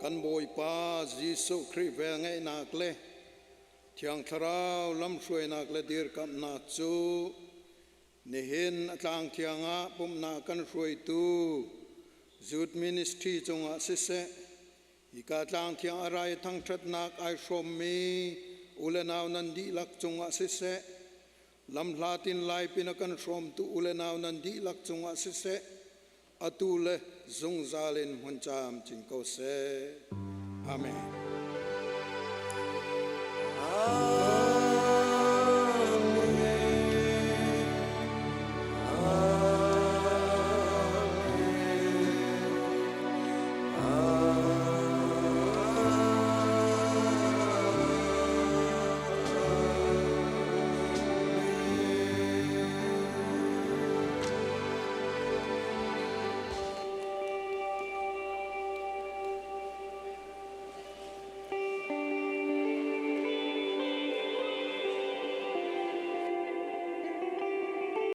Kan Bawipa Jesuh Khrih velngeihnak le Thiang Thlarau lamhruainak le dirkamhnak cu nihin a tlang thiang ah pumhnak kan hruaitu Youth Ministry cungah siseh, hika tlang thiang a rai thangṭhatnak ai hrawmmi u le nau nan dihlak cungah siseh, lamhlatin lai pin a kan hrawmtu u le nau nan dihlak cungah siseh, atu le zungzal in hmun camcin ko seh. Amen.